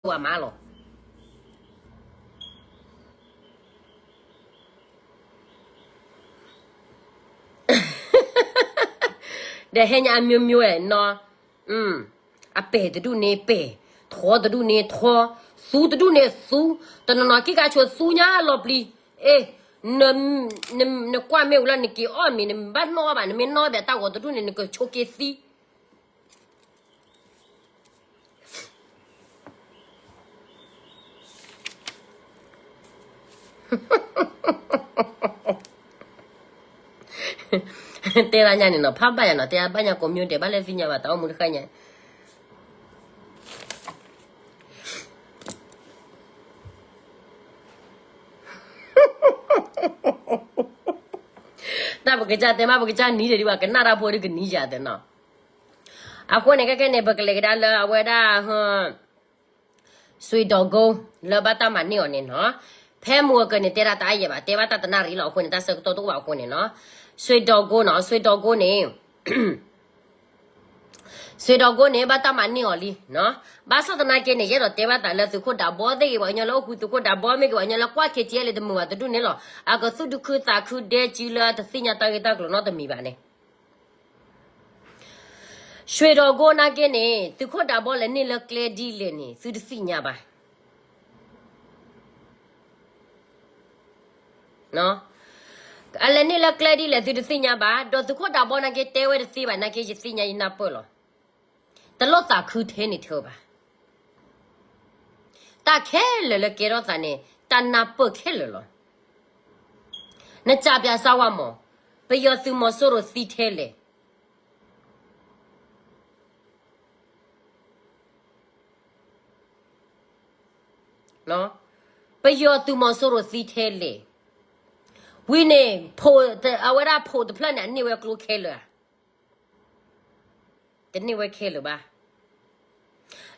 ပှၤမၤလီၤ. ဒီးဟဲညါအမျိုးမျိုးနီၤ, အပဲာ်တဒူၣ်န့ၣ်ပဲာ်, ထီတဒူၣ်န့ၣ်ထီ, သူတဒူၣ်န့ၣ်သူ, တနီၤနီၤက့ၤကါဆိသူညါလီၤပျံၤ, အ့, နကွၢ်မ့ၢ်ဝံၤလီၤ နက့ၤအီၣ်မ့ၤ နဘၣ်နီၣ်ဘၣ်, နမ့ၢ်နီၣ်ဘၣ်တၢ်ဂီၤတဒူၣ်န့ၣ် နကဆိးက့ၤသံ တဲဒၣ်ညါန့ၣ်နီၤ, ဖးဘၣ်ယၤနီၤ, တဲဘၣ်ညါကိးမံၤဒဲး ဘၣ်လၢသ့ၣ်ညါဘၣ် တၢ်အိၣ်မူတဃၣ်ညါ တၢ်ပကစၢ်တဲမး ပကစၢ်နံၤဒံးဘၣ် ကနၣ်တၢ်ဖိဒုးကနံၤယၤသ့နီၤ. အဃိန့ၣ် ခဲခဲန့ၣ် ပကလဲၤကဒါလၢအဝဲဒၣ် ဆွ့ဒိးကိ လၢဘၣ်တၢ်မၤန့ၢ်အီၤန့ၣ်နီၤ. ဖဲမုၢ်အကၢန့ၣ် တဲဒၣ်တၢ်အါယဲၢ်ဘၣ်, တဲဘၣ်တၢ်တနၣ်ရံၣ်လီၤ. အဃိန့ၣ် တၢ်ဆၢကတီၢ်တအိၣ်ဘၣ်အဃိန့ၣ်နီၤ. ဆွ့ဒိးကိနီၤ, ဆွ့ဒိးကိန့ၣ် ဆွ့ဒိးကိန့ၣ် ဘၣ်တၢ်မၤန့ၢ်အီၤလံနီၤ. ဘၣ်ဆၣ်သနာ်က့န့ၣ် ယအဲၣ်ဒိးတဲဘၣ်သးလၢသုးခိၣ်ဒးဘီသ့ၣ်ဂ့ၤ, ပှၤကညီလၢအိၣ်ဃူသုးခိၣ်ဒးဘီမ့ၢ်ဂ့ၤ, ပှၤကညီလၢကွၢ် K T L တမုာ်ဘၣ်တဒူၣ်န့ၣ်လီၤ. အကသူၣ်တခုသးခုဒဲစုလၢတသ့ၣ်ညါတၢ်ဂ့ၢ်တၢ်ကျိၤနီတမံၤဘၣ်န့ၣ် ဆွ့ဒိးကိနာ်က့န့ၣ် သုးခိၣ်ဒးဘီလဲၤန့ၢ်လၢကျဲဒ်လဲၣ်န့ၣ် သုတသ့ၣ်ညါဘၣ်. အလဲၤန့ၢ်လၢကျဲဒ်လဲၣ် သုတသ့ၣ်ညါဘၣ်, ဒီးသုးခိၣ်ဒးဘီနာ်က့တဲဝဲတသ့ဘၣ်နာ်က့ ယသ့ၣ်ညါယနၢ်ပၢၢ်လီၤ. တလိၣ်သးခုထဲန့ၣ်ထဲဘၣ်. တၢ်ခဲလၢာ်လၢကဲထီၣ်သးန့ၣ် တၢ်နၢ်ပၢၢ်ခဲလၢာ်လီၤ. နစၢ်ပၠးစၢ်ဝါမး, ပယီၤသုးမီၤစိရိၤသံထဲလဲၣ်. ပယီၤသုးမီၤစိရိၤသံထဲလဲၣ်. ဝံၤန့ၣ် အဝဲဒၣ်ဖိးတဖျၢၣ်န့ၣ် အန့ၢ်ဝဲကျိခဲလၢာ်ဧါ. တန့ၢ်ဝဲခဲလၢာ်ဘၣ်.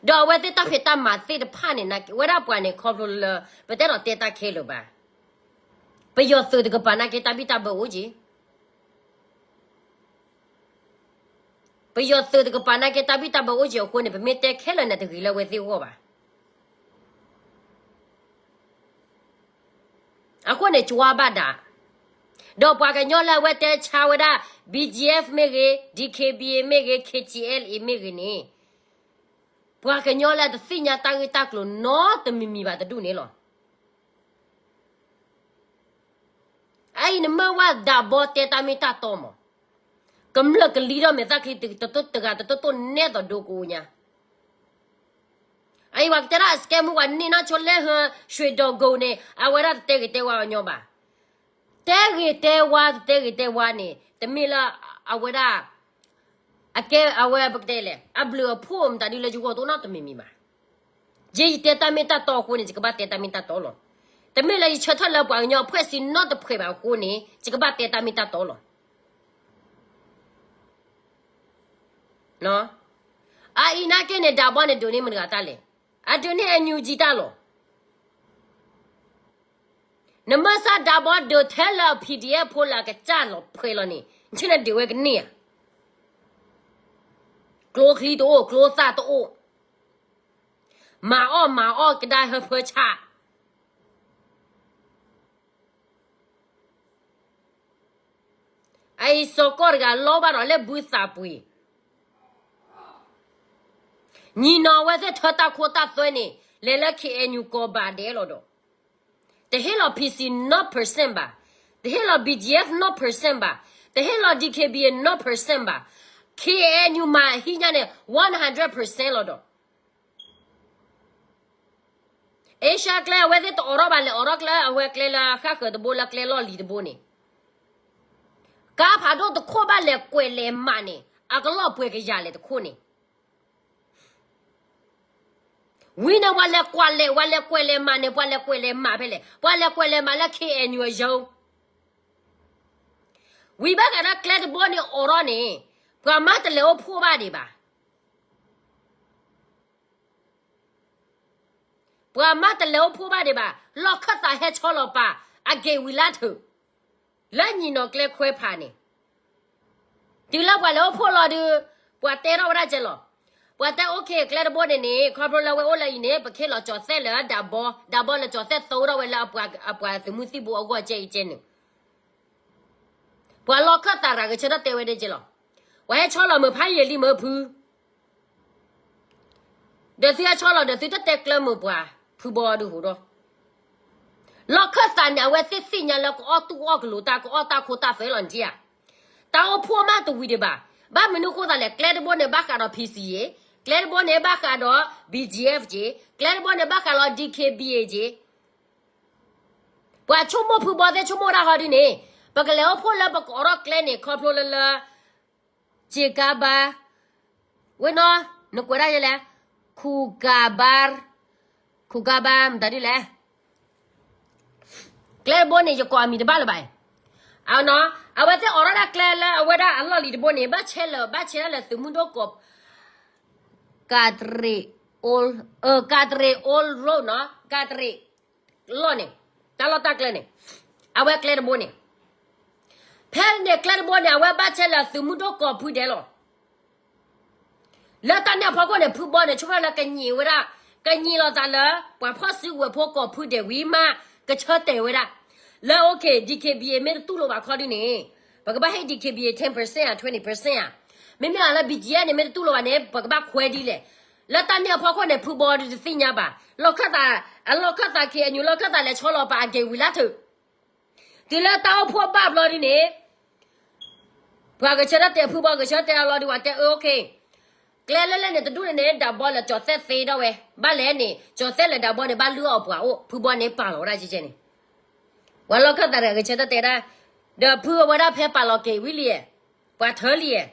ဒီးအဝဲသ့ၣ်တၢ်ဖံးတၢ်မၤသ့ၣ်တဖၣ်န့ၣ် ဝဲဒၣ်ပှၤန့ၣ်ခီဖျိလၢ ပတဲဒီးတဲတၢ်ခဲလၢာ်ဘၣ်. ပယီၤသုးတကပၤနာ်က့တၢ်ဘံၣ်တၢ်ဘၢအိၣ်က့ၤ ပယီၤသုးတကပၤနာ်က့တၢ်ဘံၣ်တၢ်ဘၢအိၣ်က့ၤအဃိန့ၣ် ပမ့ၢ်တဲခဲလၢာ်န့ၣ်တဂ့ၤလၢအဝဲသ့ၣ်အဂီၢ်ဘၣ်. အဃိန့ၣ် ကၠွါဘၣ်ဒၣ်, ဒီးပှၤကညီလၢအဝဲတဲဆါဝဲဒၣ် B G F မ့ၢ်ဂ့ၤ, D K B A မ့ၢ်ဂ့ၤ, K T L A မ့ၢ်ဂ့ၤန့ၣ်, ပှၤကညီလၢအတသ့ၣ်ညါတၢ်ဂ့ၢ်တၢ်ကျိၤနီတမံၤမံၤဘၣ်တဒူၣ်န့ၣ်လီၤ. အအံၤနမၢဝဲဒၣ်ဘီတဲတၢ်မ့ၢ်တၢ်တီမး, ကမျၢၢ်ကလံၤထီၣ်မဲာ်သၣ်ချံတဂၤတတိၢ်တိၢ်နဲသိးဒိကအိၣ်ညါ အအံၤပှၤကတဲဒၣ် scam မုၢ်ပှၤန့ၢ်နီၢ်ဆိလဲဟၢ ဆွ့ဒိးကိန့ၣ် အဝဲဒၣ်တတဲဂ့ၤတဲဝါအီၤညီဘၣ်. တဲဂ့ၤတဲဝါတတဲဂ့ၤတဲဝါန့ၣ် တမ့ၢ်လၢ အဝဲဒၣ် အကဲအဝဲပကတဲလဲၣ် အဘျုးအဖှိၣ်မတၤဒ်လၢယဂီၢ်တအိၣ်နီတမံၤမံၤဘၣ်. ယဲယတဲတၢ်မ့ၢ်တၢ်တီအဃိန့ၣ် ယကဘၣ်တဲတၢ်မ့ၢ်တၢ်တီလီၤ. တမ့ၢ်လၢယဆၢထၢၣ်လၢပှၤကညီအဖွဲ့အစည်းနီတဖှဲးဘၣ်အဃိန့ၣ် ယကဘၣ်တဲတၢ်မ့ၢ်တၢ်တီလီၤ. အအံၤနာ်က့န့ၣ် ဒးဘီန့ၣ်ဒိးန့ၢ်မတၤတဂၤတၢ်လဲၣ်. အဒိးန့ၢ် NUG တၢ်လီၤ. နမ့ၢ်စၢ်ဒးဘီဒိးထဲလၢ P D F ဖိလၢအကစၢ်လီၤဖှဲးလီၤန့ၣ် နဆ့ၣ်န့ၣ်ဒုးဝဲကန့ၢ်ဧါ. ကျိချံတအိၣ် ကျိသၣ်တအိၣ်, မၤအီၣ်မၤအီၣ်ကဒါဟၢဖၢဆး အအံၤစီၤကီၢ်တဂၤလီၤဘၣ်ဒီးလၢဘုသးပှ့ၤ, ညီနီၤဝဲသ့ၣ်ထၢတၢ်ခိတၢ်သွဲန့ၣ် လဲၤလၢ K N U ကီၢ်ဘၣ်ဒဲးလီၤဒီး, တဟ့ၣ်လီၤ P C နီၢ် percent ဘၣ်, တဟ့ၣ်လီၤ B G F နီၢ် percent ဘၣ်, တဟ့ၣ်လီၤ D K B A နီၢ် percent ဘၣ်, K N U မၤဟံးညါန့ၣ် one hundred percent လီၤဒီး အ့ရှါကျဲအဝဲသ့ၣ်တအိးထီၣ်ဘၣ် လဲၤအိးထီၣ်ကျဲအဝဲကျဲလၢဃၣ်ဃၢၤတဘိလၢကျဲလီၢ်လံၤတဘိန့ၣ်, ကါဖးဒိၣ်တခိၣ်ဘၣ်လဲၤကွဲးလဲၤမးန့ၣ် အကလီၢ်ပှဲၤကယၤလဲၣ်တခိၣ်န့ၣ်, ဝံၤန့ၣ်ပှၤလဲၤကွဲးလဲၤ ပှၤလဲၤကွဲးလဲၤမးန့ၣ် ပှၤလဲၤကွဲးလဲၤမးဖဲလဲၣ်, ပှၤလဲၤကွဲးလဲၤမးလၢ K N U အယိၤ ဝံၤဘၣ်ဃးဒီးကျဲတဘိန့ၣ်အိးထီၣ်န့ၣ်, ပှၤမါတလဲၤအိၣ်ဖှိၣ်ဘၣ်ဒံးဘၣ်. ပှၤမါတလဲၤအိၣ်ဖှိၣ်ဘၣ်ဒံးဘၣ်, လီၢ်ခၢၣ်သးဟဲဆီလီၤပာ် အက့ၢ်ဝံၤလၢထၢၣ်, လၢညီၣ်နီၤကျဲခွဲးဖးန့ၣ်, တုၤလၢပှၤလဲၤအိၣ်ဖှိၣ်လီၤဒုး, ပှၤတဲထီၣ်ဝဲဒၣ်ကဲလီၤ, ပှၤတဲ okay ကျဲတဘိန့ၣ်န့ၣ် ခီဖျိလၢဝဲအိၣ်လၢအံၤန့ၣ် ပခ့ၣ်လီၤကၠီၤသဲးလၢဒၣ်ဘီ, ဒၣ်ဘီလၢကၠီၤသဲးသိထီၣ်ဝဲလၢအပှၤသုးမုၢ်သံၣ်ဘိအဂီၢ်ကဲအံၤကဲန့ၣ် ပှၤလီၢ်ခၢၣ်သးရၤဂဲၤဆၢထၢၣ်တဲဝဲဒ်ကဲလီၤ. ပှၤဟဲဆီလီၤမုာ်ဖးယံာ်လံမုာ်ဖု ဒီးသုဟဲဆီလီၤဒီးသုတတဲကျၢၤမုာ်ပှၤ ဖုဘီဒုးဟူးဒီး လီၢ်ခၢၣ်သးန့ၣ် အဝဲသ့ၣ်သ့ၣ်ညါလၢကအီၣ်တူၢ်အီၣ်ကလိၤတၢ် ကအီၣ်တၢ်ခိတၢ်သွဲလီၤန့ၣ်ဧါ. တၢ်အိၣ်ဖှိၣ်မးတဝံၤဒံးဘၣ်. ဘၣ်မနုၤဃိသးလဲၣ် ကျဲတဘိန့ၣ်ဘၣ်ဃးဒီး P C ယ့ၤ, ကျဲတဘိန့ၣ်ဘၣ်ဃးဒီး B G F ယ့ၤ, ကျဲတဘိန့ၣ်ဘၣ်ဃးလီၤ D K B A ယ့ၤ ပှၤဆိကမိၣ်ဖုဘီသ့ၣ်ဆိကမိၣ်တၢ်ဟီဒ်န့ၣ် ပကလဲၤအိၣ်ဖှိၣ်လၢပကအိးထီၣ်ကျဲန့ၣ် ခီဖျိလၢလၢ စ့ကါဘါ, ဝဲနီၤ နကွဲးဒၣ်ယဲလဲၣ်, ခူကါဘါ, ခူကါဘါ မတၤဒ်လဲၣ် ကျဲတဘိန့ၣ် ယကိးအမံၤတဘၣ်လၢၤဘၣ်. အနီၤ အဝဲသ့ၣ်အိးထီၣ်ဒၣ်ကျဲလၢအဝဲဒၣ်အလီၢ်လံၤတဘိန့ၣ် ဘၣ်ဆဲးလၢ ဘၣ်ဆဲးဒၣ်လၢသုးမုၢ်ဒိၣ်ကီး ကးတရံး old, ကးတရံး old road နီၤ ကးတရံး လီၢ်န့ၣ် တၢ်လီၢ်တၢ်ကျဲန့ၣ် အဝဲကျဲတဘိန့ၣ် ဖဲန့ၣ်ကျဲတဘိန့ၣ် အဝဲဘၣ်ဆဲးလၢသုးမုၢ်ဒိၣ်ကီးဖုဒဲးလီၤ. လၢတၢ်န့ၣ်အဖီခိၣ်န့ၣ် ဖုဘီန့ၣ် ဆိကမိၣ်လၢကညံးဝဲဒၣ်, ကညံးလီၤသးလၢ ပှၤဖီၣ်စုကဝဲၤဖိကီးဖုဒဲးဝံၤမး ကဆၢတဲာ်ဝဲဒၣ် လၢ okay, D K B A မ့ၢ်တတူၢ်လိာ်ဘၣ်ခီဒ်န့ၣ် ပကဘၣ်ဟ့ၣ် D K B A ten percent ဧါ twenty percent ဧါ. မ့မ့ၢ်အလၢ B G F န့ၣ် မ့ၢ်တတူၢ်လိာ်ဘၣ်န့ၣ် ပကဘၣ်ခွဲးဒ်လဲၣ်. လၢတၢ်န့ၣ်အဖီခိၣ်န့ၣ် ဖုဘီတသ့ၣ်ညါဘၣ်. လီၢ်ခၢၣ်သး, အလီၢ်ခၢၣ်သး K N U လီၢ်ခၢၣ်သးလဲၤဆီလီၤပာ်အက့ၤဝံၤလၢထၢၣ် တုၤလၢတၢ်အိၣ်ဖှိၣ်ဘၣ်ဘျီဒ်န့ၣ် ပှၤဂဲၤဆၢထၢၣ်တဲာ် ဖုဘီဂဲၤဆၢထၢၣ်တဲာ်အလီၤဒံး ပှၤတဲအၢ okay, ကျဲလဲၣ်လဲၣ်န့ၣ် တဒူၣ်န့ၣ်န့ၣ် ဒၣ်ဘီလၢကၠီၤသဲးသ့ထီၣ်ဝဲ ဘၣ်လဲၣ်န့ၣ် ကၠီၤသဲးလၢဒၣ်ဘီန့ၣ် ဘၣ်လုၢ်အီၣ်ပှၤအိၣ် ဖုဘီန့ၣ်ပာ်လီၤဝဲဒၣ်ကဲကဲန့ၣ် ပှၤလီၢ်ခၢၣ်သးဂဲၤဆၢထၢၣ်တဲာ်ဒၣ် ဒီးဖုအဝဲဒၣ်ဖဲပာ်လီၤက့ၤဝံၤလံ, ပှၤထၢလံ,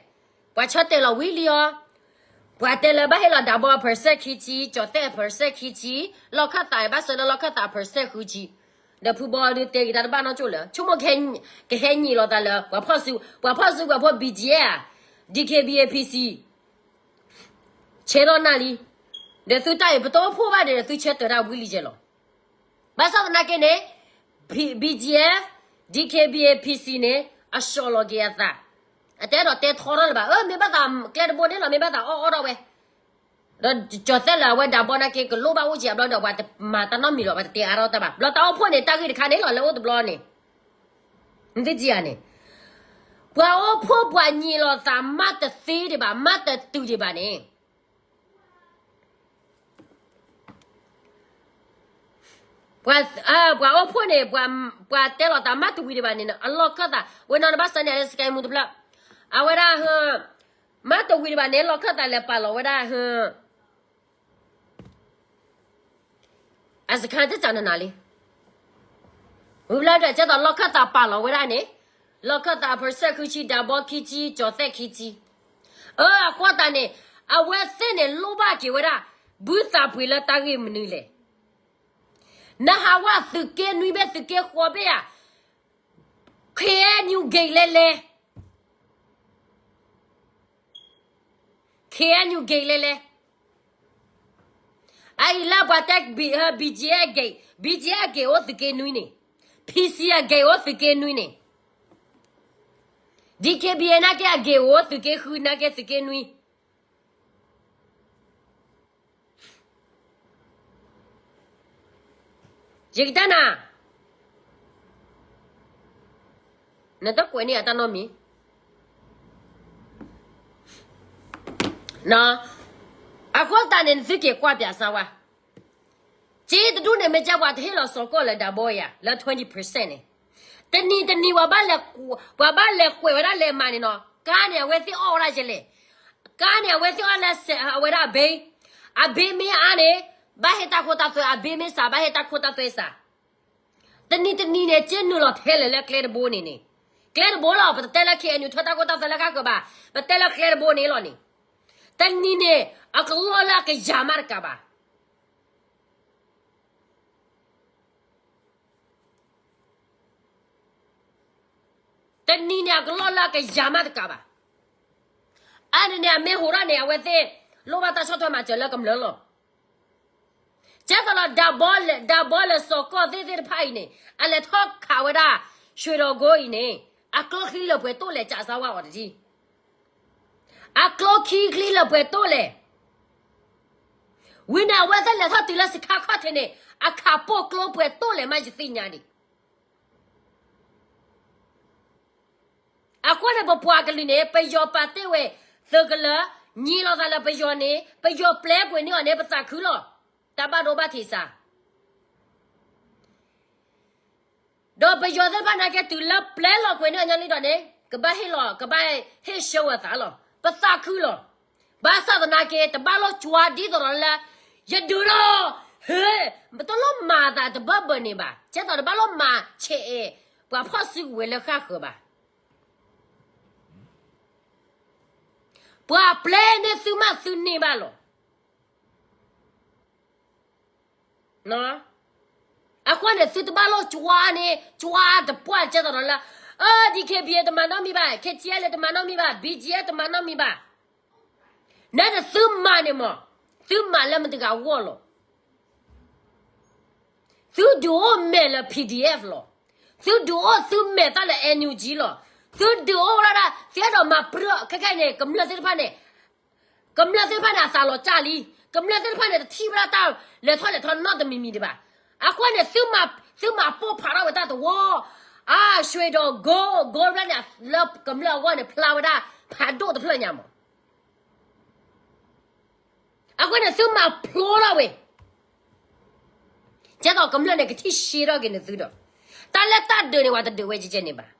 ပှၤဆၢတဲာ်လီၤဝံၤလံအီၤ, ပှၤတဲလၢဘၣ်ဟ့ၣ်လီၤဒၣ်ဘီအ percent ခံဆံ, ကၠီၤသဲးအ percent ခံဆံ, လီၢ်ခၢၣ်သးဘၣ်စၢၤလၢလီၢ်ခၢၣ်သးအ percent ဃုဆံ, ဒီးဖုဘီဒုးတဲက့ၤတၢ်တဘၣ်နီတစိၢ်လၢၤ ဆိကမိၣ် ကဟဲညံးလီၤသးလၢ ပှၤဖီၣ်စု, ပှၤဖီၣ်စုကဝဲၤဖိ B G F ဧါ, D K B A P C ဆဲးထီၣ်နၢ်လံ, ဒီးသုတၢ်အံၤ ပတအိၣ်ဖှိၣ်ဘၣ်ဒီး သုဆၢတဲာ်တၢ်ဝံၤလံယဲလီၤ. ဘၣ်ဆၣ်သနာ်က့န့ၣ် B G F, D K B A P C န့ၣ် အဆှီလီၤက့ၤအသး, အတဲဒီးတဲထီထီၣ်လၢၤဘၣ်, အၢ မ့ၢ်ဘၣ်သးကျဲတဘိန့ၣ်လီၤ မ့ၢ်ဘၣ်သးအီၣ်အီၣ်ထီၣ်ဝဲ, ဒီးကၠီၤသဲးလၢအဝဲဒၣ်ဘီနာ်က့ ကလိၣ်ဘၣ်အိၣ်က့ၤအဘျီဒီး ပှၤတမၤတၢ်နီတမံၤလီၤ ပှၤတတဲအါထီၣ်တၢ်ဘၣ်, ဘျီတၢ်အိၣ်ဖှိၣ်န့ၣ် တၢ်ဂ့ၢ်တခါန့ၣ်လီၤ လၢအိၣ်တဘျီန့ၣ် နသုကံဧါန့ၣ်, ပှၤအိၣ်ဖှိၣ်ပှၤညံးလီၤသးမးတသ့ဒံးဘၣ် မးတတုၤဒံးဘၣ်န့ၣ် ပှၤအိၣ်ဖှိၣ်န့ၣ် ပှၤတဲလီၤသးမးတဝံၤဒံးဘၣ်န့ၣ် အလီၢ်ခၢၣ်သး ဝဲနီၤနဘၣ်စၢၤန့ၣ် လၢ Sky Moo တဖျၢၣ်, အဝဲဒၣ် မးတဝံၤဒံးဘၣ်န့ၣ် လီၢ်ခၢၣ်သးလဲၤပာ်လီၤဝဲဒၣ် အစခါတစးနနၤလံ, ဝံၤဘျီဒီး ကဲသိးလီၢ်ခၢၣ်သးပာ်လီၤဝဲဒၣ်န့ၣ်, လီၢ်ခၢၣ်သး percent ခံဆံ ဒၣ်ဘီခံဆံ ကၠီၤသဲးခံဆံ, အၢ အဃိသတးန့ၣ် အဝဲသ့ၣ်န့ၣ်လိၣ်ဘၣ်က့ၤဝဲဒၣ် ဘုသးပှ့ၤလၢတၢ်ဂ့ၢ်မနုၤလဲၣ်. နဟးဝဲသုးက့နွံဘ့ၣ်သုးက့ဃိးဘ့ၣ်ဧါ, K N U gate လဲၣ်လဲၣ် K N U gate လဲၣ်လဲၣ်, အအံၤလၢပှၤတဲ B G F gate, B G F gate အိၣ်သုးက့နွံန့ၣ်, P C gate အိၣ်သုးက့နွံန့ၣ်, D K B A နာ်က့အ gate အိၣ်သုးက့ဃုနာ်က့သုးက့နွံ ယကတဲနၤ, နတကွဲးန့ၢ်အတၢ်နီတမံၤ, အဃိသတးန့ၣ် နသုက့ၤကွၢ်ပၠးစၢၤဝဲ, က့တဒူၣ်န့ၣ် မ့ၢ်ကဲပှၤတဟ့ၣ်လီၤစီၤကီၢ်လၢဒၣ်ဘီယၤ လၢ twenty percent န့ၣ်, တနံၤတနံၤ ပှၤဘၣ်လဲၤကွဲးဝဲဒၣ်လဲၤမၤန့ၣ်နီၤ, ကါန့ၣ် အဝဲသ့ၣ်အီၣ်ဝဲဒၣ်ယဲလဲၣ် ကါန့ၣ် အဝဲသ့ၣ်အီၣ်လၢအဝဲဒၣ်အဘ့ၣ်, အဘ့ၣ်မ့ၢ်အါန့ၣ် ဘၣ်ဟ့ၣ်တၢ်ခိတၢ်သွဲ, အဘ့ၣ်မ့ၢ်စှၤ ဘၣ်ဟ့ၣ်တၢ်ခိတၢ်သွဲစှၤ, တနံၤတနံၤန့ၣ် က့နုာ်လီၤထဲလဲၣ်လၢကျဲတဘိန့ၣ်န့ၣ်, ကျဲတဘိလီၤ ပတတဲလၢ K N U ထၢတၢ်ခိတၢ်သွဲလၢကါကၢၤဘၣ်, ပတဲလၢကျဲတဘိန့ၣ်လီၤန့ၣ်, တနံၤန့ၣ် အကလီၢ်လၢအကယၤမးတကးဘၣ် တနံၤန့ၣ် အကလီၢ်လၢအကယၤမးတကးဘၣ်. အါန့ၣ်န့ၣ် အမ့ၢ်ဟူးထီၣ်န့ၣ် အဝဲသ့ၣ် လိၣ်ဘၣ်တၢ်ဆီၣ်ထွဲမၤစၢၤလၢကမျၢၢ်လီၤ. ကဲသိးလီၤ ဒၣ်ဘီလၢစီၤကီၢ်သ့ၣ်သ့ၣ်တဖၣ်အံၤန့ၣ် အလဲၤထီၣ်ခးဝဲဒၣ် ရွှေတောင်ကုန်း အံၤန့ၣ် အကျိချံလၢပှဲၤတိၣ်လဲၣ် ကးစၢ်ဝါအီၤတထံၣ် အကျိခံချံလၢပှဲၤတိၣ်လဲၣ် ဝံၤန့ၣ် အဝဲသ့ၣ်လဲၤထီၣ်တုၤလၢစခါခီၣ်ထံးန့ၣ် အခးပိာ်ကျိပှဲၤတိၢ်လဲၣ်မးယသ့ၣ်ညါဒံး. အဃိန့ၣ် ပပှၤကလုာ်န့ၣ် ပယီၤပာ်တ့ၢ်ဝဲသုးကလၢၤ, ညံးလိာ်သးလၢပယီၤန့ၣ် ပယီၤပျဲကွံာ်န့ၢ်အီၤန့ၣ် ပသးခုလီၤ. တၢ်ဘၣ်ဒိဘၣ်ထံးစး ဒီးပယီၤသ့ၣ်တဖၣ်နာ်က့ တုၤလၢပျဲလီၤကွံာ်န့ၢ်အီၤညါလံဒီးန့ၣ် ကဘၣ်ဟ့ၣ်လီၤ ကဘၣ်ဟ့ၣ်ဆၢဝဲသးလီၤ. ပသးခုလီၤ. ဘၣ်ဆၣ်သနာ်က့ တဘၣ်လိၣ်ကွၢ်ဒ်သိးဒီးလၢ ယဒုးဒီး ဟ့, ပတလိၣ်မၤသးတဘၢၣ်ဘၢၣ်န့ၣ်ဘၣ်. ကဲသိးတဘၣ်လိၣ်မၤဆဲးအဲၣ် ပှၤဖီၣ်စုကဝဲၤလၢဃၣ်ဃၢၤဘၣ်. ပှၤပျဲန့ၢ်သုမးသုန့ၢ်ဘၣ်လီၤ. အဃိန့ၣ် သုတဘၣ်လိၣ်ကွၢ်န့ၣ် ကွၢ်တပှၢ်ကဲသိးဒီးလၢ အၢ DKBA တမၤနီတမံၤဘၣ်, KTLA တမၤနီတမံၤဘၣ်, BGF တမၤနီတမံၤဘၣ်. နသုမၤန့ၣ်မး, သုမၤလၢမတဂၤအဂီၢ်လီၤ. သုဒုးအိၣ်မဲာ်လၢ PDF လီၤ. သုဒုးအိၣ်သုမဲာ်တၢ်လၢ NUG လီၤ. သုဒုးအိၣ်ဝဲဒၣ် သုအဲၣ်ဒိးမၤပြၢ ခဲခဲအံၤန့ၣ် ကမျၢၢ်သ့ၣ်တဖၣ်န့ၣ် ကမျၢၢ်သ့ၣ်တဖၣ်န့ၣ် အသးလီၤကၢ်လံ. ကမျၢၢ်သ့ၣ်တဖၣ်န့ၣ် တထံၣ်ဝဲဒၣ်တၢ်လဲၤထီၣ်လဲၤထီနီတမံၤမံၤဒံးဘၣ်. အဃိန့ၣ် သုမၤ သုမၤပိၢ်ဖးထီၣ်ဝဲတၢ်တဝီ, အၢ ရွှေတောင်ကို ကိုဘျီန့ၣ် လၢကမျၢၢ်အဂီၢ်န့ၣ် ဖျါဝဲဒၣ်ဖးဒိၣ်တဖျၢၣ်ညါမး. အဃိန့ၣ် သုမၤဖျိထီၣ်ဝဲ, ကဲသိးကမျၢၢ်န့ၣ် ကထံၣ်ရှဲထီၣ်က့ၤနသုဒီး တၢ်လၢတၢ်ဒုးန့ၣ် ပှၤတဒုးဝဲကဲကဲန့ၣ်ဘၣ်.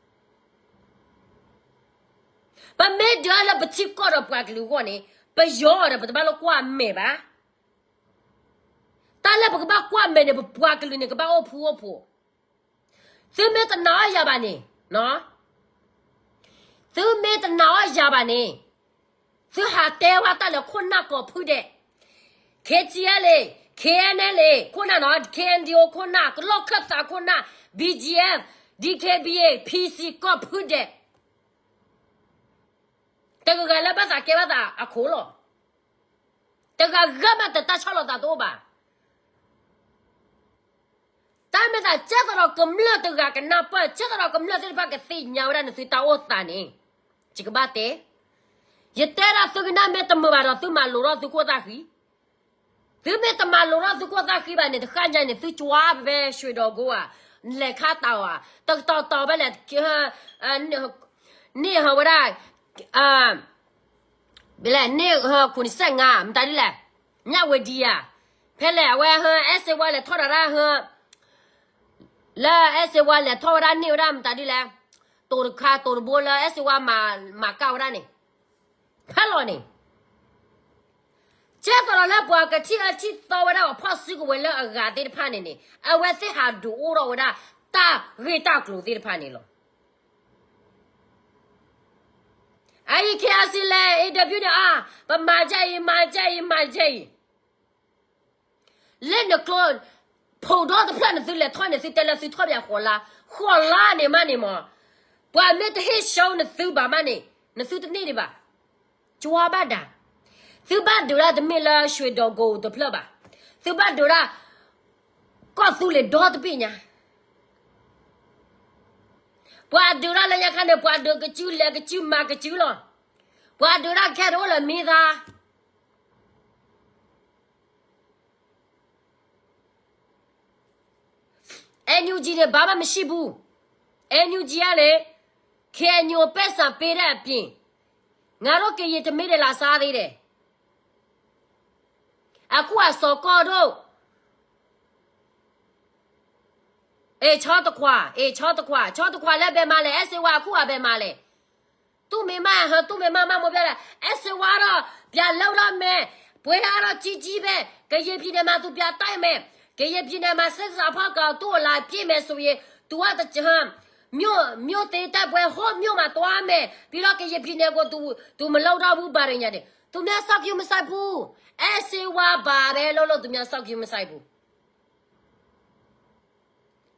ပမ့ၢ်ဒုးလၢပထံကီၢ်ဒီးပှၤကလုာ်အဂီၢ်န့ၣ် ပယီၤဒီးပတဘၣ်လိၣ်ကွၢ်မဲာ်ဘၣ်. တၢ်လၢပကဘၣ်ကွၢ်မဲာ်န့ၣ် ပပှၤကလုာ်န့ၣ် ကဘၣ်အိၣ်ဖူအိၣ်ဖိး. သုမ့ၢ်တနာ်အီၤယၤဘၣ်န့ၣ်, သုမ့ၢ်တနာ်အီၤယၤဘၣ်န့ၣ်, သုဟးတဲဝဲတၢ်လၢခိၣ်နၢ်ကိးဖုဒဲး, KTLA, KNLA ခိၣ်နၢ်နီၤ, KNDO ခိၣ်နၢ်, ကလီၢ်ခၢၣ်သးခိၣ်နၢ်, BGF, DKBA, PC ကိးဖုဒဲး တဂၤဂၤလၢဘၣ်သးကဲဘၣ်သးအခိၣ်လီၤ. တဂၤဂၤမးတတၢ်ဆီၣ်လီၤသးတအိၣ်ဘၣ်. တၢ်မ့ၢ်သးကဲသိးဒီးကမျၢၢ်တဂၤကနၢ်ပၢၢ်, ကဲသိးဒီးကမျၢၢ်သ့ၣ်တဖၣ်ကသ့ၣ်ညါဝဲဒၣ်နသုတၢ်အိၣ်သးန့ၣ်, ယကဘၣ်တဲ, ယတဲဒၣ်သုကနၣ်မ့ၢ်တမုာ်ဘၣ်ဒီးသုမၤလိၤထီၣ်သုခိၣ်သၣ်ဃံ, သုမ့ၢ်တမၤလိၤထီၣ်သုခိၣ်သၣ်ဃံဘၣ်န့ၣ် တဃၣ်ညါန့ၣ် သုကွၢ်ဖဲ ရွှေတောင်ကို ဧါ, လဲၤခါတၢ်ဧါ, တကတီၤတီၤဖဲလဲၣ်, န့ၢ်ဟးဝဲဒၣ်, လဲၣ်န့ၢ်ဟးခိၣ်နံၣ်စဲးငါ မတၤဒ်လဲၣ်, မြဝတီ ဧါ, ဖဲလဲၣ်အဝဲဟဲ အဲၣ်စ့ဝါလဲၤထီၣ်ဒၣ်ဒၣ်ဟဲ, လၢအဲၣ်စ့ဝါလဲၤထီၣ်ဝဲဒၣ်န့ၢ်ဝဲဒၣ်မတၤဒ်လဲၣ်, တိၤတခါတိၤတဘိလၢအဲၣ်စ့ဝါမၤကၣ်ဝဲဒၣ်န့ၣ်, ဖဲလီၤန့ၣ် ကဲသိးဒီးလၢပှၤကထံၣ်အၢထံၣ်သီဝဲဒၣ်အဖီၣ်စုကဝဲၤလၢအဂၤသ့ၣ်တဖၣ်န့ၣ်န့ၣ် အဝဲသ့ၣ်ဟးဒုးအိၣ်ထီၣ်ဝဲဒၣ်တၢ်ဂ့ၢ်တၢ်ကျိၤသ့ၣ်တဖၣ်န့ၣ်လီၤ. အအံၤ KIC လဲၤ interview န့ၣ် အါ, ပမၤဒ်အံၤ မၤဒ်အံၤ မၤဒ်အံၤ လၢနကျိ, ဖိးဒီတဖျၢၣ်န့ၣ် သုလဲၤထီၣ်န့ၣ် သုတဲလၢသုထီၣ်ဘၣ်ဃိးလါ, ဃိးလါန့ၣ်မးန့ၣ်မး, ပှၤမ့ၢ်တဟ့ၣ်ဆၢနသုဘၣ်မးန့ၣ် နသုတန့ၢ်ဒံးဘၣ်. ကွၢ်ဘၣ်ဒၣ်, သုဘၣ်ဒုးဒၣ်တမ့ၢ်လၢ ရွှေတောင်ကို တဖျၢၣ်ဘၣ်, သုဘၣ်ဒုးဒၣ် ကီၢ်သူလ့ၤဒီတဘ့ၣ်ညါ ပှၤဒုးတၢ်လၢညါခါန့ၣ် ပှၤဒုးကစုလဲၤကစုမၤကစုလီၤ. ပှၤဒုးတၢ်ခဲတအိၣ်လၢမံသါ NUG န့ၣ် ဘာမှမရှိဘူး. NUG ကန့ၣ် KNU ပိုက်ဆံပေးတဲ့အပြင် ငါတို့ကရင်တမင်းနဲ့ လာစားသေးတယ်. အခုက စော်ကော်တို့ အေး ချောတခွာ, အေး ချောတခွာ, ချောတခွာလည်း ဘယ်မှာလဲ, အဲးစ့ဝါ အခုက ဘယ်မှာလဲ. သူ့မိန်းမ ဟဲ, သူ့မိန်းမ မမိုးဘျားလဲၣ်, အဲးစ့ဝါတော့ ပြန်လုပ်တော့မယ်, ပွဲကတော့ ကြီးကြီးပဲ, ကရင်ပြည်နယ်မှာ သူပြန်တိုက်မယ်, ကရင်ပြည်နယ်မှာ စစ်စာဖောက်ကောင် သူ့ကို လာပစ်မယ်ဆိုရင် သူက တကြဟမ်, မြို့, မြို့သိမ်းတိုက်ပွဲ ဟိုးမြို့မှာ သွားမယ်, ပြီးတော့ ကရင်ပြည်နယ်ကို သူ, သူမလုပ်တော့ဘူး ဘာတွေညာတယ်. သူများ စောင့်ကြည့် မစိုက်ဘူး. အဲးစ့ဝါ ဘာပဲလုပ်လုပ် သူများ စောင့်ကြည့် မစိုက်ဘူး.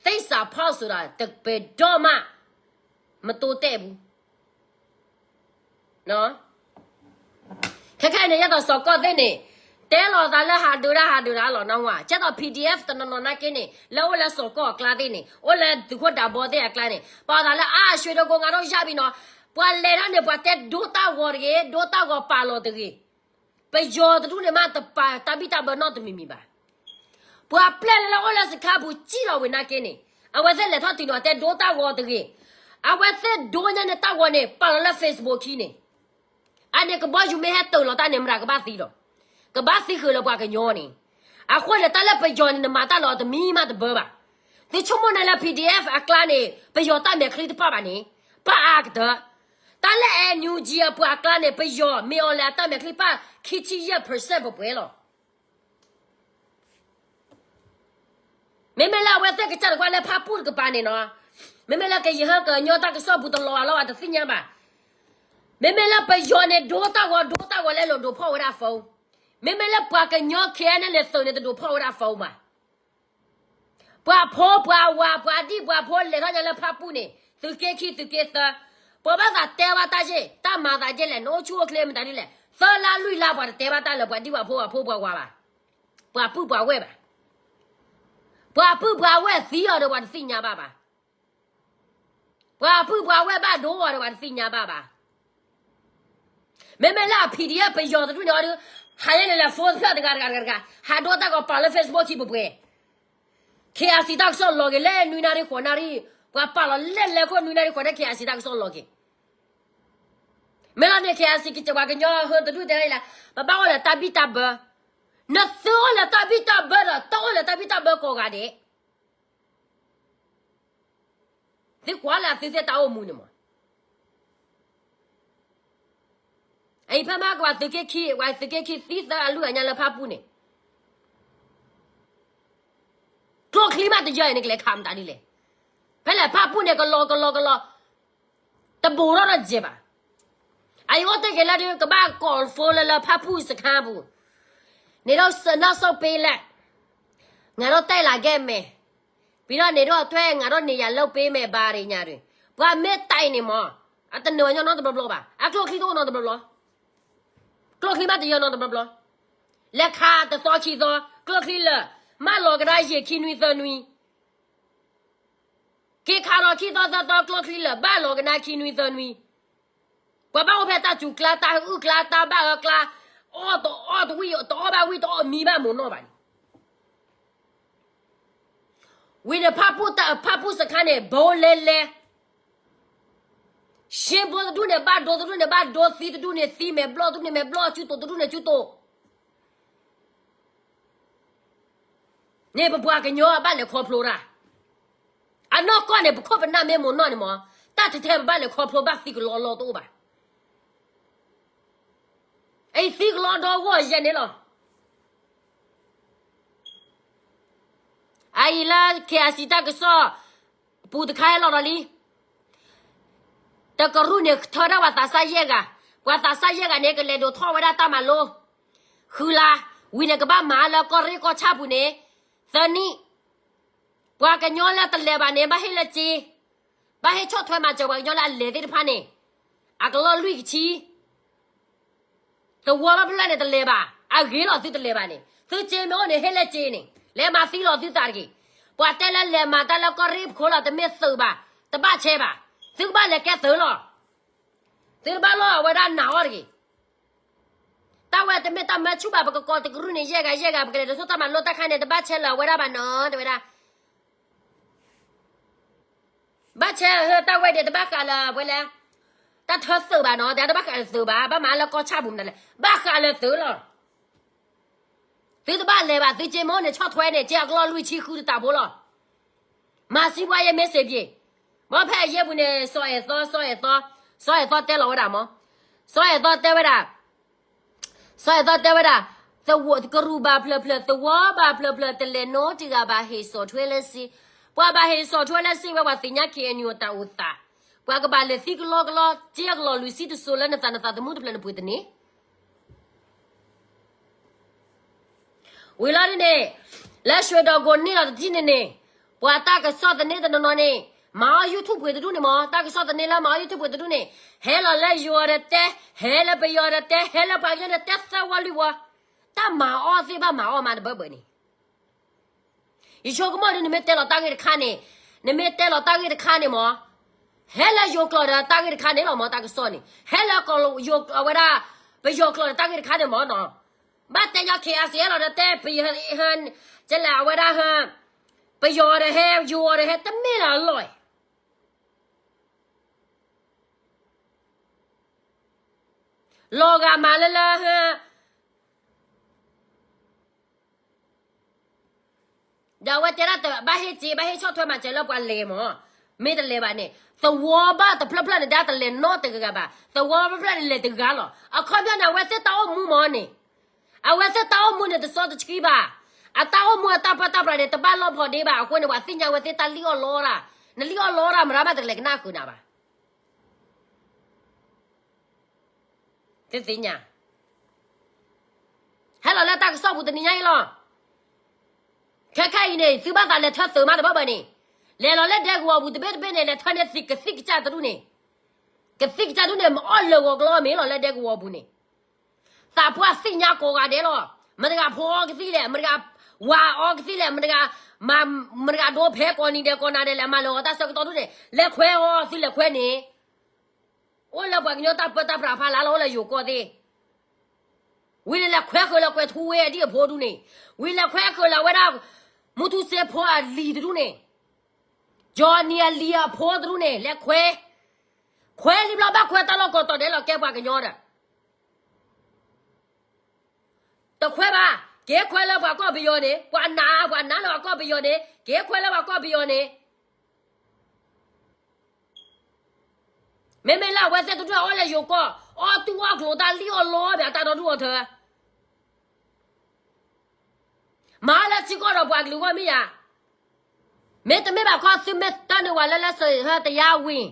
သစ္စာဖောက်ဆိုတာ တပယ်တော့မှ မတိုးတက်ဘူး. ခဲခဲအံၤန့ၣ် ယဲသိး စော်ကော်သ့ၣ်န့ၣ် တဲလီၤသးလၢ ဟးဒုးတၢ် ဟးဒုးတၢ်လီၤ နီၢ်ဝါ, ကဲသိး PDF တနီၤနီၤနာ်က့န့ၣ် လၢအိၣ်လၢ စော်ကော် အကျါသ့ၣ်န့ၣ် အိၣ်လၢ သုးခိၣ်ဒးဘီသ့ၣ်အကျါန့ၣ် ပာ်သးလၢ အါ ရွှေတောင်ကို ငါတို့ ရပြီနော်, ပှၤလဲၤတၢ်န့ၣ် ပှၤတဲဒိတၢ်ဂီၤတဂ့ၤ, ဒိတၢ်ဂီၤပာ်လီၤတဂ့ၤ. ပယီၤတဒူၣ်န့ၣ်မးတပာ်တၢ်ဘံၣ်တၢ်ဘၢနီတမံၤမံၤဘၣ်. ပှၤပျဲၢ်လၢအိၣ်လၢစခါပူၤစံၣ်လီၤဝံၤနာ်က့န့ၣ် အဝဲသ့ၣ်လဲၤထီၣ်တုၤန့ၣ် အတဲဒိတၢ်ဂီၤတဂ့ၤ. အဝဲသ့ၣ်ဒိညါန့ၣ်တၢ်ဂီၤန့ၣ် ပာ်လီၤလၢ Facebook ခံန့ၣ် အန့ၣ်ကဘီယူၤမ့ၢ်ဟဲတုာ်လီၤတၢ်န့ၣ် မတၤကဘၣ်သံဒီး ကဘၣ်သံဃုာ်လၢပှၤကညီန့ၣ်. အဃိန့ၣ် တၢ်လၢပယီၤန့ၣ် နမၤတၢ်လီၤတမံၤမးတဘၢဘၣ်. သုဆိကမိၣ်န့ၣ်လၢ P D F အကျါန့ၣ် ပယီၤတၢ်မဲာ်ချံတပာ်ဘၣ်န့ၣ် ပာ်အါကတၢၢ်. တၢ်လၢ N U G အပှၤအကျါန့ၣ် ပယီၤမ့ၢ်အီၤလဲၤအတၢ်မဲာ်ချံပာ် ခံဆံယဲၢ် percent ပှဲၤပှဲၤလီၤ. မ့မ့ၢ်လၢအဝဲသ့ၣ်ကစၢ်တကွၢ်လၢဖၣ်ပူၣ်တကပၤန့ၣ်နီၤ, မ့မ့ၢ်လၢကယံၤဟၢကညီတၢ်ကစီၣ်ပူၤတလီၤအလီၢ်အတသ့ၣ်ညါဘၣ်. မ့မ့ၢ်လၢပယီၤန့ၣ် ဒိတၢ်ဂီၤဒိတၢ်ဂီၤလဲလိာ်ဒိးဖီၣ်ဝဲဒၣ် phone, မ့မ့ၢ်လၢပှၤကညီ K N L သုးန့ၣ် တဒိးဖီၣ်ဝဲဒၣ် phone ဘၣ်. ပှၤဖိပှၤဝၤ ပှၤဒံၣ်ပှၤဖိလဲၤထီၣ်ညါလၢဖၣ်ပူၣ်န့ၣ် သုးက့ခံသုးက့သၢ, ပှၤဘၣ်သးတဲဘၣ်တၢ်ယ့ၣ် တၢ်မၤသးယ့ၣ်လဲၣ် နအိၣ်ဆူၣ်အိၣ်ချ့မတၤဒ်လဲၣ်, သၢလါလွံၢ်လါပှၤတတဲဘၣ်တၢ်လၢပှၤဒံၣ်ပှၤဖိပှၤဖိပှၤဝၤဘၣ်, ပှၤပုၢ်ပှၤဝဲၢ်ဘၣ်. ပှၤပုၢ်ပှၤဝဲၢ်သံအီၤဒီးပှၤတသ့ၣ်ညါဘၣ်ဘၣ်. ပှၤပုၢ်ပှၤဝဲၢ်ဘၣ်ဒိအီၤဒီးပှၤတသ့ၣ်ညါဘၣ်ဘၣ်. မ့မ့ၢ်လၢအ P D F ပယီၤတဒူၣ်န့ၣ်အီၤဒီး ဟးယဲန့ၣ်လဲၤ phone တဖျၢၣ်တဂၤတဂၤတဂၤတဂၤ ဟးဒိတၢ်ဂီၤပာ်လၢ Facebook ခံပှဲၤပှဲၤ, K I C တၢ်ကစီၣ်လီၤက့ၤ လၢနွံနၣ်ရံၣ်ဃိးနၣ်ရံၣ်, ပှၤပာ်လီၤလဲၣ်လဲၣ်ခိၣ်နွံနၣ်ရံၣ်ဃိးနၣ်ရံၣ် K I C တၢ်ကစီၣ်လီၤက့ၤ. မ့ၢ်လီၤန့ၣ် K I C ကစၢ်ပှၤကညီဟၢတဒူၣ်တဲလၢ ပဘၣ်အိၣ်လၢတၢ်ဘံၣ်တၢ်ဘၢ, နသုအိၣ်လၢတၢ်ဘံၣ်တၢ်ဘၢဒီး တၢ်အိၣ်လၢတၢ်ဘံၣ်တၢ်ဘၢကိးဂၤဒဲး သုကွၢ်လၢအသုသ့ၣ်တၢ်အိၣ်မူန့ၣ်မး. အအံၤဖဲမ့ၢ်ကဘၣ်သုးက့ခံ ပှၤသုးက့ခံသံသၢအလွံၢ်အညါလၢဖၣ်ပူၣ်န့ၣ်, ကျိချံမးတယၢအံၤန့ၣ် ကလဲၤခးမတၤဒ်လဲၣ်. ဖဲလဲၣ်ဖၣ်ပူၣ်န့ၣ် ကလီကလီကလီ တဘူးထီၣ်ဒီးယဲၢ်ဘၣ်. အအံၤအိၣ်တ့ၢ်က့ၤလၢဒုး ကဘၣ်ကိး phone လၢလၢဖၣ်ပူၣ်စခါပူၤ, န့ၣ်ဒီးစနီၣ်စိၣ်ပ့လဲၣ်, ငါဒီးတဲလၢကဲမဲာ်, ပံၤဒီးန့ၣ်ဒီးထွဲ ငါဒီးန့ၣ်ယၤလၢပ့မဲာ်ဘၣ်ရ့ၣ်ညါရ့ၣ်, ပှၤမ့ၢ်တဲအံၤန့ၣ်မး, အတနၢၤညီနီတဘျီဘျီဘၣ်, အကျိချံတအိၣ်နီတဘျီဘျီ, ကျိချံမးတယၢနီတဘျီဘျီ, လဲၤခးတသီခံသီ ကျိချံလၢာ်, မၢလီၤကဒါယံာ်ခံနွံသၢနွံ က့ၤခးလီၤခံသီသၢသီကျိချံလၢာ် ဘၣ်လီၤကဒါခံနွံသၢနွံ, ပှၤဘၣ်အိၣ်ဖဲတၢ်စူၤကျါ တၢ်အုၣ်ကျါ တၢ်ဘၣ်အၢကျါ, အီၣ်တအီၣ်တဝံၣ် တအီၣ်ဘၣ်ဝံၣ် တအီၣ်မံဘၣ်မိၢ်နီၢ်ဘၣ်န့ၣ်, ဝံၤန့ၣ်ဖၣ်ပူၣ်တၢ် ဖၣ်ပူၣ်စခါန့ၣ် ဘိလဲလဲ, ရှ့ဘိတဒူၣ်န့ၣ် ဘၣ်ဒိတဒူၣ်န့ၣ် ဘၣ်ဒိသံတဒူၣ်န့ၣ်သံ မဲာ်ဘျီၣ်တဒူၣ်န့ၣ် မဲာ်ဘျီၣ် စုတိာ်တဒူၣ်န့ၣ် စုတိာ် န့ၣ်ပပှၤကညီဘၣ်လဲၤခီဖျိတၢ်, အနီၢ်ကီၢ်န့ၣ် ပခိၣ်ပနၢ်မ့ၢ်မိၢ်နီၢ်န့ၣ်မး, တၢ်ထဲထဲပဘၣ်လဲၤခီဖျိဘၣ်သံကလီလီတအိၣ်ဘၣ်. အံၤသံကလီဒီဂီၢ်ယဲၢ်န့ၣ်လီၤ. အအံၤလၢ K I C တၢ်ကစီၣ် ပူၤတခါဟဲလီၤဒီးလံ. တကရူၢ်န့ၣ်ထၢဒၣ်ပှၤသးစၢ်ယဲၢ်ဂၤ, ပှၤသးစၢ်ယဲၢ်ဂၤန့ၣ် ကလဲၤဒိးထီၣ်ဝဲဒၣ်တၢ်မၤလိ ဃုလါ, ဝံၤန့ၣ်ကဘၣ်မၤလၢကီၢ်ရ့ၣ်ကီၢ်ဆၣ်ပူၤန့ၣ် သၢနံၣ်, ပှၤကညီလၢတလဲၤဘၣ်န့ၣ် ဘၣ်ဟ့ၣ်လၢစ့, ဘၣ်ဟ့ၣ်ဆီၣ်ထွဲမၤစၢၤပှၤကညီလၢအလဲၤသ့ၣ်တဖၣ်န့ၣ် အကလီၢ်လွံၢ်ကဆံ သဝီဘၣ်ဖျၢၣ်န့ၣ်တလဲၤဘၣ်, အဂ့ၤလီၤသုတလဲၤဘၣ်န့ၣ် သုစ့မ့ၢ်အိၣ်န့ၣ်ဟ့ၣ်လၢစ့န့ၣ် လဲၤမၤသံလီၤသုသးတဂ့ၤ. ပှၤတဲလၢလဲၤမၤတၢ်လၢကီၢ်ရ့ၣ်ပခိၣ်လီၤ တမ့ၢ်သုးဘၣ်, တဘၣ်ဆဲးဘၣ်, သုကဘၣ်လဲၤကဲသုးလီၤ. သုတဘၣ်လီၤအဝဲဒၣ်နာ်အီၤတဂ့ၤ. တၢ်ဝဲတမ့ၢ်တၢ်မၢဆူၣ်ဘၣ် ပကကိးတကရူၢ်န့ၣ် ယဲၢ်ဂၤယဲၢ်ဂၤ ပကလဲၤဒိးထီၣ်တၢ်မၤလိတၢ်ခါန့ၣ် တဘၣ်ဆဲးလၢၤအဝဲဒၣ်ဘၣ်နီၤ တဲဝဲဒၣ် ဘၣ်ဆဲးဟၢတၢ်ဝဲဒၣ်တဘၣ်ဃးလၢၤဝဲလဲၣ်, တၢ်ထၢသုးဘၣ်နီၤ တဘၣ်ဃးလၢၤသုးဘၣ် ဘၣ်မၤလၢကီၢ်ဆၣ်ပူၤမနုၤလဲၣ် ဘၣ်ဃးလၢၤသုးလီၤ. သုတဘၣ်လဲၤဘၣ် သုစ့မ့ၢ်အိၣ်န့ၣ် ဆီၣ်ထွဲန့ၣ် စ့အကလီၢ်လွံၢ်ဆံဃုတတးဖိလီၤ. မၤစံးပှၤယဲမ့ၢ်စ့ပျ့ၤ, ဘၣ်ဖဲအယဲၢ်ပူၤန့ၣ် စီၤအဲၣ်သီ စီၤအဲၣ်သီ, စီၤအဲၣ်သီတဲလီၤဝဲဒၣ်မး, စီၤအဲၣ်သီတဲဝဲဒၣ် စီၤအဲၣ်သီတဲဝဲဒၣ်, သဝီကရူၢ်ဘၣ်ဖျၢၣ်ဖျၢၣ် သဝီဘၣ်ဖျၢၣ်ဖျၢၣ် တလဲၤနီတဂၤဘၣ် ဟ့ၣ်စီၣ်ထွဲလၢစ့, ပှၤဘၣ်ဟ့ၣ်စီၣ်ထွဲလၢစ့ဝဲ ပှၤသ့ၣ်ညါ K N U အတၢ်အိၣ်သး, ပှၤကဘၣ်လဲၤသံကလီကလီ စ့အကလီၢ်လွံၢ်ဆံတစိၤလၢနသးနသးသမူတဖျၢၣ်နပှ့ၤတန့ၢ် ဝံၤလီၤဒ်န့ၣ်, လၢ ရွှေတောင် ကိးန့ၢ်လီၤတထံၣ်န့ၣ်န့ၣ်, ပှၤတၢ်ကစီၣ်သန့တနီၤနီၤန့ၣ်, မၤအီၣ် YouTube ပှ့ၤတဒူၣ်န့ၣ်မး, တၢ်ကစီၣ်သန့လၢမၤအီၣ် YouTube ပှ့ၤတဒူၣ်န့ၣ်, ဟဲလီၤလၢယိၤဒီးတဲ, ဟဲလၢပယီၤဒီးတဲ, ဟဲလၢပှၤကညီဒီးတဲသၢဝီလွံၢ်ဝီ, တၢ်မၤအီၣ်သ့ၣ်ဘၣ်မၤအီၣ်မးတဘၢဘၢန့ၣ် ယဆိကမိၣ်ဒ်နမ့ၢ်တဲလီၤတၢ်ဂ့ၢ်တခါန့ၣ်, နမ့ၢ်တဲလီၤတၢ်ဂ့ၢ်တခါန့ၣ်မး, ဟဲလၢယိၤကျိာ်ဒီးတၢ်ဂ့ၢ်တခါန့ၣ်လီၤမး တၢ်ကစီၣ်န့ၣ်, ဟဲလၢကီၢ်ယိၤအဝဲဒၣ်, ပယီၤကျိာ်ဒီးတၢ်ဂ့ၢ်တခါန့ၣ်မးနီၤ, ဘၣ်တဲညီ ခ့အစ့လီၤဒီးတဲပယီၤ, ကလဲၣ်အဝဲဒၣ်ဟဲ, ပယီၤဒီးဟဲ ယိၤအီၤဒီးဟဲ တမ့ၢ်လၢအလီၢ်အံၤ လီၤဂာ်မးလၢလၢဟဲ ဒီးအဝဲတဲဒၣ်တ ဘၣ်ဟ့ၣ်စ့ ဘၣ်ဟ့ၣ်ဆီၣ်ထွဲမၤစၢၤလၢပှၤလဲၤမၢ်, မ့ၢ်တလဲၤဘၣ်န့ၣ် သဝီဘၣ်တဖျၢၣ်ဖျၢၣ်န့ၣ် ဒါတလဲၤနီတဂၤဘၣ်, သဝီဖျၢၣ်ဖျၢၣ်န့ၣ်လဲၤတဂၤလီၤ. အခီပညီန့ၣ် အဝဲသ့ၣ်တၢ်အိၣ်မူမၢ်န့ၣ်, အဝဲသ့ၣ်တၢ်အိၣ်မူန့ၣ် တစီတဆှံဘၣ်, အတၢ်အိၣ်မူအတၢ်ပၢတၢ်ပြးန့ၣ် တဘၣ်လီၢ်ဖီဒ့ဘၣ်အဃိန့ၣ် ပှၤသ့ၣ်ညါဝဲသ့ၣ်တၢ်လံၣ်အီၣ်လီတၢ်, နလံၣ်အီၣ်လီတၢ်မတၤမးတကလဲၤကနၣ်ဃုာ်နၤဘၣ် သ့ၣ်ညါ, ဟဲလီၤလၢတၢ်ကစီၣ်ပူၤတနံၤညါအံၤလီၤ. ခဲခါအံၤန့ၣ် သုဘၣ်သးလဲၤထၢသုးမးတဘၣ်ဘၣ်န့ၣ်, လဲၤလီၤလၢဒဲကဝီၤပူၤတဘ့ၣ်တဘ့ၣ်န့ၣ် လဲၤထၢန့ၢ်သံးကသံၣ်ကစၢ်တဒူၣ်န့ၣ်, ကသံၣ်ကစၢ်ဒူၣ်န့ၣ် မ့ၢ်အီၣ်လၢာ်ဂီၤကျီမ့ၢ်လီၤလၢဒဲကဝီၤပူၤန့ၣ်, သးပှၢ်သ့ၣ်ညါကိးဂၤဒဲးလီၤ. မတၤတဂၤဖိအီကသံၣ်လဲၣ်, မတၤတဂၤဝၤအီကသံၣ်လဲၣ်, မတၤတဂၤ, မတၤတဂၤဒိဖဲကိးနံၤဒဲးကိးနၤဒဲးလဲၣ်, မၤလၢာ်ဂီၤတၢ်ဆၢကတီၢ်ဒူၣ်န့ၣ် လဲၤခွဲးအီၤသုလဲၤခွဲးန့ၣ် အိၣ်လၢပှၤကညီတၢ်ပၢတၢ်ပြးဖးလၢ်လီၤ အိၣ်လၢယိၤကီၢ်သ့ၣ်, ဝံၤန့ၣ်လဲၤခွဲးဃုာ်လၢကွဲးထူဝ့အဒံၣ်အဖိဒူၣ်န့ၣ်, ဝံၤလဲၤခွဲးဃုာ်လၢအဝဲဒၣ် မူထူစ့ဖိအလံၤတဒူၣ်န့ၣ်, ယီၤနံၤအလံၤအဖိတဒူၣ်န့ၣ် လဲၤခွဲး, ခွဲးလံဘျီဘၣ်ခွဲးတၢ်လီၢ်ကီၢ်တီၤဒဲးလီၤ ကဲပှၤကညီဒီး တခွဲးဘၣ်, က့ၤခွဲးလၢပှၤကီၢ်ပယီၤန့ၣ်, ပှၤနာ် ပှၤနာ်လၢပှၤကီၢ်ပယီၤန့ၣ် က့ၤခွဲးလၢပှၤကီၢ်ပယီၤန့ၣ်, မ့မ့ၢ်လၢအဝဲသ့ၣ်တဒူၣ်အီၣ်လၢယိၤကီၢ်, အီၣ်တူၢ်အီၣ်ကျိၤတၢ်လံၣ်အီၣ်လီဘၣ်တၢ်ဒီဒူၣ်အီၤထၢ မၤလၢထံကီၢ်ဒီးပှၤကလုာ်ဂီၢ်မ့ၢ်ဧါ. မ့တမ့ၢ်ဘၣ်ခီ သုမ့ၢ်တၢ်န့ၢ်ဝဲလၢလၢစၢၤဟၢတယါဝံၤ,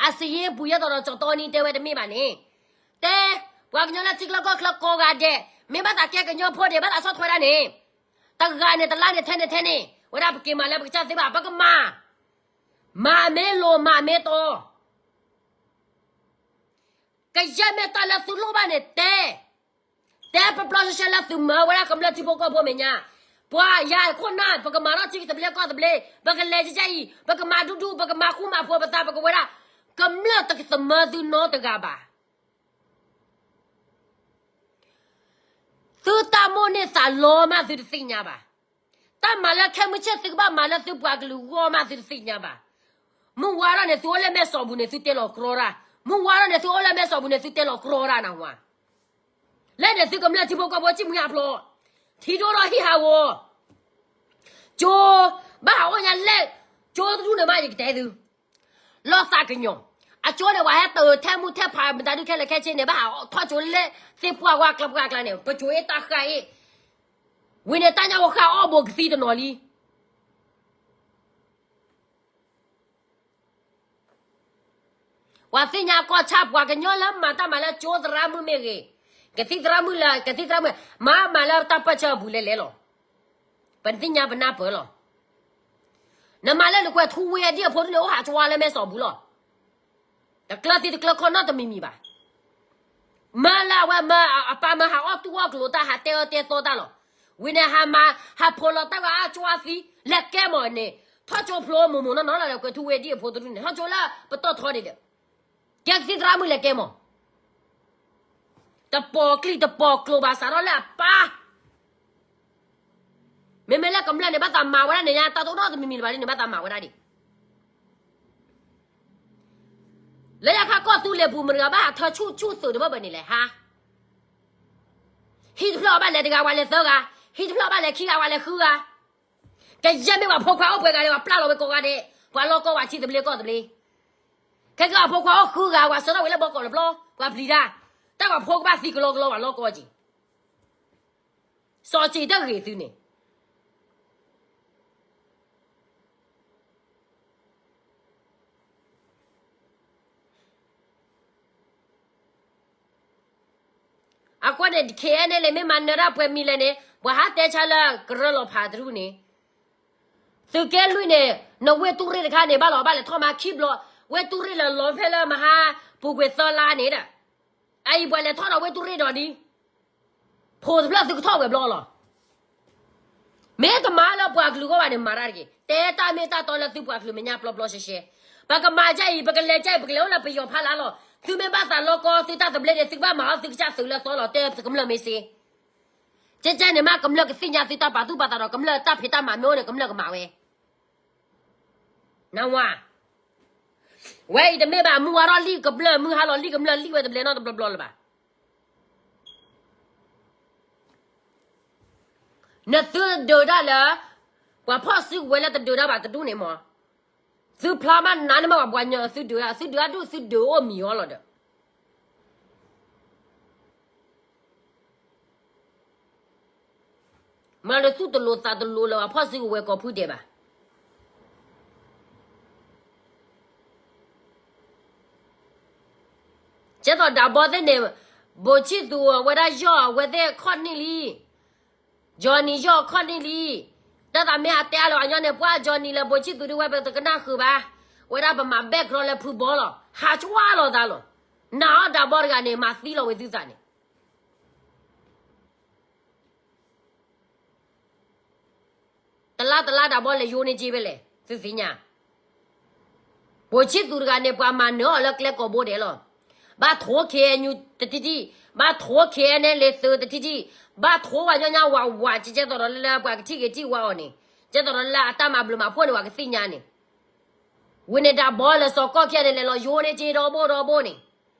အစံးယ့ပူၤယဲၢ်တီၤဒီးကၠီတီနံတဲဝဲတမ့ၢ်ဘၣ်န့ၣ်, တဲ, ပှၤကညီလၢထံချၢကီၢ်ချၢကိးဂၤဒဲး, မ့ၢ်ဘၣ်သးကဲကညီဖိဒဲး ဘၣ်သးဆီၣ်ထွဲဒၣ်န့ၣ်, တဂၤန့ၣ်တလါန့ၣ်ထဲန့ၣ်ထဲန့ၣ်, ဝဲဒၣ်ပက့ၤမၤလၢပကစၢ်သ့ဘၣ် ပကမၤ, မၤမ့ၢ်လိၤမၤမ့ၢ်တီ ကယဲၢ်မ့ၢ်တၢ်လၢသုလိၣ်ဘၣ်န့ၣ်တဲ, တဲပျီပျီရှဲရှဲလၢသုမၤဝဲဒၣ်ကမျၢၢ်ထံဖိကီၢ်ဖိမဲာ်ညါ, ပှၤယၤခိၣ်နၢ် ပကမၤထီၣ်ထံကတဘျ့ကီၢ်တဘျ့, ပကလဲၤကဲအံၤ, ပကမၤဒူဒူ, ပကမၤဃူမၤဖိးပသး, ပကဝဲဒၣ်, ကမျၢၢ်တကသမၢသုနီတဂၤဘၣ်. သုတၢ်မိၣ်န့ၢ်သးလီမးသုတသ့ၣ်ညါဘၣ်. တၢ်မၤလၢခဲမုၢ်ဆ့ၣ်သုကဘၣ်မၤလၢသုပှၤကလုာ်ဂီၢ်မးသုတသ့ၣ်ညါဘၣ်. မုၢ်ဝါထီၣ်န့ၣ် သုအိၣ်လၢမဲၢ်စီၤပူၤန့ၣ် သုတဲလီၤကြီတၢ်, မုၢ်ဝါထီၣ်န့ၣ် သုအိၣ်လၢမဲၢ်စီၤပူၤန့ၣ် သုတဲလီၤကြီတၢ်နဝၤ, လၢန့ၣ်သုကမျၢၢ်ထံဖိကီၢ်ဖိဆံၣ်မုၢ်ဟးဖျိး, ထံဒိၣ်ထီၣ်ဟံၣ်ဟးဂီၤ, ကၠိ, ဘၣ်ဟးအိၣ်ညါလဲၣ်, ကၠိတဒူၣ်န့ၣ်မးယကတဲသု လီၤသးကညီၤ, အကၠိန့ၣ် ပှၤဟဲတၢၢ်ထဲမူထဲဖးမတၤဒုးခဲလၢာ်ခဲဆ့န့ၣ် ဘၣ်ဟးထီၣ်ကၠိလၢသ့ၣ်ပှၢ်ဝါကျါပှၢ်ကျါန့ၣ် ပကၠိအ့ၣ်တၢ်ဃာ်အ့ၣ်, ဝံၤန့ၣ်တၢ်ညၣ်ဖိဃာ်အီၣ်ဘိကသံတနီၤလံ. ပှၤသ့ၣ်ညါကီၢ်ဆၣ် ပှၤကညီလၢမၤတၢ်မၤလၢကၠိသရၣ်မုၣ်မ့ၢ်ဂ့ၤ, ကသံၣ်သရၣ်မုၣ်လၢ ကသံၣ်သရၣ်မုၣ်, မၤမၤလၢတၢ်ပၢၢ်ဆၢအပူၤလဲၤလဲၤလီၤ. ပသ့ၣ်ညါပနၢ်ပၢၢ်လီၤ. နမၤလၢနကွဲးထူဝ့အဒံၣ်အဖိဒ်န့ၣ် အိၣ်ဟးကၠိဝါလၢမဲၢ်စီၤပူၤလီၤ. တကျၢၤသံတကျၢၤခီၣ်နီတမံၤမံၤဘၣ်. မၢလၢအဝဲမၢအပၢ်မၢဟးအီၣ်တူၢ်အီၣ်ကျိၤတၢ် ဟးတဲအၢတဲသီတၢ်လီၤ. ဝံၤန့ၣ်ဟးမၤ ဟးဖိးလီၤတၢ်ဂီၤအါကၠိဝါသံ လဲၤကဲမီၤန့ၣ်, ထီၣ်ကၠိဖျိမိၢ်မိၢ်နီၢ်နီၢ်လီၤ ကွဲးထူဝ့ဒံၣ်အဖိတဒူၣ်န့ၣ် ထီၣ်ကၠိလၢပတီၢ်ထီန့ၣ်ဒီး ကဲကသံၣ်သရၣ်မုၣ်လဲၤကဲမီၤ, တပိာ်ကျိၤတပိာ်ကျိၤဘၣ်စးထီၣ်လၢအပၢ်. မ့မ့ၢ်လၢကမျၢၢ်န့ၣ် ဘၣ်သးမၤဝဲဒၣ်န့ၣ်ညါ တၢ်တအိၣ်နီတမံၤမံၤလၢၤဘၣ်န့ၣ် ဘၣ်သးမၤဝဲဒၣ်ဒံး. လၢယခါကီၢ်သူလ့ၤပူၤ မတၤဂၤဘၣ်ဟးထၢဆူၣ်ဆူၣ်သုးတဘၣ်ဘၣ်န့ၣ်လဲၣ်ဟါ. ဟံၣ်တဖျၢၣ်အဘၣ်လဲၤတဂၤ ပှၤလဲၤသၢဂၤ, ဟံၣ်တဖျၢၣ်အဘၣ်လဲၤခံဂၤ ပှၤလဲၤဃုဂၤ. ကယဲၢ်မ့ၢ်ပှၤဖိခွါအိၣ်ပှဲၤဂၤဒီး ပှၤပျၢ်လီၤဝဲကိးဂၤဒဲး, ပှၤလီၢ်ကီၢ်ဝဲထံသဘျ့ကီၢ်သဘျ့. ခဲကဲပှၤဖိခွါအိၣ်ဃုဂၤ ပှၤဆှၢထီၣ်ဝဲလၢဘီကီးတဘျီ, ပှၤပျံၤတၢ်, တၢ်ပှၤဖိကဘၣ်သံကလီကလီ ပှၤလီၢ်ကီၢ်က့ၤ စီၤစံးတဂ့ၤသုန့ၣ်. အဃိန့ၣ် ခဲအံၤန့ၣ် မ့ၢ်မၤနၢၤတၢ်ပှဲၤမံၤလဲၣ်န့ၣ် ပှၤဟးတဲဆါလၢကရၢလီၤဖးတရူၢ်န့ၣ်, သုးက့လွံၢ်န့ၣ် နဝ့ၢ်တူၢ်ရ့ၣ်တခါန့ၣ် ဘၣ်လီၤဘၣ်လဲၤထီၣ်မၤခံဘျီ, ဝ့ၢ်တူၢ်ရ့ၣ်လၢလီၤဖဲလၢမဟါပူၤကွံာ်သၢလါန့ၣ်ဒီး အအံၤပှၤလဲၤထီၣ်ဒီးဝ့ၢ်တူၢ်ရ့ၣ်ဒီးဒ် ဖိတဖျၢၣ်သုကထီၣ်ဝဲၤဘျီလီၤ. မ့ၢ်တမၤလၢပှၤကလုာ်ဂီၢ်ဘၣ်န့ၣ် မၤတၢ်တဂ့ၤ. တဲတၢ်မ့ၢ်တၢ်တီလၢသုပှၤကလုာ်မဲာ်ညါပျီပျီရှဲရှဲ. ပကမၤဒ်အံၤ ပကလဲၤဒ်အံၤ ပကလဲၤအိၣ်လၢပယီၤဖီလာ်လီၤ. သုမ့ၢ်ဘၣ်သးလီၢ်ကီၢ်သုတၢ်သဘျ့န့ၣ် သုကဘၣ်မၤအီၣ်သုကစၢ်သုးလၢသီလီၤ တဲသုကမျၢၢ်မ့ၢ်စ့ ကဲကဲန့ၣ်မး ကမျၢၢ်ကသ့ၣ်ညါသုတၢ်ပာ်သူၣ်ပာ်သးဒီး ကမျၢၢ်တၢ်ဖံးတၢ်မၤမ့ၢ်အိၣ်န့ၣ် ကမျၢၢ်ကမၤဝဲ. နဝၤ, ဝဲအံၤတမ့ၢ်ဘၣ် မုၢ်ဝါထီၣ်လံၣ်ကမျၢၢ်မုၢ်ဟါလီၤလံၣ်ကမျၢၢ်လံၣ်ဝဲတဘျဲနီတဘျီဘျီလၢၤဘၣ်. နသုတဒုးတၢ်လၢ ပှၤဖီၣ်စုကဝဲၤလၢတဒုးတၢ်ဘၣ်တဒူၣ်န့ၣ်မး, သုဖျါမးနးန့ၢ်မးပှၤပှၤညီသုဒုး သုဒုးအဒူၣ်သုဒုးအိၣ်မံၤအီၤလီၤဒီး မၤလၢသူၣ်တလိၤသးတလိၤလၢၤ ပှၤဖီၣ်စုကဝဲၤကိးဖုဒဲးဘၣ်. ကဲသိးဒၣ်ဘီသ့ၣ်န့ၣ် ဘိၣ်ဆံၣ်သူးဝဲဒၣ်ယီၢ်အဝဲသ့ၣ်ခီၣ်န့ၢ်လံ, Johnny ယီၢ်ခီၣ်န့ၢ်လံ. တၢ်သးမ့ၢ်ဟးတဲအါလၢအညီန့ၣ် ပှၤ Johnny လၢဘိၣ်ဆံၣ်သူးဒုးဝဲပတကနၣ်ဃုာ်ဘၣ်, ဝဲဒၣ်ပမၤဘဲၣ်ကြီလၢဖုဘီလီၤ ဟးကွၢ်လိာ်သးလီၤ. နာ်အီၤဒၣ်ဘီတဂၤန့ၣ် မၤသံလီၤဝဲသုသးန့ၣ် တလါတလါဒၣ်ဘီလဲၤယိန့ၢ်က့ဖဲလဲၣ် သုသ့ၣ်ညါ. ဘိၣ်ဆံၣ်သူးတဂၤန့ၣ် ပှၤမၤနၢၤအီၤလၢကျဲကိာ်ဘိဒဲးလီၤ. ဘၣ်ထိး KNU တထံၣ်ထံၣ်, ဘၣ်ထိး KNLA သုးတထံၣ်ထံၣ်, ဘၣ်ထိးပှၤညီညီဝးဝး ကဲကဲသိးဒီးလၢပှၤကထံၣ်က့ၤထံၣ်ဝဲအီၤန့ၣ်, ကဲသိးဒီးလၢအတၢ်မၤဘျုးမၤဖှိၣ်န့ၣ် ပှၤကသ့ၣ်ညါန့ၣ်, ဝံၤန့ၣ်ဒၣ်ဘီလၢစီၤကီၢ်ခံဂၤန့ၣ် လဲၤလီၤယိန့ၢ်က့ဒီဘိဒီဘိန့ၣ်,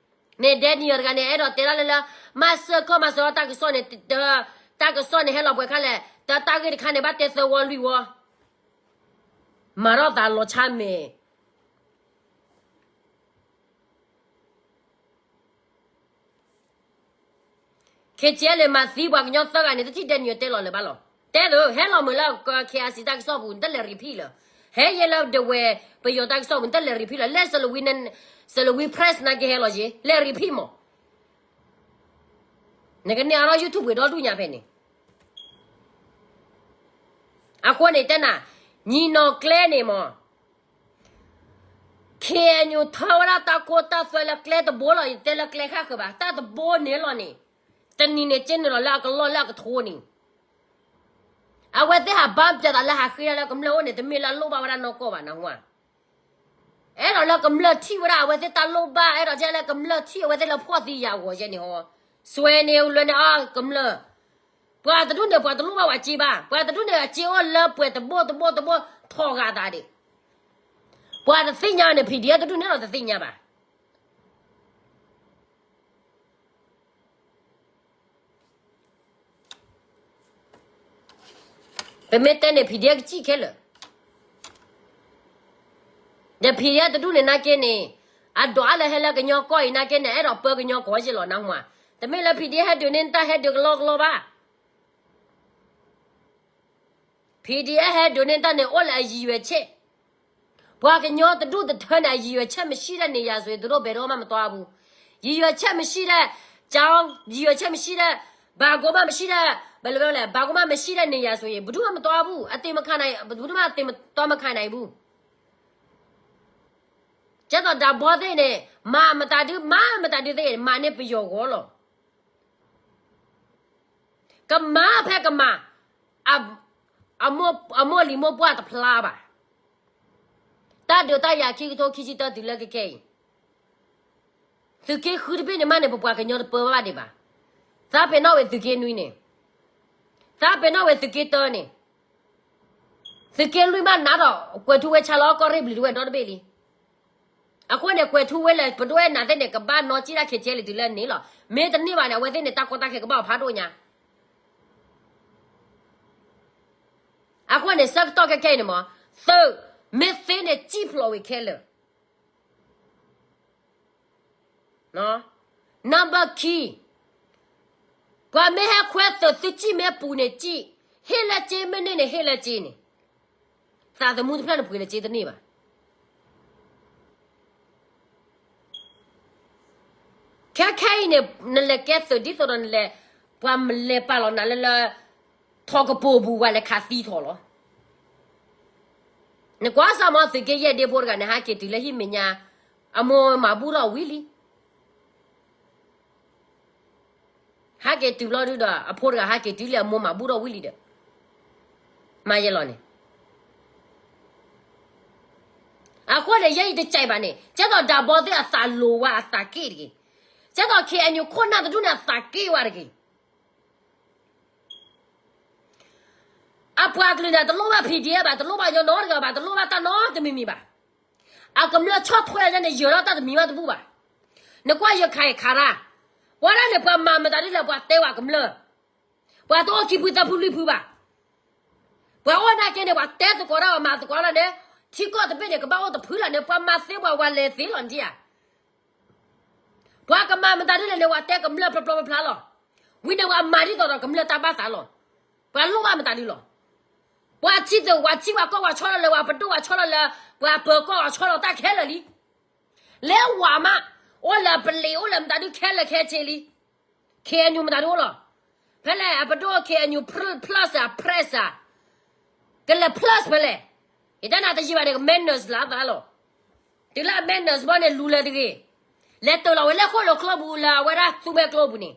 န့ၣ်ဒဲနံၤယီၤတဂၤန့ၣ် အဲၣ်ဒိးတဲဒၣ်လၢလၢ မၤစၢၤခီၣ်မၤစၢၤလီၤတၢ်ကစီၣ်န့ၣ်, တၢ်ကစီၣ်န့ၣ်ဟဲလီၤပှဲၤခါလဲၣ်, တၢ်တၢ်ဂ့ၢ်တခါန့ၣ် ဘၣ်တဲသၢဝီလွံၢ်ဝီ, မၤထီၣ်သးလီၤဆါမဲာ် KTLA မၤသံပှၤကညီသၢဂၤန့ၣ် တထံၣ်ဒဲနံၤယီၤတဲလီၤလၢၤဘၣ်လီၤ. တဲဒိး ဟဲလီၤမုာ်လၢ KIC တၢ်ကစီၣ်ပူၤ နတလဲၤ repeat လၢၤ, ဟဲယဲလၢဒဝဲၢ်ပယီၤတၢ်ကစီၣ်ပူၤ နတလဲၤ repeat လၢၤ, လဲၤ Salween Press နာ်က့ဟဲလီၤယ့ လဲၤ repeat မး. နကန့ၢ်အါထီၣ် YouTube ဝံၤဒီဒူၣ်ညါဖဲန့ၣ်, အဃိန့ၣ်တဲနၤ, ညီနီၢ်ကျဲန့ၣ်မး KNU ထၢဝဲဒၣ်တၢ်ခိတၢ်သွဲလၢကျဲတဘိလီၤ, ယတဲလၢကျဲဃၣ်ဃၢၤဘၣ်, တၢ်တဘိန့ၣ်လီၤန့ၣ်, တနံၤန့ၣ်က့န့ၣ်လီၤလၢအကလီၢ်လၢအကထိန့ၣ်, အဝဲသ့ၣ်ဟးဘါပျဲသးလၢဟးဃ့တၢ်လၢကမျၢၢ်အိၣ်န့ၣ် တမ့ၢ်လၢအလိၣ်ဘၣ်ဝဲဒၣ်နီၢ်ကီၢ်ဘၣ်နဟူဧါ. အဲၣ်ဒိးလၢကမျၢၢ်ထံၣ်ဝဲဒၣ်အဝဲသ့ၣ်တၢ်လိၣ်ဘၣ်, အဲၣ်ဒိးကဲလၢကမျၢၢ်ထံၣ်အဝဲသ့ၣ်လၢဖှီၣ်သံယာ်ဂီၤယဲန့ၣ်ဟီ, စွဲန့ၣ်လွဲန့ၣ်အီၤကမျၢၢ်, ပှၤတဒူၣ်န့ၣ် ပှၤတလိၣ်ဘၣ်ဝဲစ့ဘၣ်, ပှၤတဒူၣ်န့ၣ် အစ့အိၣ်လၢပှဲၤတဘိတဘိတဘိထီၣ်ဂာ်သးဒံး, ပှၤတသ့ၣ်ညါန့ၣ် PDF တဒူၣ်န့ၣ်ဒီးတသ့ၣ်ညါဘၣ်. ပမ့ၢ်တဲန့ၣ် PDF ကစံၣ်ခဲလၢာ်, ဒီး PDF တဒူၣ်န့ၣ်နာ်က့န့ၣ်, အဒိးအါလၢဟဲလၢကညီကီၢ်အံၤနာ်က့န့ၣ် အဲၣ်ဒိးပၢကညီကီၢ်ယ့ၢ်လီၤနဟူဧါ, တမ့ၢ်လၢ PDF ဟဲဒုးန့ၢ်တၢ်ဟဲဒုးကလီကလီဘၣ်. PDF ဟဲဒုးန့ၢ်တၢ်န့ၣ်အိၣ်လၢအရည်ရွယ်ချက်, ပှၤကညီတဒူၣ်တထၢန့ၣ် အရည်ရွယ်ချက်မရှိတဲ့နေရာဆိုရင် သူတို့ဘယ်တော့မှမသွားဘူး. ရည်ရွယ်ချက်မရှိတဲ့ကျောင်း, ရည်ရွယ်ချက်မရှိတဲ့, ဘာကိုမှမရှိတဲ့, ဘယ်လိုပြောလဲ, ဘာကိုမှမရှိတဲ့နေရာဆိုရင် ဘယ်သူမှမသွားဘူး. အသေမခံနိုင်, ဘယ်သူမှအသေမသွားမခံနိုင်ဘူး. ကဲသိးဒၣ်ဘီသ့ၣ်န့ၣ် မၤမတၤဒု, မၤမတၤဒုသ့ၣ် မၤန့ၢ်ပယီၤဂီၤလီၤ. ကမၤဖဲကမၤ, အ, အမိၢ်လံၤမိၢ်ပှၢ်တဖျါဘၣ်. တၢ်ဒုးတၢ်ယၤခံကထိခံဆံတၢတုၤလၢကခဲအံၤ, သုးက့ဃုတဘ့ၣ်န့ၣ်မးန့ၣ် ပပှၤကညီတပၢဘၣ်ဒံးဘၣ်. သးပ့ၤနီၣ်ဝဲသုးက့နွံန့ၣ်, သးပ့ၤနီၣ်ဝဲသုးက့တၢန့ၣ်, သုးက့လွံၢ်မးနးဒီး ကွဲးထူဝဲဆါလီၤကီၢ်ရ့ၣ်ဘျုးတဝဲဒီတဘ့ၣ်လံ. အဃိန့ၣ် ကွဲးထူဝဲလၢပဒိၣ်အဲၣ်နၤသ့ၣ်န့ၣ် ကဘၣ်နီၢ်ကံၣ်တၢ်ခဲကဲလံတုၤလၢန့ၣ်လီၤ. မ့ၢ်တန့ၢ်ဘၣ်န့ၣ် အဝဲသ့ၣ်န့ၣ် တၢ်ကီတၢ်ခဲကဘၣ်အီၤဖးဒိၣ်ညါ. အဃိန့ၣ် ဆၢကတီၢ်ခဲခဲအံၤန့ၣ်မး, သုးမ့ၢ်သ့န့ၣ် စံၣ်ဖျိးဝံၤခဲလၢာ် နဘၢခံ, ပှၤမ့ၢ်ဟဲခွဲသုးသုစံၣ်မ့ၢ်ပူၤန့ၣ်စံၣ်, ဟ့ၣ်လၢစ့မ့ၢ်န့ၢ်န့ၣ် ဟ့ၣ်လၢစ့န့ၣ်, သးသမူတဖျၢၣ်န့ၣ်ပှ့ၤလၢစ့တန့ၢ်ဘၣ်. ခဲခဲအံၤန့ၣ် နလဲၤကဲသုးဒ်သိးဒီးနလဲၤ, ပှၤမလဲၤပာ်လီၤနၤလၢလၢ ထီၣ်ကပိာ်ပူၤဝဲလဲၤခးသံထီၣ်လီၤ. နကွၢ်စၢ်မ့ၢ်သုးက့ယဲၢ်ဒ့ဖိတဂၤန့ၣ် ဟးက့ၤတုၤလၢဟံၣ်မဲာ်ညါ, အမိၢ်မၤဘူၣ်ထီၣ်ဝံၤလံ. ဟးက့ၤတုၤဘျီဒုဒီး အဖိတဂၤဟးက့ၤတုၤလံ အမိၢ်မၤဘူၣ်ထီၣ်ဝံၤလံဒီး မၤယဲလီၤန့ၣ်. အဃိန့ၣ် ယဲအံၤတကဲဘၣ်န့ၣ် ကဲသိးဒၣ်ဘီသ့ၣ်အသးလိၤဝဲအသးက့ၣ်တဂ့ၤ. ကဲသိး KNU ခိၣ်နၢ်တဒူၣ်န့ၣ် အသးက့ၣ်ဝဲတဂ့ၤ. အပှၤကလုာ်န့ၣ် တလိၣ်ဘၣ် P D F ဘၣ်, တလိၣ်ဘၣ်ညီနီတဂၤဘၣ်, တလိၣ်ဘၣ်တၢ်နီတမံၤမံၤဘၣ်. အကမျၢၢ်ဆီၣ်ထွဲန့ၣ် ယၢၤထီၣ်တၢ်တမံၤဘၣ်တဘူၣ်ဘၣ်. နကွၢ်ယခးခးရၢ်, ပှၤဒၣ်န့ၣ် ပှၤမၤမတၤဒ်လဲၣ် ပှၤတဲဝဲကမျၢၢ်, ပှၤတအိၣ်ခံဖုသၢဖုလွံၢ်ဖုဘၣ်. ပှၤအိၣ်နာ်က့န့ၣ် ပှၤတဲသကိးတၢ်အီၤ မၤသကိးတၢ်န့ၣ်, ထံကီၢ်တဘ့ၣ်န့ၣ် ကဘၣ်အိၣ်တဖုလီၤန့ၣ် ပှၤမၤသ့ပှၤဝၤလဲၤသ့လီၤန့ၣ်ဧါ. ပှၤကမၤမတၤဒ်လဲၣ်န့ၣ် ပှၤတဲကမျၢၢ်ဖျီဖျီဖျါဖျါလီၤ. ဝံၤန့ၣ် ပှၤမၤဒ်သိးဒီးကမျၢၢ်တၢ်ဘၣ်သးလီၤ. ပှၤလိၣ်ဘၣ်မတၤဒ်လီၤ. ပှၤထံၣ်သ့ၣ် ပှၤထံၣ်ပှၤကီၢ်ပှၤဆီလီၤလၢ ပှၤပဒိၣ်ပှၤဆီလီၤလၢ ပှၤပၢၤကီၢ်ပှၤဆီလီၤတၢ်ခဲလၢာ်လံ. လဲၤဝၤမး, အိၣ်လၢပလံၤ အိၣ်လၢမတၤဒုခဲလၢာ်ခဲဆ့လံ. K N U မတၤဒုအိၣ်လီၤ. ဖဲလဲၣ် အပဒိၣ် K N U plus အ press အ ကလဲၤ plus ဖဲလဲၣ်. ယတဲနၤတယံာ်ဘၣ်န့ၣ် က minus လၢသးလီၤ. တုၤလၢအ minus ဘီန့ၣ် လူၤလၢတဂ့ၤ. လဲၤတၢၤလီၤဝဲလၢခိၣ်လၢကျိပူၤ လၢအဝဲဒၣ်သူမွဲကျိပူၤန့ၣ်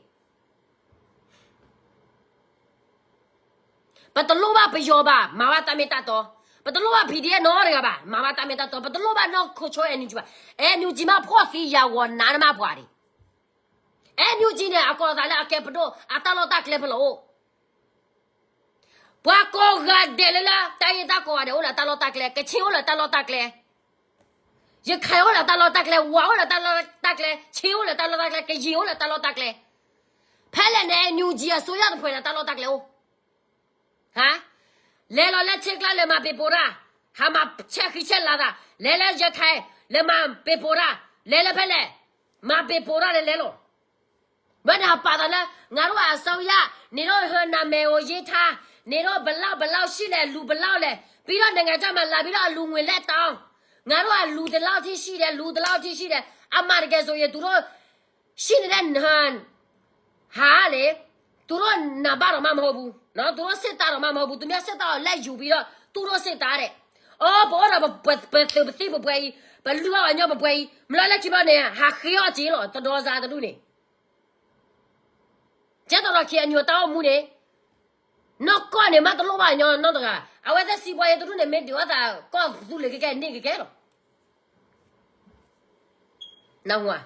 ပတလိၣ်ဘၣ်ပယီၤဘၣ် မၤဘၣ်တၢ်မ့ၢ်တၢ်တီ. ပတလိၣ်ဘၣ် P D F နီတဂၤဘၣ် မၤဘၣ်တၢ်မ့ၢ်တၢ်တီ. ပတလိၣ်ဘၣ်နီၢ်ခိဆိ N U G ဘၣ် ဖှီၣ်သံယာ်ဂီၤနးနမးပှၤဒံး. N U G န့ၣ် အကိးသးလၢအကဲပဒိၣ် အတၢ်လီၢ်တၢ်ကျဲဖဲလဲၣ်အိၣ်. ပှၤကိးဂၤဒဲးလၢလၢ တၢ်ဂ့ၢ်တၢ်ကီဂၤဒဲးအိၣ်လၢတၢ်လီၢ်တၢ်ကျဲ, ကချ့ၣ်အိၣ်လၢတၢ်လီၢ်တၢ်ကျဲ, ရခဲၣ်အိၣ်လၢတၢ်လီၢ်တၢ်ကျဲ, ဝၤအိၣ်လၢတၢ်လီၢ်တၢ်ကျဲ, ချ့ၣ်အိၣ်လၢတၢ်လီၢ်တၢ်ကျဲ, ကယံာ်အိၣ်လၢတၢ်လီၢ်တၢ်ကျဲ. ဖဲလဲၣ်န့ၣ် N U G အစိုးရသဖှဲးန့ၣ် တၢ်လီၢ်တၢ်ကျဲအိၣ်. လဲၤလီၤလၢဆ့ကျါလဲၤမၤပ့ၤပိာ်တၢ်, ဟးမၤဆဲးဃံဆဲးလၤသး, လဲၤလၢရခဲၣ် လဲၤမၤပ့ၤပိာ်တၢ်, လဲၤလၢဖဲလဲၣ် မၤပ့ၤပိာ်တၢ်လဲၤလဲၤလီၤ. ဘၣ်န့ၣ်ဟးပာ်သးလၢ ငါတို့အစိုးရ နေတော့ဟနာမည်ကိုရေးထား, နေတော့ဘယ်လောက်ဘယ်လောက်ရှိလဲ လူဘယ်လောက်လဲ, ပြီးတော့နိုင်ငံခြားမှာလာပြီးတော့အလှူငွေလက်တောင်း, ငါတို့ကလူဒီလောက်ထိရှိတယ်, လူဒီလောက်ထိရှိတယ်, အမှန်တကယ်ဆိုရင်သူတို့ ရှိနေတဲ့ ဟးလေ, သူတို့နံပါတ်တောင်မှမဟုတ်ဘူးနော်, သူတို့စစ်သားတောင်မှမဟုတ်ဘူး, သူများစစ်သားကိုလက်ယူပြီးတော့ သူတို့စစ်သားတဲ့. အိ ပအိၣ်ဒီးပသုးပသံၣ်ပပှဲၤအံၤ, ပလုၢ်အီၣ်အညီပပှဲၤအံၤ, မ့ၢ်လီၤလၢခံဘျီန့ၣ် ဟးဃ့အီၣ်က့ၤလီၤ, တဒီးစးတဒူၣ်န့ၣ် ကဲသိးဒီး K N U အတၢ်အိၣ်မူန့ၣ်, နီၢ်ကီၢ်န့ၣ် မ့ၢ်တလိၣ်ဘၣ်ညီနီတဂၤ, အဝဲသ့ၣ်စံးပှၤအံၤတဒူၣ်န့ၣ် မ့ၢ်ဒုးအီၣ်သးကီၢ်သူလ့ၤကကဲန့ၢ်ကကဲလီၤ. နၢ်ဟူဧါ.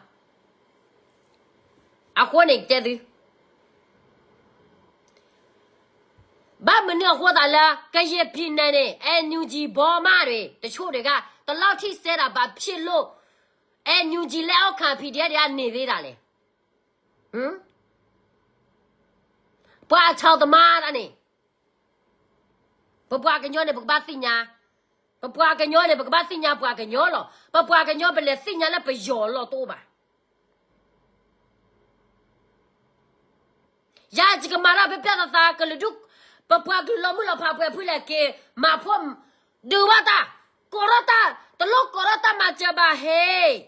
အဃိန့ၣ်တဲသု, ဘၣ်မနုၤအဃိသးလၢ ကရင်ပြည်နယ်န့ၣ် NUG ဗမာတွေ တချို့တွေက တလောက်ထိဆဲတာ ဘာဖြစ်လို့ NUG လက်အောက်ခံ PDF တွေက နေသေးတာလဲ. ပှၤအဆီတမါတၢ်န့ၣ်, ပပှၤကညီန့ၣ် ပကဘၣ်သ့ၣ်ညါ, ပပှၤကညီန့ၣ် ပကဘၣ်သ့ၣ်ညါပှၤကညီလီၤ. ပပှၤကညီပလဲၤသ့ၣ်ညါလၢပယီၤလီၢ်တအိၣ်ဘၣ်. ယၤယကမၤတၢ်ပျၢ်ပျၢ်သးသး ကလုာ်ဒူၣ်, ပပှၤကလုာ်လီၤမုၢ်လီၤဖးပှဲၤဖုလဲၣ်က့ၤ, မၤဖိ, ဒုးဘၣ်တၢ်, ကိးထီၣ်တၢ်, တလိၣ်ကိးထီၣ်တၢ်မၤစၢၤဘၣ်ဟ့ၣ်.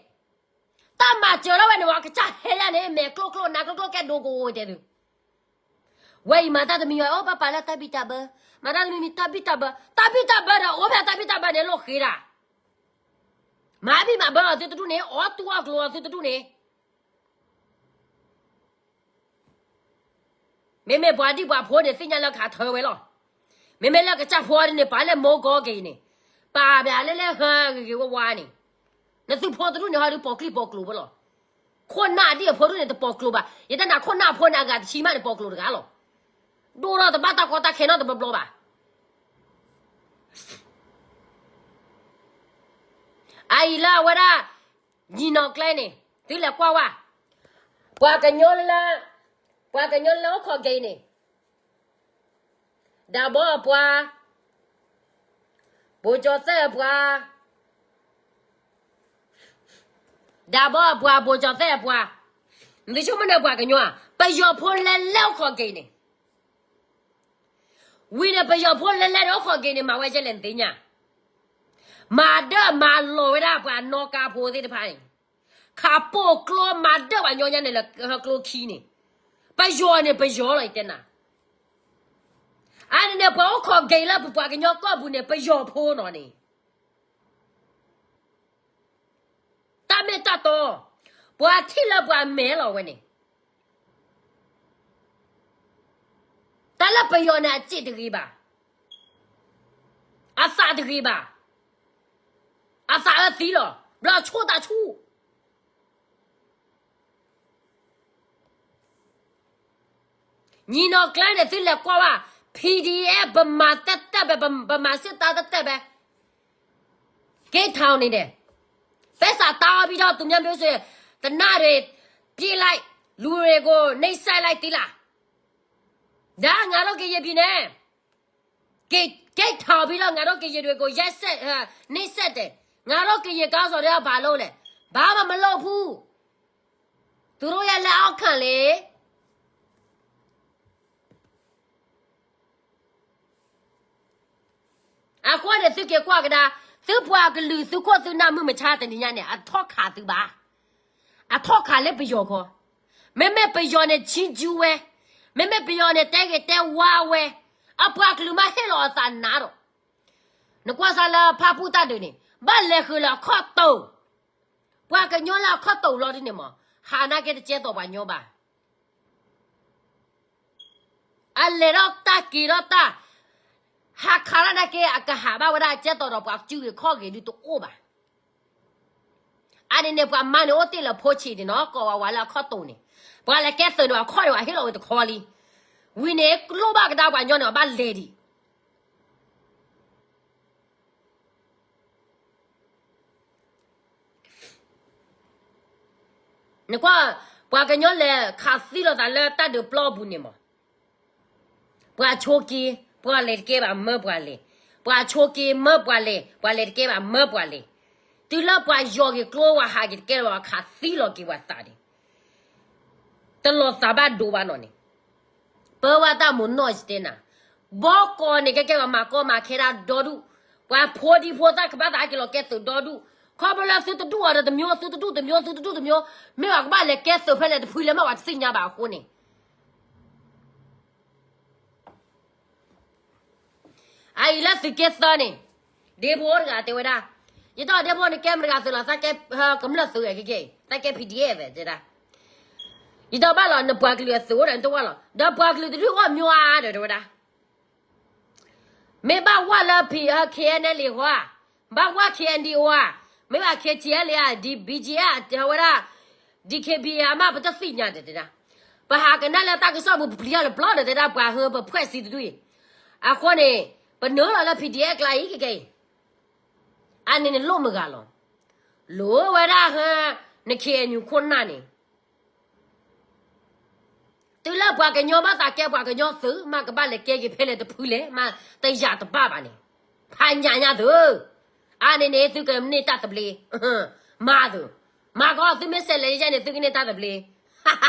တၢ်မၤစၢၤထီၣ်ဝဲန့ၣ် ပှၤကစၢ်ဟဲယၤန့ၣ် မဲာ်ကျိကျိနါကျိကျိကဲဒိကအိတဲသု. ဝဲအံၤမၤတၢ်တမံၤအီၤ အိၣ်ဘၣ်ပာ်လၢတၢ်ဘံၣ်တၢ်ဘၢ, မၤတၢ်တမံၤမံၤတၢ်ဘံၣ်တၢ်ဘၢ, တၢ်ဘံၣ်တၢ်ဘၢဒီး အိၣ်ဖဲတၢ်ဘံၣ်တၢ်ဘၢန့ၣ်လိၣ်ဃ့တၢ်, မၤဘံၣ်မၤဘၢအီၤသုတဒူၣ်န့ၣ်, အီၣ်တူၢ်အီၣ်ကျိၤအီၤသုတဒူၣ်န့ၣ် မ့မ့ၢ်ပှၤဒံၣ်ပှၤဖိန့ၣ် သ့ၣ်ညါလၢကဟးထၢဝဲလီၤ. မ့မ့ၢ်လၢကစၢ်ဖိဒ်န့ၣ် ပာ်လၢမိၢ်ကီက့ၤအံၤန့ၣ်, ပာ်ဘၣ်လၢလဲၤဟၢဂ့ၤဂ့ၤဝါဝါန့ၣ်, နသုဖိတဒူၣ်န့ၣ် ဟီဒုးပိာ်ကျံၣ်ပိာ်ကျိၤဘၣ်လီၤ. ခိၣ်နၢ်ဒံၣ်အဖိဒူၣ်န့ၣ် တပိာ်ကျိၤဘၣ်. ယတဲနၤခိၣ်နၢ်အဖိန့ၣ် အဂၤတဆံမးန့ၣ် ပိာ်ကျိၤတဂၤလီၤ. ဒိၣ်ထီၣ်တဘၣ်တၢ်ကီတၢ်ခဲနီတဘျီဘျီဘၣ်. အအံၤလၢအဝဲဒၣ် ညီနောင်ကျဲန့ၣ် သုလဲၤကွၢ်ဝဲ, ပှၤကညီလၢ, ပှၤကညီလၢအိၣ်ခိးက့ၤအံၤန့ၣ်, ဒးဘီအပှၤ, ဘိၣ်ကၠီၤသဲၣ်အပှၤ, ဒးဘီအပှၤ ဘိၣ်ကၠီၤသဲၣ်အပှၤ, နသုဆိကမိၣ်န့ၣ်ပှၤကညီဧါ, ပယီၤဖိလဲၤလဲၤအိၣ်ခိးက့ၤအံၤန့ၣ် ဝံၤန့ၣ် ပယီၤဖိလဲၤလဲၤဒီးအိၣ်ခိးက့ၤန့ၣ် မၤဝဲဒ်လဲၣ်နသ့ၣ်ညါ, မၤဒၢၣ်မၤလီၤဝဲဒၣ်ပှၤနီၣ်ကါဖိသ့ၣ်တဖၣ်န့ၣ်, ခးပိာ်ကျိမၤဒၢၣ်ပှၤညီညါန့ၣ်လၢဟၢကျိခံန့ၣ်, ပယီၤန့ၣ်ပယီၤလီၤ ယတဲနၤ, အန့ၣ်န့ၣ် ပှၤအိၣ်ခိးက့ၤလၢပပှၤကညီကီၢ်ပူၤန့ၣ် ပယီၤဖိနီၤန့ၣ် တၢ်မ့ၢ်တၢ်တီ, ပှၤထံၣ်လၢပှၤမဲာ်လီၤဝဲန့ၣ်, တၢ်လၢပယီၤန့ၣ် အစ့ၣ်တဂ့ၤဘၣ်, အသးတဂ့ၤဘၣ်, အသးအၢသံလီၤ, ဘျီဆိၣ်တၢ်ဆူၣ် ညီနောင်ကျဲန့ၣ် သုလဲၤကွၢ်ဘၣ်, ဖ PDF ပမၤတၢ်တၢ်ဘဲ ပမၤစ့ၢ်တၢ်တၢ်တၢ်ဘဲ က့ၤထီၣ်န့ၣ်ဒဲး ပဲစးတၢ်အီၣ်ဘံထီၣ် သူများမျိုးဆိုရင် သေနတ်တွေ ပစ်လိုက် လူတွေကို နှိပ်စက်လိုက်သီးလး ဒါ ငါတို့ကရင်ပြည်နယ် က့ၤ က့ၤထီၣ်ဘံထီၣ် ငါတို့ကရင်တွေကို ရက်စက် နှိပ်စက်တယ် ငါတို့ကရင်ခေါင်းဆောင်တွေက ဘာလုပ်လဲ ဘာမှမလုပ်ဘူး သူတို့ရဲ့လက်အောက်ခံလေ အဃိန့ၣ် သုက့ၤကွၢ်ကဒါ သုပှၤကလုာ်သုခိၣ်သုနၢ်မုၢ်မဆါတနံၤညါန့ၣ် အထီၣ်ခးသုဘၣ် အထီၣ်ခးလၢပယီၤခီ မ့မ့ၢ်ပယီၤန့ၣ် ချီးကျူးဝဲ မ့မ့ၢ်ပယီၤန့ၣ် တဲဂ့ၤတဲဝါဝဲ အပှၤကလုာ်မးဟ့ၣ်လီၤအသးနးဒီး နကွၢ်စၢ်လၢဖၣ်ပူၣ်တၢ်ဒုးန့ၣ် ဘၣ်လဲၤဃုာ်လၢအခီၣ်တိာ် ပှၤကညီလၢအခီၣ်တိာ်လီၤဒ်န့ၣ်မး ဟးနာ်က့တကဲသိးပှၤညီဘၣ် အလဲၤထီၣ်တၢ်က့ၤထီၣ်တၢ် ဟးခးလၢနာ်က့ အကဟးဘၣ်ဝဲဒၣ်ကဲသိးဒီးပှၤစုဂ့ၤခီၣ်ဂ့ၤဒုတအိၣ်ဘၣ်. အန့ၣ်န့ၣ် ပှၤမါန့ၣ်အိၣ်တ့ၢ်လၢဖိဆံးန့ၣ်နီၤ ကိးဝးဝးလၢအခီၣ်တိာ်န့ၣ် ပှၤလဲၤကဲသုးန့ၣ် အခီၣ်န့ၣ် အဟ့ၣ်လီၤဝဲတခီလံ. ဝံၤန့ၣ် ကျိဘၣ်ကဒါပှၤညီန့ၣ် အဘၣ်လဲၤဒံး နကွၢ် ပှၤကညီလဲၤခးသံလိာ်သးလၢတၢ်ဒုးပျီပူၤန့ၣ်မး, ပှၤဆိးက့ၤ ပှၤလဲၤတကဲဘၣ်မၢပှၤလဲၤ, ပှၤဆိးက့ၤမၢပှၤလဲၤ, ပှၤလဲၤတကဲဘၣ်မၢပှၤလဲၤ, တုၤလၢပှၤယီၤက့ၤကျိဝဲဟးက့ၤတကဲလၢၤဘၣ် ခးသံလီၤက့ၤပှၤသးန့ၣ် တလီၤသးဘၣ်ဒိဘၣ်နီၢ်န့ၣ်, ပၢဝဲတၢ်မိၢ်နီၢ်ယတဲနၤ, ဘီကီၢ်န့ၣ် ကဲကဲပှၤမၤကီမၤခဲဒၣ်ဒီဒူၣ်, ပှၤဖိဒံဖိသၣ်ကဘၣ်သးဟးက့ၤလီၤကဲသုးဒီဒူၣ်, ခီဖျိလၢသုတဒူၣ်အီၤဒီးတမျိုး သုတဒူၣ်တမျိုး သုတဒူၣ်တမျိုး, မ့ၢ်ပှၤကဘၣ်လဲၤကဲသုးဖဲလဲၣ်တဖုလဲၣ်မ့ၢ်ပှၤတသ့ၣ်ညါဘၣ်အဃိန့ၣ် အအံၤလၢသုးက့သၢန့ၣ်, ဒ့ဖိတဂၤတဲဝဲဒၣ်, ယတီၢ်ဒ့ဖိန့ၣ်ကဲမတဂၤသုးလီၤ သးကဲကမျၢၢ်သုးဝဲကဲကဲ, သးကဲ PDF ဝဲတဲဒၣ်, ယတီၢ်ဘၣ်လီၤ နပှၤကလုာ်အသုးအိၣ်ဒီးနတဝၢ်လီၤ, ဒီးပှၤကလုာ်တဒူၣ်အိၣ်မျိုးဧါဒီးတဲဝဲဒၣ် မ့ၢ်ဘၣ်ဝၢ်လၢ P- KNLA ဃီဧါ, ဘၣ်ဝၢ် KNDO ဧါ, မ့ၢ်ဘၣ် KTLA ဧါ, ဒီး BGF တဲဝဲဒၣ်, DKBA မး ပတသ့ၣ်ညါတဲတဲဒၣ်, ပဟးကနၣ်လၢတၢ်ကစီၣ်ပူၤ ပပျံၤအီၤတဘျီဒီးတဲဒၣ် ပှၤဟၢပဖှဲးစံတဒူၣ်အံၤ, အဃိန့ၣ် ပနုာ်လီၤလၢ PDF အကျါအံၤကကဲအံၤ, အန့ၣ်န့ၣ်လိၣ်မုၢ်ဂၤလီၤ, လိၣ်ဝဲဒၣ်ဟၢ န KNU ခိၣ်နၢ်န့ၣ် တုၤလၢပှၤကညီဘၣ်သးကဲပှၤကညီသုး မ့ၢ်ကဘၣ်လဲၤကဲက့ၤဖဲလဲၣ်တဖုလဲၣ် မ့ၢ်တယာ်တဘၣ်ဘၣ်န့ၣ်, ဖးညၣ်ညါသုး, အန့ၣ်န့ၣ် သုကန့ၢ်တၢ်သဘျ့, မၤသုး, မၤကီသုမ့ၢ်စဲးလဲၤယဲန့ၣ် သုကန့ၢ်တၢ်သဘျ့,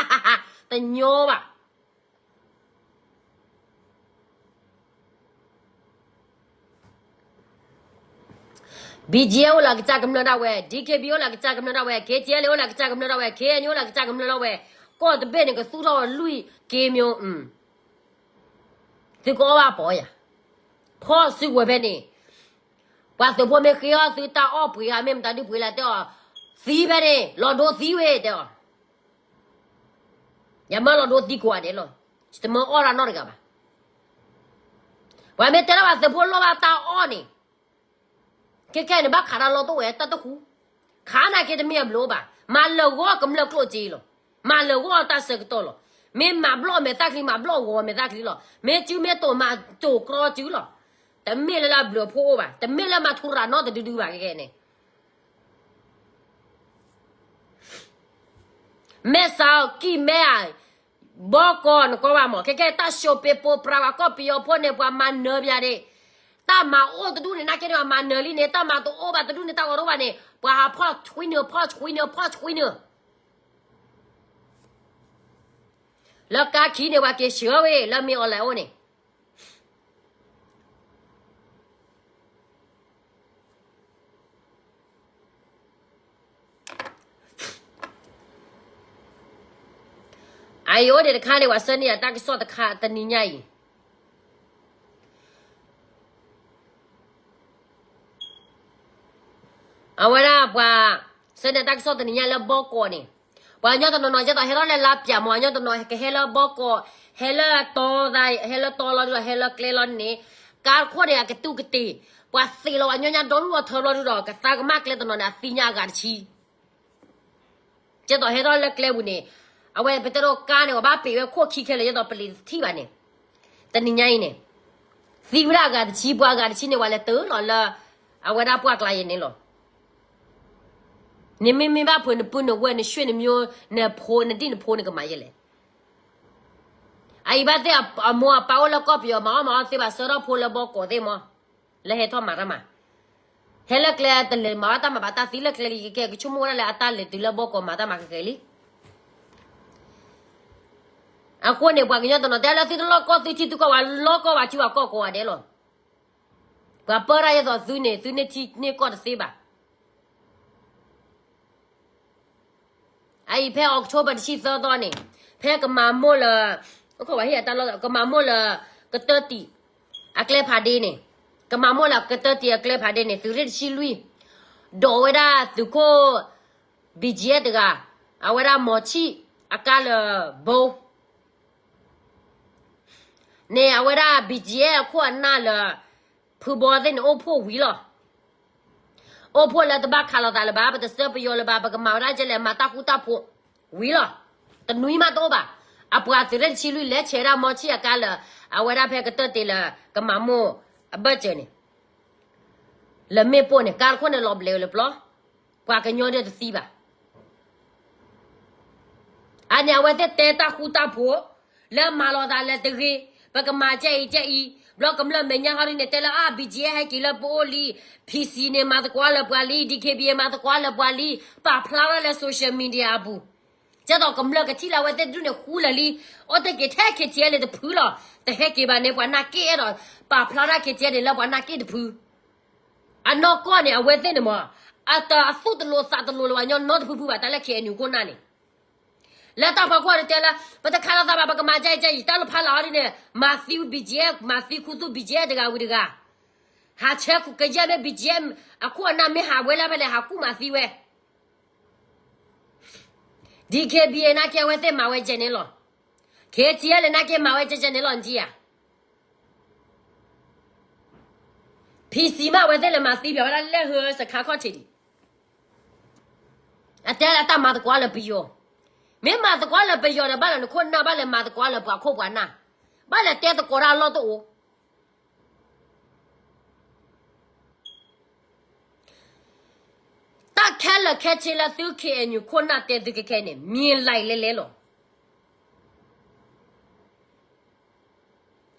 တညီဘၣ် BGF အိၣ်လၢကစၢ်ကမျၢၢ်ဒၣ်ဝဲ, DKBA အိၣ်လၢကစၢ်ကမျၢၢ်ဒၣ်ဝဲ, KTLA အိၣ်လၢကစၢ်ကမျၢၢ်ဒၣ်ဝဲ, KNU အိၣ်လၢကစၢ်ကမျၢၢ်ဒၣ်ဝဲ, ကီၢ်တဘ့ၣ်န့ၣ် ကသူၣ်ထီၣ်လွံၢ်က့ၤမၠိ, သုကအီၣ်ဘၣ်ပီၤယၤ, ဖီၣ်စုကဝဲၤဖဲန့ၣ်, ပှၤသုးဖိမ့ၢ်ဃ့အီၣ်သုတၢ်အီၣ်ပှ့ၤဧါ မ့ၢ်မတၤဒုပှ့ၤလၢတဲအီၤ, သံဖဲန့ၣ် လီၤဒိသံဝဲတဲအီၤ ယမၢလီၤဒိသံကိးဂၤဒဲးလီၤ, ယတမၢအီၣ်တၢ်နီတဂၤဘၣ်. ပှၤမ့ၢ်တဲလၢပှၤသုးဖိလိၣ်ဘၣ်တၢ်အီၣ်န့ၣ်, ခဲခဲန့ၣ် ဘၣ်ခးတၢ်လီၢ်တအိၣ်ဝဲတၢ်တဃူ, ခးနာ်က့တမ့ၢ်အဘျုးဘၣ်, မၤလၢာ်ဂီၢ်ကမျၢၢ်ကျိၣ်စ့လီၤ, မၤလၢာ်ဂီၢ်တၢ်ဆၢကတီၢ်လီၤ, မ့ၢ်မၤဘျီၣ်မဲာ်သၣ်ချံ မၤဘျီၣ်ဂီၤမဲာ်သၣ်ချံလီၤ, မ့ၢ်စုမ့ၢ်တိာ်မၤတိာ်ကြီစုလီၤ, တမ့ၢ်လၢလၢအဘျုးအဖှိၣ်အိၣ်ဘၣ်, တမ့ၢ်လၢလၢအဘျုးအဖှိၣ်အိၣ်ဘၣ်ကဲကဲန့ၣ် မဲၢ်စးအီၤကံၢ်မဲၢ်ဧါ, ဘီကီၢ်နကီဘၣ်မး ခဲကဲတၢ် shopping ပိပြးပှၤကီၢ်ပယီၤဖိန့ၣ် ပှၤမၤနၢၤပယၤန့ၣ်, တၢ်မၤအိၣ်တဒူၣ်န့ၣ် နာ်က့န့ၣ် ပှၤမၤနၢၤလံန့ၣ် တၢ်မၤတအိၣ်ဘၣ်တဒူၣ်န့ၣ် တၢ်ဂီၤတအိၣ်ဘၣ်န့ၣ် ပှၤဟးဖီၣ်ဆွံနုာ် ဖီၣ်ဆွံနုာ် ဖီၣ်ဆွံနုာ် လၢကါခံန့ၣ် ပှၤက့ၤဆှၢဝဲလၢမ့ၢ် online အိၣ်န့ၣ် အအံၤအိၣ်ဒံးတခါန့ၣ် ပှၤဆှၢန့ၢ်ယၤတၢ်ကစီၣ်တခါတနံၤညါအံၤ, အဝဲဒၣ်ပှၤဆှၢန့ၢ်တၢ်ကစီၣ်တနံၤညါလၢဘီကီၢ်န့ၣ်, ပှၤကညီတနီၤနီၤ ကဲသိးဟဲထီၣ်လၢလါပျၢ်မး ပှၤကညီတနီၤကဟဲလၢဘီကီၢ်, ဟဲလၢတီ, ဟဲလၢတီလီၤဒုဒီး ဟဲလၢကျဲလီၤန့ၣ်, ကါခိၣ်န့ၣ် အကတူၢ်ကတ့ၢ်, ပှၤသ့ၣ်လီၤပှၤညီညါဒီဒူၣ်အထၢဘျီဒုဒီး ကသါကမၣ်ကျဲတနီၤန့ၣ် အသံညါအဂၤတဆံ ကဲသိးဟဲထီၣ်လၢကျဲပူၤန့ၣ်, အဝဲပတဲဒိးကါန့ၣ် အဘၣ်ပ့ၤဝဲခိၣ်ခံခဲလၢာ် ကဲသိးပလံၤတထံၣ်ဘၣ်န့ၣ်, တနံၤညါအံၤန့ၣ်, သံဝဲဒၣ်အဂၤတဆံ ပှၤအဂၤတဆံန့ၣ် ပှၤလဲၤတၢလီၤလၢ အဝဲဒၣ်ပှၢ်ကျါယဲန့ၣ်လီၤ. နမ့မ့ၢ်ဘၣ်ဖုးနပုၢ်နဝဲၢ် နဆွေနမျိုး နဖိ နဒံၣ်နဖိနကမၤယဲလဲၣ်. အအံၤဘၣ်သ့ၣ်အမိၢ်အပၢ်အိၣ်လၢကီၢ်ပယီၤ မၤအီၣ်မၤအီသ့ဘၣ် ဆှၢထီၣ်ဖိလၢဘီကီးသ့ၣ်မး လၢဟဲထီၣ်မၤတၢ်မၤ, ဟဲလၢကျဲတလဲၤမၤဘၣ်တၢ်မၤဘၣ် တၢ်သံလၢကျဲလံကကဲ ကဆိကမိၣ်ဝဲဒၣ်လၢအတၢ်လဲၤတုၤလၢဘီကီးမၤတၢ်မၤကကဲလံ. အဃိန့ၣ် ပှၤကညီတနီၤတဲလၢသုတလီၢ်ကီၢ်သုထံသုကီၢ် ပှၤလီၢ်ကီၢ်ပှၤထံပှၤကီၢ်ကိးဂၤဒဲးလီၤ. ပှၤပၢတၢ်ယဲသိးသုန့ၣ် သုန့ၢ်ထံန့ၢ်ကီၢ်တသ့ဘၣ်. အအံၤဖဲ October တဆံသၢသီန့ၣ် ဖဲကမၤမိၢ်လၢ ကမၤမိၢ်လၢ ကတၢၢ်တံာ် အကျဲဖးဒ့န့ၣ်, ကမၤမိၢ်လၢကတၢၢ်တံာ်အကျဲဖးဒ့န့ၣ် သုးရ့ၣ်တဆံလွံၢ် ဒိးဝဲဒၣ်သုးခိၣ် ဘံၣ်ကၠံအဲၣ်တဂၤ အဝဲဒၣ်မီၤဆံၣ်အကါလၢ ဘိ န့ၣ် အဝဲဒၣ် ဘံၣ်ကၠံအဲၣ် အခိၣ်အနၢ်လၢ ဖုဘီသ့ၣ်န့ၣ် အိၣ်ဖှိၣ်ဝံၤလီၤ. အိၣ်ဖှိၣ်လၢတဘၣ်ခးလိာ်သးလၢၤဘၣ်, ပတဆှၢပယီၤလၢၤဘၣ်, ပကမၤဝဲဒၣ်ကဲလဲၣ် မၤတၢ်ဃူတၢ်ဖိးဝံၤလီၤ. တနွံမးတအိၣ်ဘၣ်. အပှၤသုးရ့ၣ်တဆံလွံၢ် လဲၤဆဲးဒၣ်မီၤဆံၣ်အကါလၢ အဝဲဒၣ်ဖဲကတၢၢ်တံာ်လၢ ကမၤမိၢ်အဘၢၣ်စၢၤန့ၣ် လၢမ့ၣ်ပိၢ်န့ၣ် ကါတခိၣ်န့ၣ် လီၤဘျဲးလၢပျီ, ပှၤကညီဒၣ်တသံဘၣ်. အန့ၣ် အဝဲသ့ၣ်တဲတၢ်ဃူတၢ်ဖိး လၢမၤလိာ်သးလၢတဂ့ၤ, ပကမၤကဲအံၤကဲအံၤ, ဘျီကမျၢၢ်မဲာ်ညါဟီဒ်န့ၣ် တဲလၢအါ ဘံၣ်ကၠံအဲၣ် ဟဲက့ၤလၢပအိၣ်လံ, ဖံစံၣ်န့ၣ် မၤသကိးလၢပှၤလံ, ဒံၣ်ခ့ဘံၣ်အဲၣ် မၤသကိးလၢပှၤလံ, ပာ်ဖျါထီၣ်လၢ social media အပူၤ, ကဲသိးကမျၢၢ်ကထံၣ်လၢအဝဲသ့ၣ်တဒူၣ်န့ၣ် ဃူလၢာ်လံ, အိၣ်တ့ၢ်က့ၤထဲ KTLA တဖုလီၤ, တဟဲက့ၤဘၣ်န့ၣ် ပှၤနာ်က့အဲၣ်ဒိး ပာ်ဖျါထီၣ် KTLA န့ၣ် လၢပှၤနာ်က့တဖု အနီၢ်ကီၢ်န့ၣ် အဝဲသ့ၣ်န့ၣ်မး အတၢ်အသူၣ်တလိၤသးတလိၤလၢၤဘၣ်ညီနီတဖုဖုဘၣ် တၢ်လၢ KNU ခိၣ်နၢ်န့ၣ်, လၢတၢ်ဖီခိၣ်န့ၣ်တဲလၢ ပတခးလိာ်သးဘၣ် ပကမၤကဲအံၤကဲအံၤ တၢ်လၢဖးလီၤအီၤဒ်န့ၣ် မၤသံ ဘံၣ်ကၠံအဲၣ် မၤသံခူသူၣ် ဘံၣ်ကၠံအဲၣ် တဂၤဝံၤတဂၤ, ဟးဆၢကယဲၢ်မ့ၢ် ဘံၣ်ကၠံအဲၣ် အခိၣ်အနၢ်မ့ၢ်ဟးဝဲလၢဖဲလဲၣ် ဟးကူၣ်မၤသံဝဲ DKBA နာ်က့အဝဲသ့ၣ်မၤဝဲကဲန့ၣ်လီၤ, KTLA နာ်က့မၤဝဲကဲကဲန့ၣ်လီၤ နထံၣ်ဧါ, ဖံစံၣ်မးအဝဲသ့ၣ်လဲၤမၤသံပၠးဝဲဒၣ်လၢဟၢစခါခီၣ်ထံးဒံး, အတဲလၢတၢ်မၤသကိးလၢပယီၤ, မ့ၢ်မၤသကိးလၢပယီၤဒီး ဘၣ်လၢနခိၣ်နၢ် ဘၣ်လဲၤမၤသကိးလၢပှၤခိၣ်ပှၤနၢ်, ဘၣ်လဲၤတဲသကိးတၢ်အလီၢ်တအိၣ် တၢ်ခဲလၢာ်ခဲဆ့လၢသု KNU ခိၣ်နၢ်တဲသုခဲခဲအံၤန့ၣ် မံၤလၢ်လဲၤလဲၤလီၤ.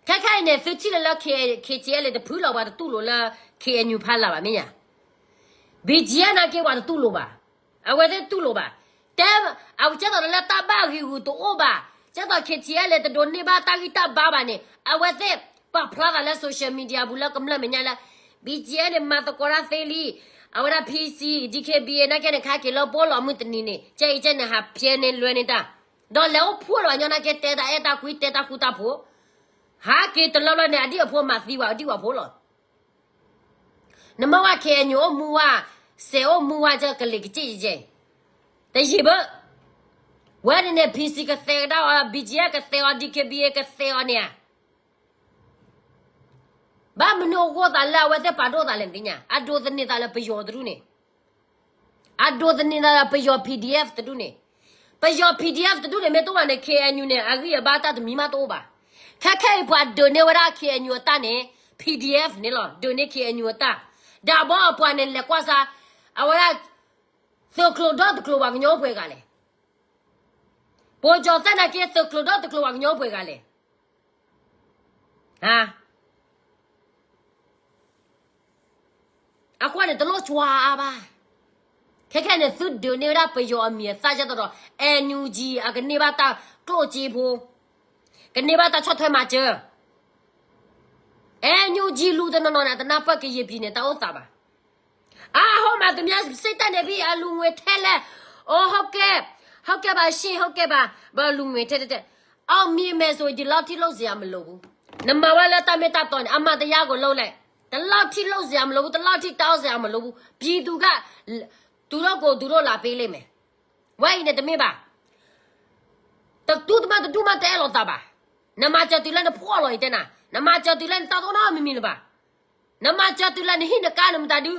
ခဲခဲအံၤန့ၣ် သုထံၣ်လၢလၢ K- KTLA တဖုလီၤ ပှၤတတူၢ်လိာ်လၢ KNU ဖးလၢ်ဘၣ်မ့ၢ်ဧါ, BGF နာ်က့ပှၤတတူၢ်လိာ်ဘၣ်, အဝဲသ့ၣ်တူၢ်လိာ်ဘၣ်, တဲ အဝဲကဲသိးလၢတၢ်ဘၣ်ဂံာ်ဂူာ်တအိၣ်ဘၣ်, ကဲသိး KTLA တဒိးန့ၢ်ဘၣ်တၢ်ဂံၢ်တၢ်ဘါဘၣ်န့ၣ် အဝဲသ့ၣ် ပာ်ဖျါသးလၢ social media ပူၤလၢကမျၢၢ်မဲာ်ညါလၢ BGF န့ၣ် မၤသကိးတၢ်သ့လံ, အဝဲဒၣ် PC, DKBA နာ်က့န့ၣ် ခါက့ၤလၢပအိၣ်လီၤမုၢ်တနံၤန့ၣ် ကဲအံၤကဲန့ၣ် ဟးဖျဲးန့ၢ်လွဲန့ၢ်တၢ်, ဒီးလဲၤအိၣ်ဖှိၣ်လီၤညီနာ်က့ တဲတၢ်အဲၣ်တၢ်ကွံ တဲတၢ်ဃူတၢ်ဖိး, ဟးက့ၤတလၢလၢန့ၣ် အဒံၣ်အဖိမၤသံဝဲ အဒံၣ်ဝဲဖိလီၤ. နမ့ၢ်ဝဲ KNU အိၣ်မူဝဲ, စဲးအိၣ်မူဝဲ ကကလံၤကစ့ၣ်ယဲၢ်, တယံာ်ဘၣ်, ဝဲန့ၣ်န့ၣ် PC ကသဲးကဒါအီၤ, BGF ကသဲးအီၤ, DKBA ကသဲးအီၤန့ၣ်ဧါ, ဘၣ်မနုၤအဃိသးလၢအဝဲသ့ၣ်ပာ်ဒိၣ်သးလဲၣ်နသ့ၣ်ညါ, အဒိးသန့ၤသးလၢပယီၤတဒူၣ်န့ၣ် အဒိးသန့ၤသးလၢပယီၤ PDF တဒူၣ်န့ၣ်, ပယီၤ PDF တဒူၣ်န့ၣ် မ့ၢ်တအိၣ်ဘၣ်န့ၣ် KNU န့ၣ် အဂံၢ်အဘါတၢ်တမံၤမးတအိၣ်ဘၣ်. ခဲခဲအံၤပှၤဒုးန့ၢ်ဝဲဒၣ် KNU အတၢ်န့ၣ် PDF န့ၣ်လီၤ, ဒုးန့ၢ် KNU အတၢ်, ဒီးဘီအပှၤန့ၣ် လဲၤကွၢ်စါ, အဝဲဒၣ် သုးကျိၤဒီတကျိၤပှၤကညီအိၣ်ပှဲၤဂၤလဲၣ်. ပိကၠီၤသဲနာ်က့ သုးကျိၤဒီတကျိၤပှၤကညီအိၣ်ပှဲၤဂၤလဲၣ်. အဃိန့ၣ် တလိၣ်ကွၢ်အါဘၣ်. ခဲခဲန့ၣ် သုဒုးန့ၢ်ဝဲဒၣ်ပယီၤအမံၤအသၣ်ကဲသိးဒီး NUG အကန့ၢ်ဘၣ်တၢ်ကျိၣ်စ့ဖိ, ကန့ၢ်ဘၣ်တၢ်ဆီၣ်ထွဲမၤစၢၤ. NUG လူၤတနီၤနီၤန့ၣ် အတနၢ်ပၢၢ်ကရင်ပြည်န့ၣ် တၢ်အိၣ်သးဘၣ်. အဟီၣ်မး သူများစစ်တပ်နေပြီ အလူငွေထဲလဲၣ်, အိ ဟုတ်ကဲ့, ဟုတ်ကဲ့ပါရှင်, ဟုတ်ကဲ့ပါ, ဘၣ်လူငွေထဲထဲထဲ, အောင်မြင်မယ်ဆိုရင် ဒီလောက်ထိလုပ်စရာမလိုဘူး. နမၤဝဲလၢတၢ်မ့ၢ်တၢ်တီန့ၣ် အမှန်တရားကိုလုပ်လိုက်, ဒီလောက်ထိလုပ်စရာမလိုဘူး, ဒီလောက်ထိတောင်းစရာမလိုဘူး, ပြည်သူက သူတို့ကိုယ်သူတို့လာပေးလိမ့်မယ်. ဝဲအံၤန့ၣ်တမ့ၢ်ဘၣ်. တတူၢ်တမၣ်တဒူၣ်မးတအဲၣ်လိာ်သးဘၣ်. နမၤစၢၤတုၤလၢနဖှီၣ်လီၤအံၤတဲနၤ, နမၤစၢၤတုၤလၢနတၢ်တအိၣ်နီတမံၤမံၤလၢၤဘၣ်. နမၤစၢၤတုၤလၢနဟံၣ်နကါနမတၤဒု,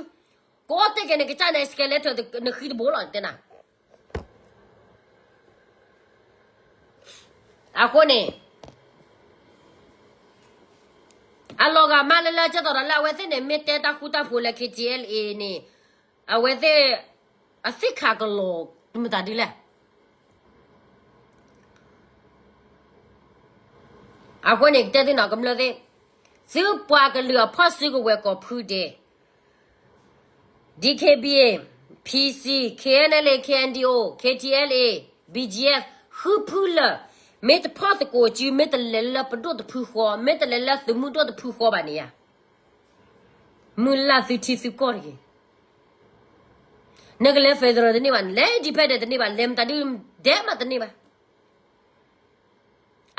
ကအိၣ်တ့ၢ်က့ၤနကစၢ်န့ၣ် skeleton နဃံတဘိလီၤတဲနၤ. အဃိန့ၣ် အလီၤဂာ်မးလၢလၢ ကဲသိးဒီးလၢအဝဲသ့ၣ်န့ၣ် မ့ၢ်တဲတၢ်ဃူတၢ်ဖိးလၢ K T L A န့ၣ်, အဝဲသ့ၣ် အသ့ၣ်ခးကလီၤမတၤဒ်လဲၣ်. အဃိန့ၣ် ကတဲသုနီၤ ကမျၢၢ်သ့ၣ်, သုပှၤကလုာ်အဖီၣ်စုကဝဲၤကိးဖုဒဲး DKBA, PC, KNLA, KNDO, KTLA, BGF, ဃုဖုလၢာ်, မ့ၢ်တဖီၣ်သကိးစု မ့ၢ်တလဲၤလၢပဒိၣ်တဖုဃီ, မ့ၢ်တလဲၤလၢသုးမုၢ်ဒိၣ်တဖုဃီဘၣ်န့ၣ်ဧါ. မုၢ်လၢ်သုထံသုကီၢ်တဂ့ၤ. နကလဲၤ federal တန့ၢ်ဘၣ်, လဲၤ independent တန့ၢ်ဘၣ်, လဲၤမတၤဒုဒဲးမးတန့ၢ်ဘၣ်.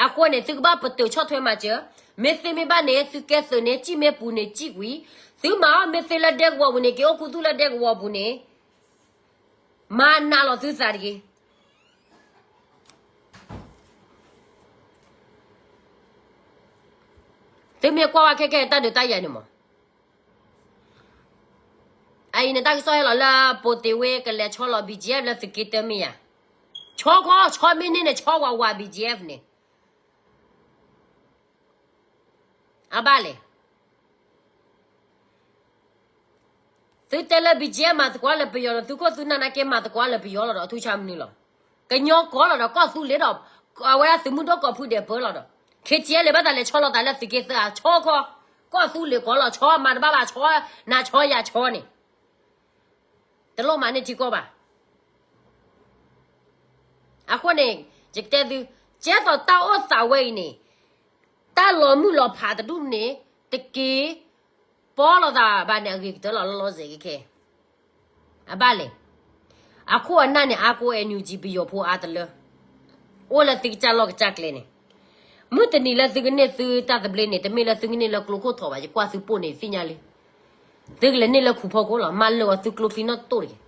အဃိန့ၣ် သုကဘၣ်ပတုာ်ဆီၣ်ထွဲမၤစၢၤ, မ့ၢ်သ့မ့ၢ်ဘၣ်န့ၣ် သုကဲသုးန့ၣ် စံၣ်မ့ၢ်ပူၤန့ၣ် စံၣ်ကွံာ်, သုမၤအီၣ်မ့ၢ်သ့လၢဒဲကဝီၤပူၤန့ၣ် က့ၤအိၣ်ခူသူၣ်လၢဒဲကဝီၤပူၤန့ၣ် မၤနးလီၤသုသးတဂ့ၤ. သုမ့ၢ်ကွၢ်ဝဲခဲခဲတၢ်ဒုးတၢ်ယၤန့ၣ်မး, အအံၤန့ၣ် တၢ်ကစီၣ်ဟဲလီၤလၢ ပိာ်တ့ၢ်ဝ့ကလဲၤဆီလီၤ BGF လၢသုးက့တၢမ့ၢ်ယၤ, ဆီခီ ဆီမ့ၢ်န့ၢ်န့ၣ် ဆီဝးဝး BGF န့ၣ် အဘၣ်လဲၣ်. သုတဲလၢ BGF မၤသကိးလၢပယီၤဒီး သုခိၣ်သုနၢ်နာ်က့ မၤသကိးလၢပယီၤလီၤဒီး အထူဆါမနုၤလီၤ. ကညီကီၢ်လီၤဒီး ကီၢ်သူလ့ၤဒီး အဝဲဒၣ်သုးမုၢ်ဒိၣ်ကိးဖုဒဲးပၢလီၤဒီး KTLA ဘၣ်သးလဲၤဆီလီၤသးလၢသုးက့သၢ ဆီခီ, ကီၢ်သူလ့ၤကီၢ်လီၤဆီ မၤတဘၣ်ဘၣ်ဆီ, နၤဆီယၤဆီန့ၣ် တလိၣ်မၤန့ၢ်ထံကီၢ်ဘၣ်. အဃိန့ၣ် ယကတဲသု, ကဲသိးတၢ်အိၣ်သးဝဲအံၤန့ၣ် တၢ်လီၤမုၢ်လီၤဖးတဒူၣ်န့ၣ် တက့ၤပီလိာ်သးဘၣ်န့ၣ် အဂ့ၤကတၢၢ်လီၤ လီၤစဲးကဲခဲ အဘၣ်လဲၣ်. အခိၣ်အနၢ်န့ၣ် အါကိ NUG ပယီၤဖိအါတလၢ အိၣ်လၢသုကစၢ်လီၢ်ကစၢ်ကျဲန့ၣ်, မုၢ်တနံၤလၢသုကန့ၢ်သုတၢ်သဘျ့န့ၣ် တမ့ၢ်လၢသုကန့ၢ်လၢကျိခိၣ်ထီဘၣ်, ယကွၢ်သုပိာ်န့ၣ် ယသ့ၣ်ညါလံ. သုကလဲၤန့ၢ်လၢခူၣ်ဖီခိၣ်လီၤ, မၤလၢာ်အီၤသုကျိချံနီၣ်တိၢ်တက့ၢ်.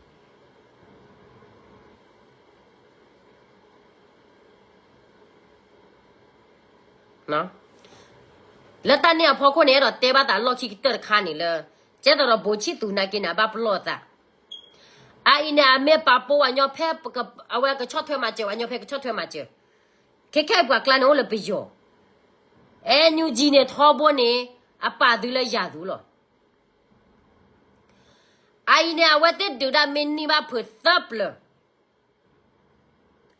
လၢတၢ်န့ၣ်အဖီခိၣ်န့ၣ် အဲၣ်ဒိးတဲဘၣ်သးလီၢ်ခံကတၢၢ်တခါန့ၣ်လၢ ကဲသိးဒီးဘိးဆံၣ်သူနာ်က့န့ၣ် အဘၣ်ပလီၢ်အသး. အအံၤန့ၣ် အမ့ၢ်ပာ်ပိာ်ဝဲညီဖဲ အဝဲကဆီၣ်ထွဲမၤစၢၤဝဲညီဖဲကဆီၣ်ထွဲမၤစၢၤ, ခဲခဲအံၤပှၤကျါန့ၣ်အိၣ်လၢပယီၤ, NUG န့ၣ်ထီဘိန့ၣ် အပာ်သုလၢယၤသူလီၤ. အအံၤန့ၣ် အဝဲသ့ၣ်ဒုးဒၣ်မ့ၢ်န့ၢ်ဘၣ်ဖုးသၢပျၢၤ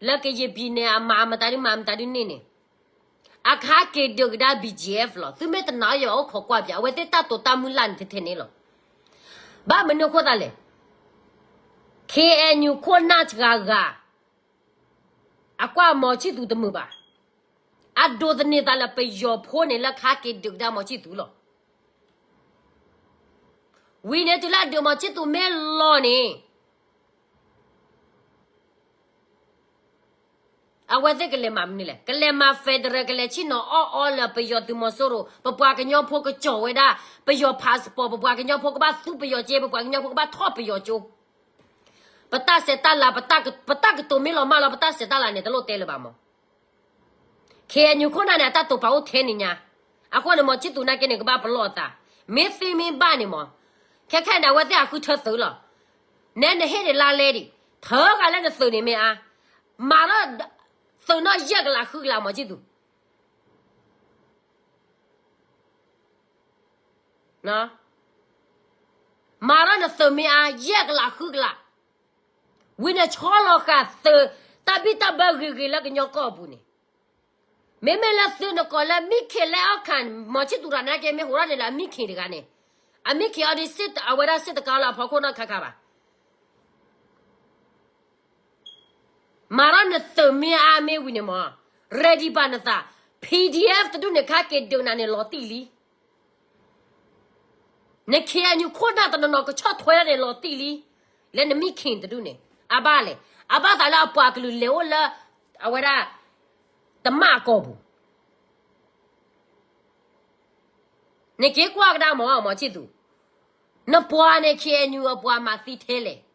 လၢကယံာ်ပံၤန့ၣ် အမၤမတၤဒုမၤမတၤဒုန့ၣ်န့ၣ်, အခါက့ၤဒုးကဒါ BGF လီၤ. သုမ့ၢ်တနာ်အီၤ ယအိၣ်ခိးကွၢ်ပၠး အဝဲသ့ၣ်တၢ်တိာ်တၢ်မုၢ်လၢ်န့ၣ်ထဲထဲန့ၣ်လီၤ. ဘၣ်မနုၤအဃိသတးလဲၣ်, KNU ခိၣ်နၢ်စှၤဂၤ အကွၢ်မီၤဆံၣ်သူတမုာ်ဘၣ်. အဒိးသန့ၤသးလၢပယီၤဖိန့ၣ် လၢခါက့ၤဒုးကဒါမီၤဆံၣ်သူလီၤ. ဝံၤန့ၣ်တုၤလၢအဒုးမီၤဆံၣ်သူမ့ၢ်လီၤန့ၣ် အဝဲသ့ၣ်ကလဲၤမၤမနုၤလဲၣ်, ကလဲၤမၤ federal ကလဲၤဆ့ၣ်နီၤအီၣ်အီလၢပယီၤသုးမီၤစိရိၤ, ပပှၤကညီဖိကကၠီၣ်ဝဲဒၣ်, ပယီၤ passport, ပပှၤကညီဖိကဘၣ်သူပယီၤက့, ပပှၤကညီဖိကဘၣ်ထီၣ်ပယီၤကၠိ, ပတၢ်ဆဲးတၢ်လၤ, ပတၢ်ကတိၤမ့ၢ်လီၤမၢ်လီၤ ပတၢ်ဆဲးတၢ်လၤန့ၣ် တလိၣ်တဲလၢၤဘၣ်မး. KNU ခိၣ်နၢ်န့ၣ် အတၢ်တိာ်ပာ်အိၣ်ထဲန့ၣ်ညါ, အဃိန့ၣ် မီၤဆံၣ်သူနာ်က့န့ၣ် ကဘၣ်ပလီၢ်အသး, မ့ၢ်သ့မ့ၢ်ဘၣ်န့ၣ်မး, ခဲခဲန့ၣ် အဝဲသ့ၣ်အဃုထၢသုးလီၤ. နဲနဟ့ၣ်န့ၣ်လါလဲဒံး, ထၢဂၤလၢနသုးန့ၣ်မ့ၢ်အါ, မၤထီၣ်သုးနီၣ်ယဲၢ်ကလးဃုကလး မီၤဆံၣ်သူ မၤထီၣ်နသုးမ့ၢ်အါ ယဲၢ်ကလးဃုကလး, ဝံၤနဆီလီၤဃာ်သုး တၢ်ဘံၣ်တၢ်ဘၢဂ့ၤဂ့ၤလၢကညီကီၢ်ပူၤန့ၣ်, မ့မ့ၢ်လၢသုးနကိးလၢ မံၣ်ခ့ၤလဲအီၣ်ခၣ်န့ၣ် မီၤဆံၣ်သူတဂၤနာ်က့ မ့ၢ်ဟူးထီၣ်န့ၣ်လၢအမံၣ်ခ့ၤတဂၤန့ၣ်, အမံၣ်ခ့ၤအီၤဒ် အဝဲဒၣ်စ့ၣ်တကးလၢအဖီခိၣ်နီတခါခါဘၣ်. မၤထီၣ်နသုးမ့ၢ်အါမ့ၢ်ဝံၤန့ၣ်မး, ready ပာ်နသး, PDF တဒူၣ်န့ၣ် ခါက့ၤဒုးနၤန့ၣ် လီၤတံၢ်လံ. န KNU ခိၣ်နၢ်တနီၤနီၤ ကဆီၣ်ထွဲဒၣ်န့ၣ် လီၤတံၢ်လံ. လၢနမံၣ်ခ့ၤတဒူၣ်န့ၣ် အဘၣ်လဲၣ်, အဘၣ်သးလၢအပှၤကလုာ်လဲၤအိၣ်လၢ အဝဲဒၣ် တမၣ်အကီၢ်ပူၤ နက့ၤကွၢ်ကဒါမး မီၤဆံၣ်သူ, နပှၤန့ၣ် KNU အပှၤမၤသံထဲလဲၣ်.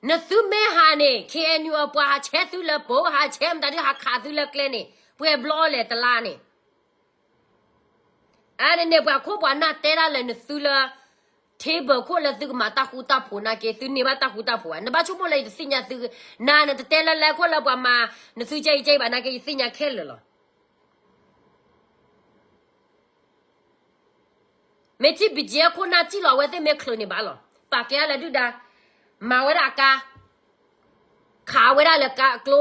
နသုမ့ၢ်ဟးန့ၣ် KNU အပှၤဟးဆဲးသုလၢပိ, ဟးဆဲးမတၤဒု ဟးခးသုလၢကျဲန့ၣ် ပှဲၤဘျီလဲၣ်တလါန့ၣ်. အန့ၣ်န့ၣ် ပှၤခိၣ်ပှၤနၢ်တဲဒၣ်လၢနသုလၢ table ခိၣ်လၢသုကမၤတၢ်ဃူတၢ်ဖိးနာ်က့ သုန့ၢ်ဘၣ်တၢ်ဃူတၢ်ဖိးဘၣ်. နဘၣ်ဆိကမိၣ်လၢယတသ့ၣ်ညါသု, နၤနတတဲလၢလဲခိၣ်လၢပှၤမၤ နသုကဲအံၤကဲအံၤဘၣ်နာ်က့ ယသ့ၣ်ညါခဲလၢာ်လီၤ. မ့ၢ်ထံၣ် ဘံၣ်ကၠံ အခိၣ်နၢ်စံၣ်လီၤ အဝဲသ့ၣ်မ့ၢ်ချုးန့ၣ်ဘၣ်လီၤ. ပာ်ကဲအါလၢဒုၣ်ဒါ, မၤဝဲဒၣ်အကါ, ခးဝဲဒၣ်လၢကါအကျိ,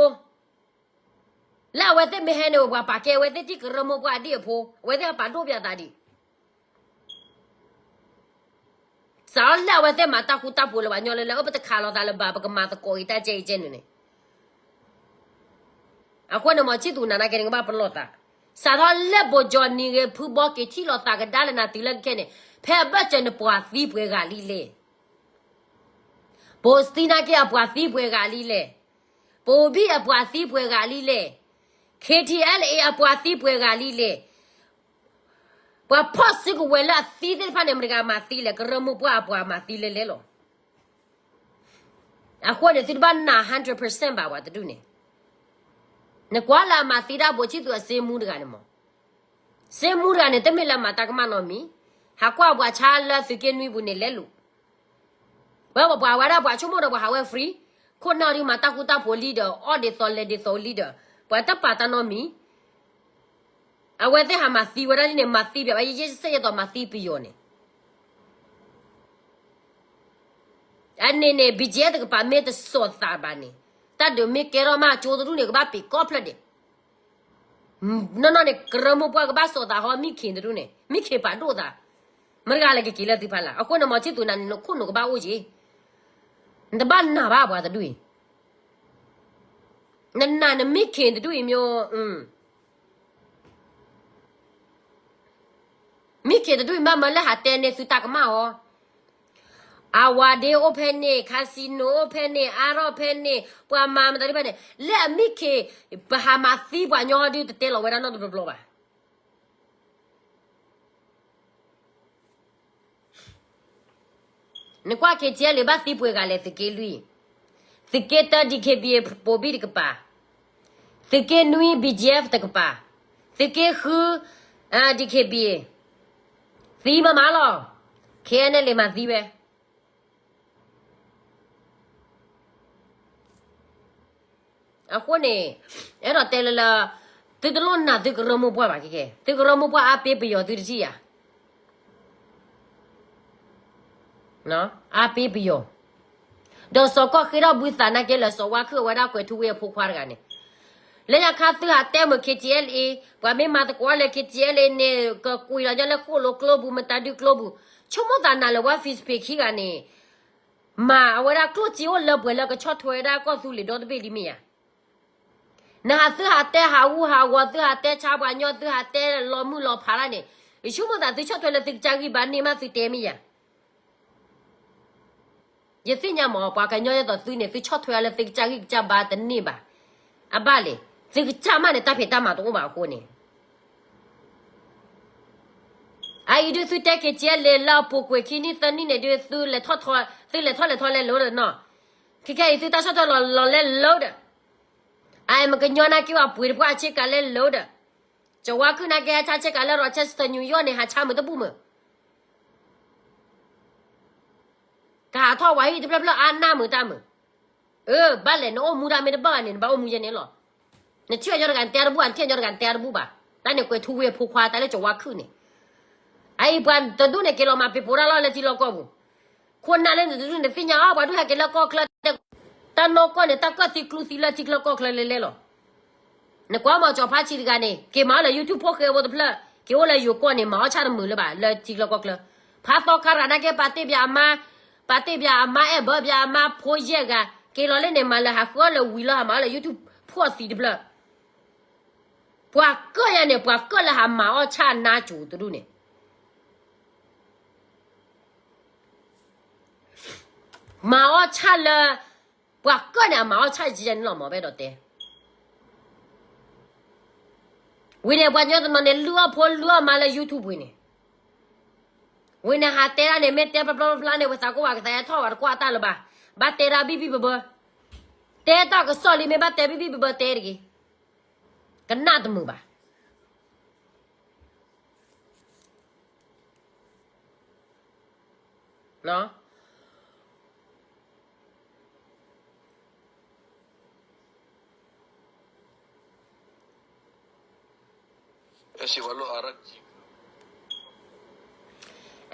လၢအဝဲသ့ၣ်မ့ၢ်ဟဲန့ၣ် ပှၤပာ်ကဲအဝဲသ့ၣ်ထံၣ်ကရၢမိၢ်ပှၢ်အဒံၣ်အဖိ, အဝဲသ့ၣ်ပာ်ဒိၣ်ပယီၤသးဒံး စးထီၣ်လၢအဝဲသ့ၣ်မၤတၢ်ဃူတၢ်ဖိးလၢပှၤကညီလၢလၢ အၢပတခးလိာ်သးလၢၤဘၣ် ပကမၤသကိးအံၤတၢ်ကဲအံၤကဲန့ၣ်န့ၣ်, အဃိန့ၣ် မ့ၢ်ဆံၣ်သူၣ်နၤနာ်က့န့ၣ် ကဘၣ်ပလီၢ်သး, စးထီၣ်လၢဘိၣ်ကၠီၣ်နံၤဂ့ၤ ဖုဘီက့ၤထံၣ်လိာ်သးကဒါလၢနၤတုၤလၢခဲခဲန့ၣ် ဖဲအဘၢၣ်စၢၤန့ၣ်ပှၤသံပှဲၤဂၤလံလဲၣ်. ဘိၣ်စတံနာ်က့အပှၤသံပှဲၤဂၤလံလဲၣ်. ဘိၣ်ဘံၣ်အပှၤသံပှဲၤဂၤလံလဲၣ်. ခ့ထံအဲလ်အ့ အပှၤသံပှဲၤဂၤလံလဲၣ်. ပှၤဖီၣ်စုကဝဲၤလၢအသံသ့ၣ်တဖၣ်န့ၣ် မတၤဂၤမၤသံလဲၣ်, ကရၢမိၢ်ပှၢ်အပှၤမၤသံလဲလဲလီၤ. အဃိန့ၣ် သုတဘၣ်နာ် hundred percent ဘၣ်ပှၤတဒူၣ်န့ၣ်, နကွၢ်လၢအမၤသံတၢ်ဘိၣ်ဆံၣ်သူၣ်အစ့မူတဂၤန့ၣ်မး, စ့မူတဂၤန့ၣ် တမ့ၢ်လၢအမၤတၢ်ကမၣ်နီတမံၤ, ဟးကွၢ်ပှၤဆါလၢသုးက့နွံပူၤန့ၣ်လဲလိာ် ဝဲပှၤဝဲဒၣ်ပှၤဆိကမိၣ်ဒီးပှၤဟးဝဲ free, ခိၣ်နၢ်ဒုးမၤတၢ်ဃူတၢ်ဖိးလံဒီး အီၣ်ဒ်သိးလဲၤဒ်သိးလံဒီး ပှၤတပာ်တၢ်နီတမံၤ, အဝဲသ့ၣ်ဟးမၤသံဝဲဒၣ်န့ၣ် မၤသံပယီၤဘၣ် ယဲယဲစဲယဲသိးမၤသံပယီၤန့ၣ်, အန့ၣ်န့ၣ် ဘံၣ်ကၠံ တကပၤမ့ၢ်တစိာ်သးဘၣ်န့ၣ်, တၢ်ဒုးမ့ၢ်ကဲထီၣ်မးကၠိတဒူၣ်န့ၣ် ကဘၣ်ပ့ၤကီၢ်ဖျၢၣ်ဒဲး နီၢ်နီၢ်န့ၣ် ကရၢမိၢ်ပှၢ်ကဘၣ်စိာ်သးဟီ မံၣ်ခ့တဒူၣ်န့ၣ် မံၣ်ခ့ပာ်ဒိၣ်သး, မတၤတဂၤလဲၤကက့ၤလၢသုဖီလာ်, အဃိန့ၣ် မ့ၢ်ဆံၣ်သူၣ်နၤန့ၣ် နခိၣ်နူာ်ကဘၣ်အိၣ်က့ၤ, နတဘၣ်နာ်ဘၣ်ပှၤတဒူၣ်အံၤ, နနာ်နမံၣ်ခ့တဒူၣ်အံၤမ့ၢ်, မံၣ်ခ့တဒူၣ်အံၤမ့ၢ်မၢလၢဟးတဲန့ၢ်သုတၢ်ကမၣ်အီၤ အဝၤဒ့အိၣ်ဖဲန့ၣ်, ခါစံနိအိၣ်ဖဲန့ၣ်, အါထီၣ်ဖဲန့ၣ်, ပှၤမၤမတၤဒုဖဲန့ၣ်, လၢအမံၣ်ခ့, ပဟးမၤသံပှၤညီဒုတတဲလီၤဝဲဒၣ်နီတဘျီဘျီဘၣ်. နကွၢ် ခ့ထံအဲလ်အ့ ဘၣ်သံပှဲၤဂၤလဲၣ်, သုးက့လွံၢ်, သုးက့တၢ ဒီခ့ဘံၣ်အ့ ဘိၣ်ဘံၣ်တကပၤ, သုးက့နွံ ဘံၣ်ကၠံ တကပၤ, သုးက့ဃု ဒီခ့ဘံၣ်အ့, သံမးမးလီၤ, ခ့အဲလ်အ့ မၤသံဝဲ အဃိန့ၣ်, အဲၣ်ဒိးတဲလၢလၢ, သုတလိၣ်နာ်သုကရၢမိၢ်ပှၢ်ဘၣ်ကဲကဲ, သုကရၢမိၢ်ပှၢ်အါပ့ပယီၤသုတထံၣ်ယၤ, အါပ့ပယီၤ, ဒီးစီၤကီၢ်ဃ့ထီၣ်ဘုသးနာ်က့လၢစီၤဝါခုၣ်အဝဲဒၣ်ကွဲၤထူဝ့အဖိခွါတဂၤန့ၣ်, လၢညါခါသုဟးတဲမုာ် ခ့ထံအဲလ်အ့, ပှၤမ့ၢ်မၤသကိးလၢ ခ့ထံအဲလ်အ့ န့ၣ် ကကွံာ်လီၤညီလၢဃိၣ်လိၤကျိပူၤ မတၤဒုကျိပူၤ, ဆိကမိၣ်သးနာ်လၢဝါ Facebook ခံဂၤန့ၣ် မၤအဝဲဒၣ်ကျိၣ်စ့အိၣ်လၢပှဲၤလၢကဆီၣ်ထွဲဝဲဒၣ်ကီၢ်သူလ့ၤဒီတဘ့ၣ်ဒ်မ့ၢ်ယၤ, နဟးသုဟးတဲဟးဂူာ်ဟးဂီၤ သုဟးတဲဆါပှၤညီ သုဟးတဲလီၤမုၢ်လီၤဖးတၢ်န့ၣ်, ယဆိကမိၣ်သးသုဆီၣ်ထွဲလၢ သုကစၢ်ဂံၢ်ဘါန့ၢ်မးသုတဲမ့ၢ်ယၤ, ယသ့ၣ်ညါမး ပှၤကညီဒ်သိးသုန့ၣ် သုဆီၣ်ထွဲလၢသုကစၢ်ဂံၢ်ကစၢ်ဘါတန့ၢ်ဘၣ်, အဘၣ်လဲၣ်, သုကစၢ်မးန့ၣ် တၢ်ဖံးတၢ်မၤတအိၣ်ဘၣ်အဃိန့ၣ် အအံၤဒုးသုတဲ ခ့ထံအဲလ်အ့ လၢအပူၤကွံာ်ခံနံၣ်သၢနံၣ်န့ၣ်ဒုး သုလဲၤထီၣ်လဲၤထီလဲၤထီလဲၤလိၤဒီးနီၤ, ခဲခဲအံၤသုတၢ်ဆီၣ်ထွဲလီၤလီၤလဲၤလိၤဒီး, အမ့ၢ်ကညီနာ်က့ ပှၤပှ့ၤတပှၢ်ဆ့ကၤလဲၤလိၤဒီး, စီၤဝါခုၣ်နာ်က့ ဟဲဆါဆ့ကၤလၢ Rochester New York န့ၣ် ဟးဆါမုာ်တဘူၣ်မုာ်, ကဟးထီၣ်ဝဲဟံၣ်တဖျၢၣ်ဖျၢၣ်အါနၢ်မုာ်တၢ်မုာ်, အၢ ဘၣ်လဲၣ် နအိၣ်မူတၢ်မ့ၢ်တဘၣ်ဘၣ်န့ၣ် နဘၣ်အိၣ်မူယဲန့ၣ်လီၤ, နထံၣ်ညီတဂၤနတဲတဘူၣ် နထံၣ်ညီတဂၤနတဲတဘူၣ်ဘၣ်, တၢ်န့ၣ်ကွဲၤထူဝ့အဖိခွါ တၢ်လၢစီၤဝါခုၣ်န့ၣ်, အအံၤပှၤတဒူၣ်န့ၣ် က့ၤလီၤမၤပ့ၤပိာ်တၢ်လီၤလၢထံလီၢ်ကီၢ်ပူၤ, ခိၣ်နၢ်လၢနတဒူၣ်န့ၣ်သ့ၣ်ညါအီၤ ပှၤဒုးဟဲက့ၤလၢကီၢ်ချၢ, တၢ်နီၢ်ကီၢ်န့ၣ် တၢ်ကၢၣ်သံကျူသံလၢထံချၢကီၢ်ချၢလဲလဲလီၤ, နကွၢ်မး စီၤဖါဆံးတဂၤန့ၣ် က့ၤမၤအီၤလၢ YouTube ဖိဃဲဖိတဖျၢၣ် က့ၤအိၣ်လၢယိၤကီၢ်န့ၣ် မၤအီၣ်ဆၣ်တမုာ်လၢၤဘၣ် လၢထံချၢကီၢ်ချၢ, ဖါသီခါရၤနာ်က့ ပာ်တ့ၢ်ပၠးအမါ, ပာ်တ့ၢ်ပၠးအမါအဲၣ်ဘၢပၠးအမါဖိယဲၢ်ဂၤ, က့ၤလီၤလၢန့ၣ် မၤလၢဟးဃုအီၣ်လၢဝံၤလီၤ ဟးမၤအီၣ်လၢ YouTube ဖှီၣ်သံတဖျၢၣ်, ပှၤကၢၣ်ယါန့ၣ် ပှၤကၢၣ်လၢဟးမၤအီၣ်ဆၣ်နါစိၤတဒူၣ်န့ၣ် မၤအီၣ်ဆၣ်လၢ ပှၤကၢၣ်န့ၣ် အမၤအီၣ်ဆၣ်ယဲန့ၣ်လီၤ မ့ၢ်ဘၣ်ဒီးတဲ, ဝံၤန့ၣ် ပှၤကညီတနီၤန့ၣ် လုၢ်အီၣ်ဖိလုၢ်အီၣ်မါလၢ YouTube ဝံၤန့ၣ်, ဝံၤန့ၣ် ဟးတဲဒၣ်န့ၣ် မ့ၢ်တဲပျီပျီပျီန့ၣ် ပှၤသးကိၢ်ဝဲကသးဟဲထီၣ်ဝဲတကွၢ်တၢ်လၢၤဘၣ်, ဘၣ်တဲဒၣ်ဘံၣ်ဘံၣ်ဘၢဘၢ, တဲတၢ်ကစီၣ်လံ မ့ၢ်ဘၣ်တဲဘံၣ်ဘံၣ်ဘၢဘၢတဲတဂ့ၤ, ကနၣ်တမုာ်ဘၣ်.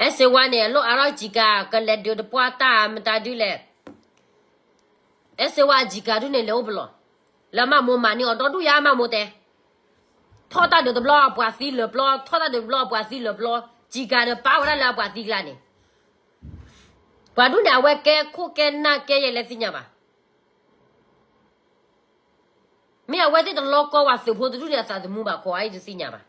အ အဲၣ်စ့ဝါန့ၣ် အလိၣ်အါထီၣ်ကၠံကၤ ကလဲၤဒုးတပှၢ်တၢ်မတၤဒုလဲၣ်. အဲၣ်စ့ဝါအကၠံကၤဒုန့ၣ် လဲၤအိၣ်ပလီၢ်, လၢမၤမိၢ်မၤန့ၢ်အီၤဒီဒူၣ်ယါ မၤမိၢ်တဲ, ထီၣ်တၢ်ဒုးတဘျီ အပှၤသံလၢာ်ပျီ, ထီၣ်တၢ်ဒုးတဘျီ အပှၤသံလၢာ်ပျီ, ကၠံကၤဒီးပာ်ဝဲဒၣ်လၢအပှၤသံကျါန့ၣ်, ပှၤဒုန့ၣ် အဝဲကဲခိၣ်ကဲနၢ်ကဲ ယဲလဲၤသ့ၣ်ညါဘၣ်. မ့ၢ်အဝဲသ့ၣ်တလီကီဝဲသုးဖိတဒူၣ်န့ၣ် အသးသမူဘၣ်ခီ အအံၤတသ့ၣ်ညါဘၣ်.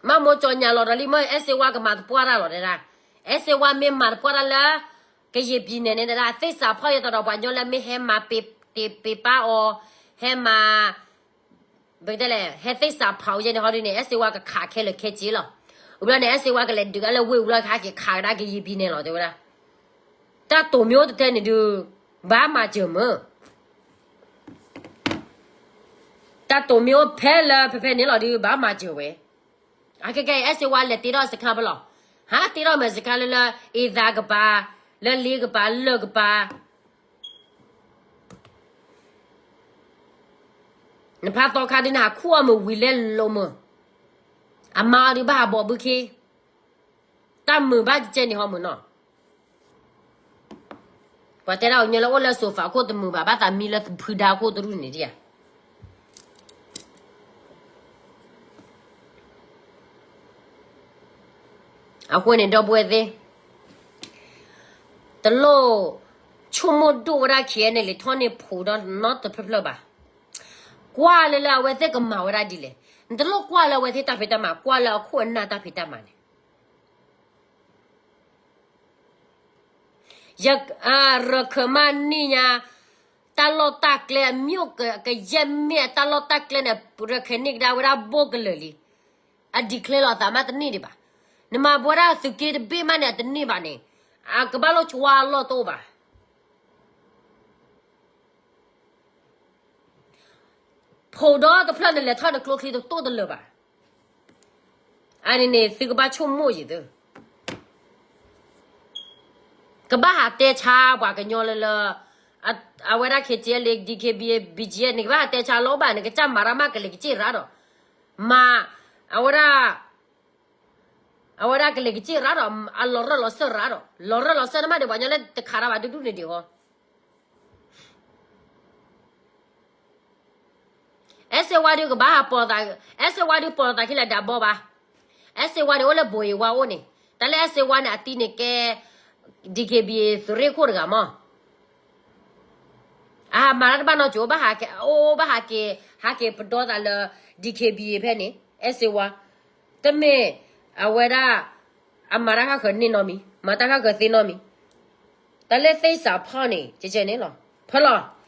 မၤမိၢ်ကၠီညါလီၤဒီးလံ မ့ၢ်အဲၣ်စ့ဝါကမၤတပှၢ်တၢ်လီၤတဲဒၣ်, အဲၣ်စ့ဝါမ့ၢ်မၤတပှၢ်တၢ်လၢ ကယံာ်ပံၤနဲၣ်န့ၣ်တဲဒၣ် သ့ၣ်စးဖီၣ်ယဲတီဒီးပှၤညီလၢမ့ၢ်ဟဲမၤပ့ၤပ့ၤပာ်အီၤ, ဟဲမၤ ပကတဲလဲၣ် ဟဲသ့ၣ်စးဖီၣ်ယဲန့ၣ်ဟီဒုန့ၣ် အဲၣ်စ့ဝါကခးခဲလၢာ်ခဲဆ့လီၤ. ဝံၤဘျီန့ၣ် အဲၣ်စ့ဝါကလဲၤဒုးကလၢဝ့ၢ်ဝံၤလီၤ ကဟဲက့ၤခးကဒါကယံာ်ပံၤနဲၣ်လီၤ တဲဝဲဒၣ်. တၢ်တိာ်မ့ၢ်အိၣ်တထဲန့ၣ်ဒုး ဘၣ်မၤစၢၤမၢ်, တၢ်တိာ်မ့ၢ်အိၣ်ဖဲလၢဖဲဖဲန့ၣ်လီၤဒုး ဘၣ်မၤစၢၤဝဲ. အခဲကဲအံၤ အဲၣ်စ့ဝါလဲၤတ့ထီၣ်စခါပလီၢ်, ဟးတ့ထီၣ်မ့ၢ်စခါလၢလၢ အ့သးကပၤ, လၢလ့ကပၤ လၢကပၤ နဖးသီခါဒုး နဟးခူၣ်အီၤမုာ်ဝံၤလဲလိာ်မုာ်, အမါအီၤဒုးဘၣ်ဟးဘီၣ်ဘုခ့, တၢ်မုာ်ဘၣ်ကဲန့ၣ်ဟီမုာ်နီၤ. ပှၤတဲဒၣ်အီၤညီလၢအိၣ်လၢ sofa ခိၣ်တမုာ်ဘၣ် ဘၣ်သးမံလၢဖုဒါခိၣ်တရူၢ်န့ၣ်ဒံးဧါ. အဃိန့ၣ် ဒီပုၢ်ဝဲၢ်သ့ၣ် တလိၣ်ဆိကမိၣ်ဒိၣ်ဝဲဒၣ် KNLA ထီၣ်န့ၢ်ဖိဒီးနီတဖျၢၣ်ဖျၢၣ်ဘၣ်. ကွၢ်လၢလၢအဝဲသ့ၣ်ကမၤဝဲဒၣ်ဒ်လဲၣ်. နတလိၣ်ကွၢ်လၢအဝဲသ့ၣ်တၢ်ဖံးတၢ်မၤ ကွၢ်လၢအခိၣ်အနၢ်တၢ်ဖံးတၢ်မၤန့ၣ် ယ ရခၢၣ်မးန့ၣ်ညါ တၢ်လီၢ်တၢ်ကျဲ အမ့ၢ်ကယဲၢ်မ့ၢ်အတၢ်လီၢ်တၢ်ကျဲန့ၣ် ရခၢၣ်န့ၢ်ကဒါဝဲဒၣ်ဘိၣ်ကလၢာ်လံ. အ declare လီၤသးမးတန့ၢ်ဒံးဘၣ်. နမၤဘၣ်ဝဲဒၣ်သုးက့တဘ့ၣ်မးန့ၣ် အတန့ၢ်ဘၣ်န့ၣ် အကဘၣ်လိာ်ကွၢ်လီၢ်တအိၣ်ဘၣ်. ဖိဒီတဖျၢၣ်န့ၣ် လဲၤထီၣ်နကျိချံတတိၢ်တလၢာ်ဘၣ်. အန့ၣ်န့ၣ် သုကဘၣ်ဆိကမိၣ်ယံၤသု ကဘၣ်ဟးတဲဆါပှၤကညီလၢလၢ အဝဲဒၣ် KTLA DKBA BGF န့ၣ် ကဘၣ်ဟးတဲဆါလီၤဘၣ် နကစၢ်မၤရၢ်မးကလဲၤကစံၣ်ရၢ်ဒီး မၤ အဝဲဒၣ် အဝဲဒၣ်ကလဲၤကစံၣ်ရၢ်ဒီး အလီၤရၢၢ်လီၤစၢၢ်ရၢ်ဒီး လီၤရၢၢ်လီၤစၢၢ်န့ၣ်မးဒီး ပှၤညီလၢတခးတၢ်ဘၣ်ဒူဒူန့ၣ်ဒံးဟီ အဲၣ်စ့ဝါဒုးကဘၣ်ဟးပိာ်သး, အဲၣ်စ့ဝါဒုးပိာ်သးခံလၢဒၣ်ဘီဘၣ်. အဲၣ်စ့ဝါန့ၣ် အိၣ်လၢဘိးအ့ဝါအိၣ်န့ၣ်, တၢ်လၢအဲၣ်စ့ဝါန့ၣ် အတံၤန့ၣ်ကဲ DKBA သုးရ့ၣ်ခိၣ်တဂၤမး. အဟးမၤတၢ်တဘၣ်နီတစိၤ ဘၣ်ဟးက့ၤ အိၣ်ဘၣ်ဟးက့ၤ ဟးက့ၤပဒီသးလၢ DKBA ဖဲန့ၣ် အဲၣ်စ့ဝါ တမ့ၢ် အဝဲဒၣ် အမၤတၢ်ဃၣ်ဃၢၤန့ၢ်နီတမံၤ, မၤတၢ်ဃၣ်ဃၢၤသ့နီတမံၤ. တၢ်လၢသ့ၣ်စးဖီၣ်န့ၣ် ကဲကဲန့ၣ်လီၤ. ဖဲလီၤ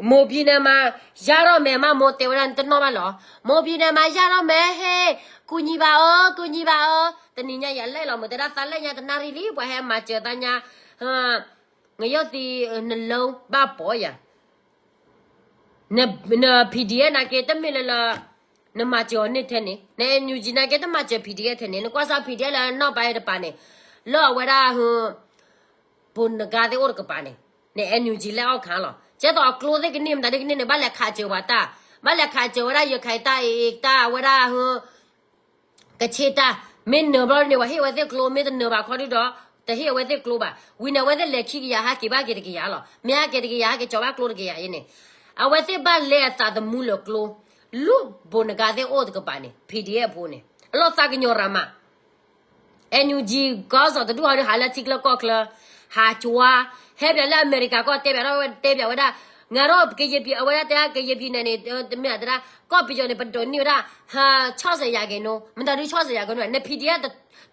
မိၢ်ပံၤနမၤ ယါထီၣ်မဲာ်မး မိၢ်တဲဝဲဒၣ်နတနီၣ်ဘၣ်လီၤ. မိၢ်ပံၤနမၤ ယါထီၣ်မဲာ်ဟ့ၣ် ကူညီဘၣ်အီၤ ကူညီဘၣ်အီၤ. တနံၤညါယလဲၣ်လီၤ မိၢ်တဲဒၣ်သးလဲၣ်ညါ တနၣ်ရံၣ်လံ ပှၤဟဲမၤစၢၤသးညါ နယီၢ်သံ နလၢဘၣ်ပိာ်ယၤ န PDF နာ်က့ တမ့ၢ်လၢလၢ နမၤစၢၤအီၤန့ၢ်ထဲန့ၣ်, န NUG နာ်က့ တမၤစၢၤ PDF ထဲန့ၣ်, နကွၢ်စၢ် PDF လၢနီၢ်ပၤအံၤတပၤန့ၣ်, လၢအဝဲဒၣ် ဘိးနဂါသ့ၣ်အိၣ်တကပၤန့ၣ်, န NUG လဲအီၣ်ခါလီၤ. ကဲသိးအကျိသ့ၣ်ကန့ၢ်မတၤဒ်ကန့ၢ်န့ၣ် ဘၣ်လဲၤခးစၢၤဝဲတၢ်, ဘၣ်လဲၤခးစၢၤဝဲဒၣ် ရခိုင်တၢ် AA တၢ် အဝဲဒၣ် ကချ့ၣ်တၢ်, မ့ၢ်နၢၤဘျီန့ၣ် ပှၤဟ့ၣ်ဝဲသ့ၣ်ကျိ, မ့ၢ်တနၢၤဘၣ်ခီဒုဒီး တဟ့ၣ်အဝဲသ့ၣ်ကျိဘၣ်. ဝံၤန့ၣ် အဝဲသ့ၣ်လဲၤခံကယၤ ဟးက့ၤဘၣ်က့ၤတကယၤလီၤ. မ့ၢ်ဟးက့ၤတကယၤ ဟးက့ၤကၠီၤဘၣ်ကျိတကယၤအံၤန့ၣ်, အဝဲသ့ၣ်ဘၣ်လဲၤအသးသမူလၢကျိ, လၢဘိးနဂါသ့ၣ်အိၣ်တကပၤန့ၣ် PDF ဖိန့ၣ် အလီၤသးကညီၤရၣ်မး NUG ကီၢ်စီၤတဒူၣ်ဟီဒု ဟးလၢထံကျၢၢ်ကီၢ်ချၢ, ဟးကွၢ်, ဟဲပၠးလၢအမဲရကၤကီၢ်တဲပၠးထီၣ်ဝဲ တဲပၠးဝဲဒၣ်, ငါထီၣ်ကယဲၢ်ပံၤ အဝဲဒၣ်တဲကယဲၢ်ပံၤန့ၣ်န့ၣ် တမ့ၢ်တဲဒၣ် ကီၢ်ပယီၤန့ၣ် ပဒိးန့ၢ်ဝဲဒၣ် ဆီဆယ်ရာခိုင်နှုန်း, မတၤဒု ဆီဆယ်ရာခိုင်နှုန်း န PDF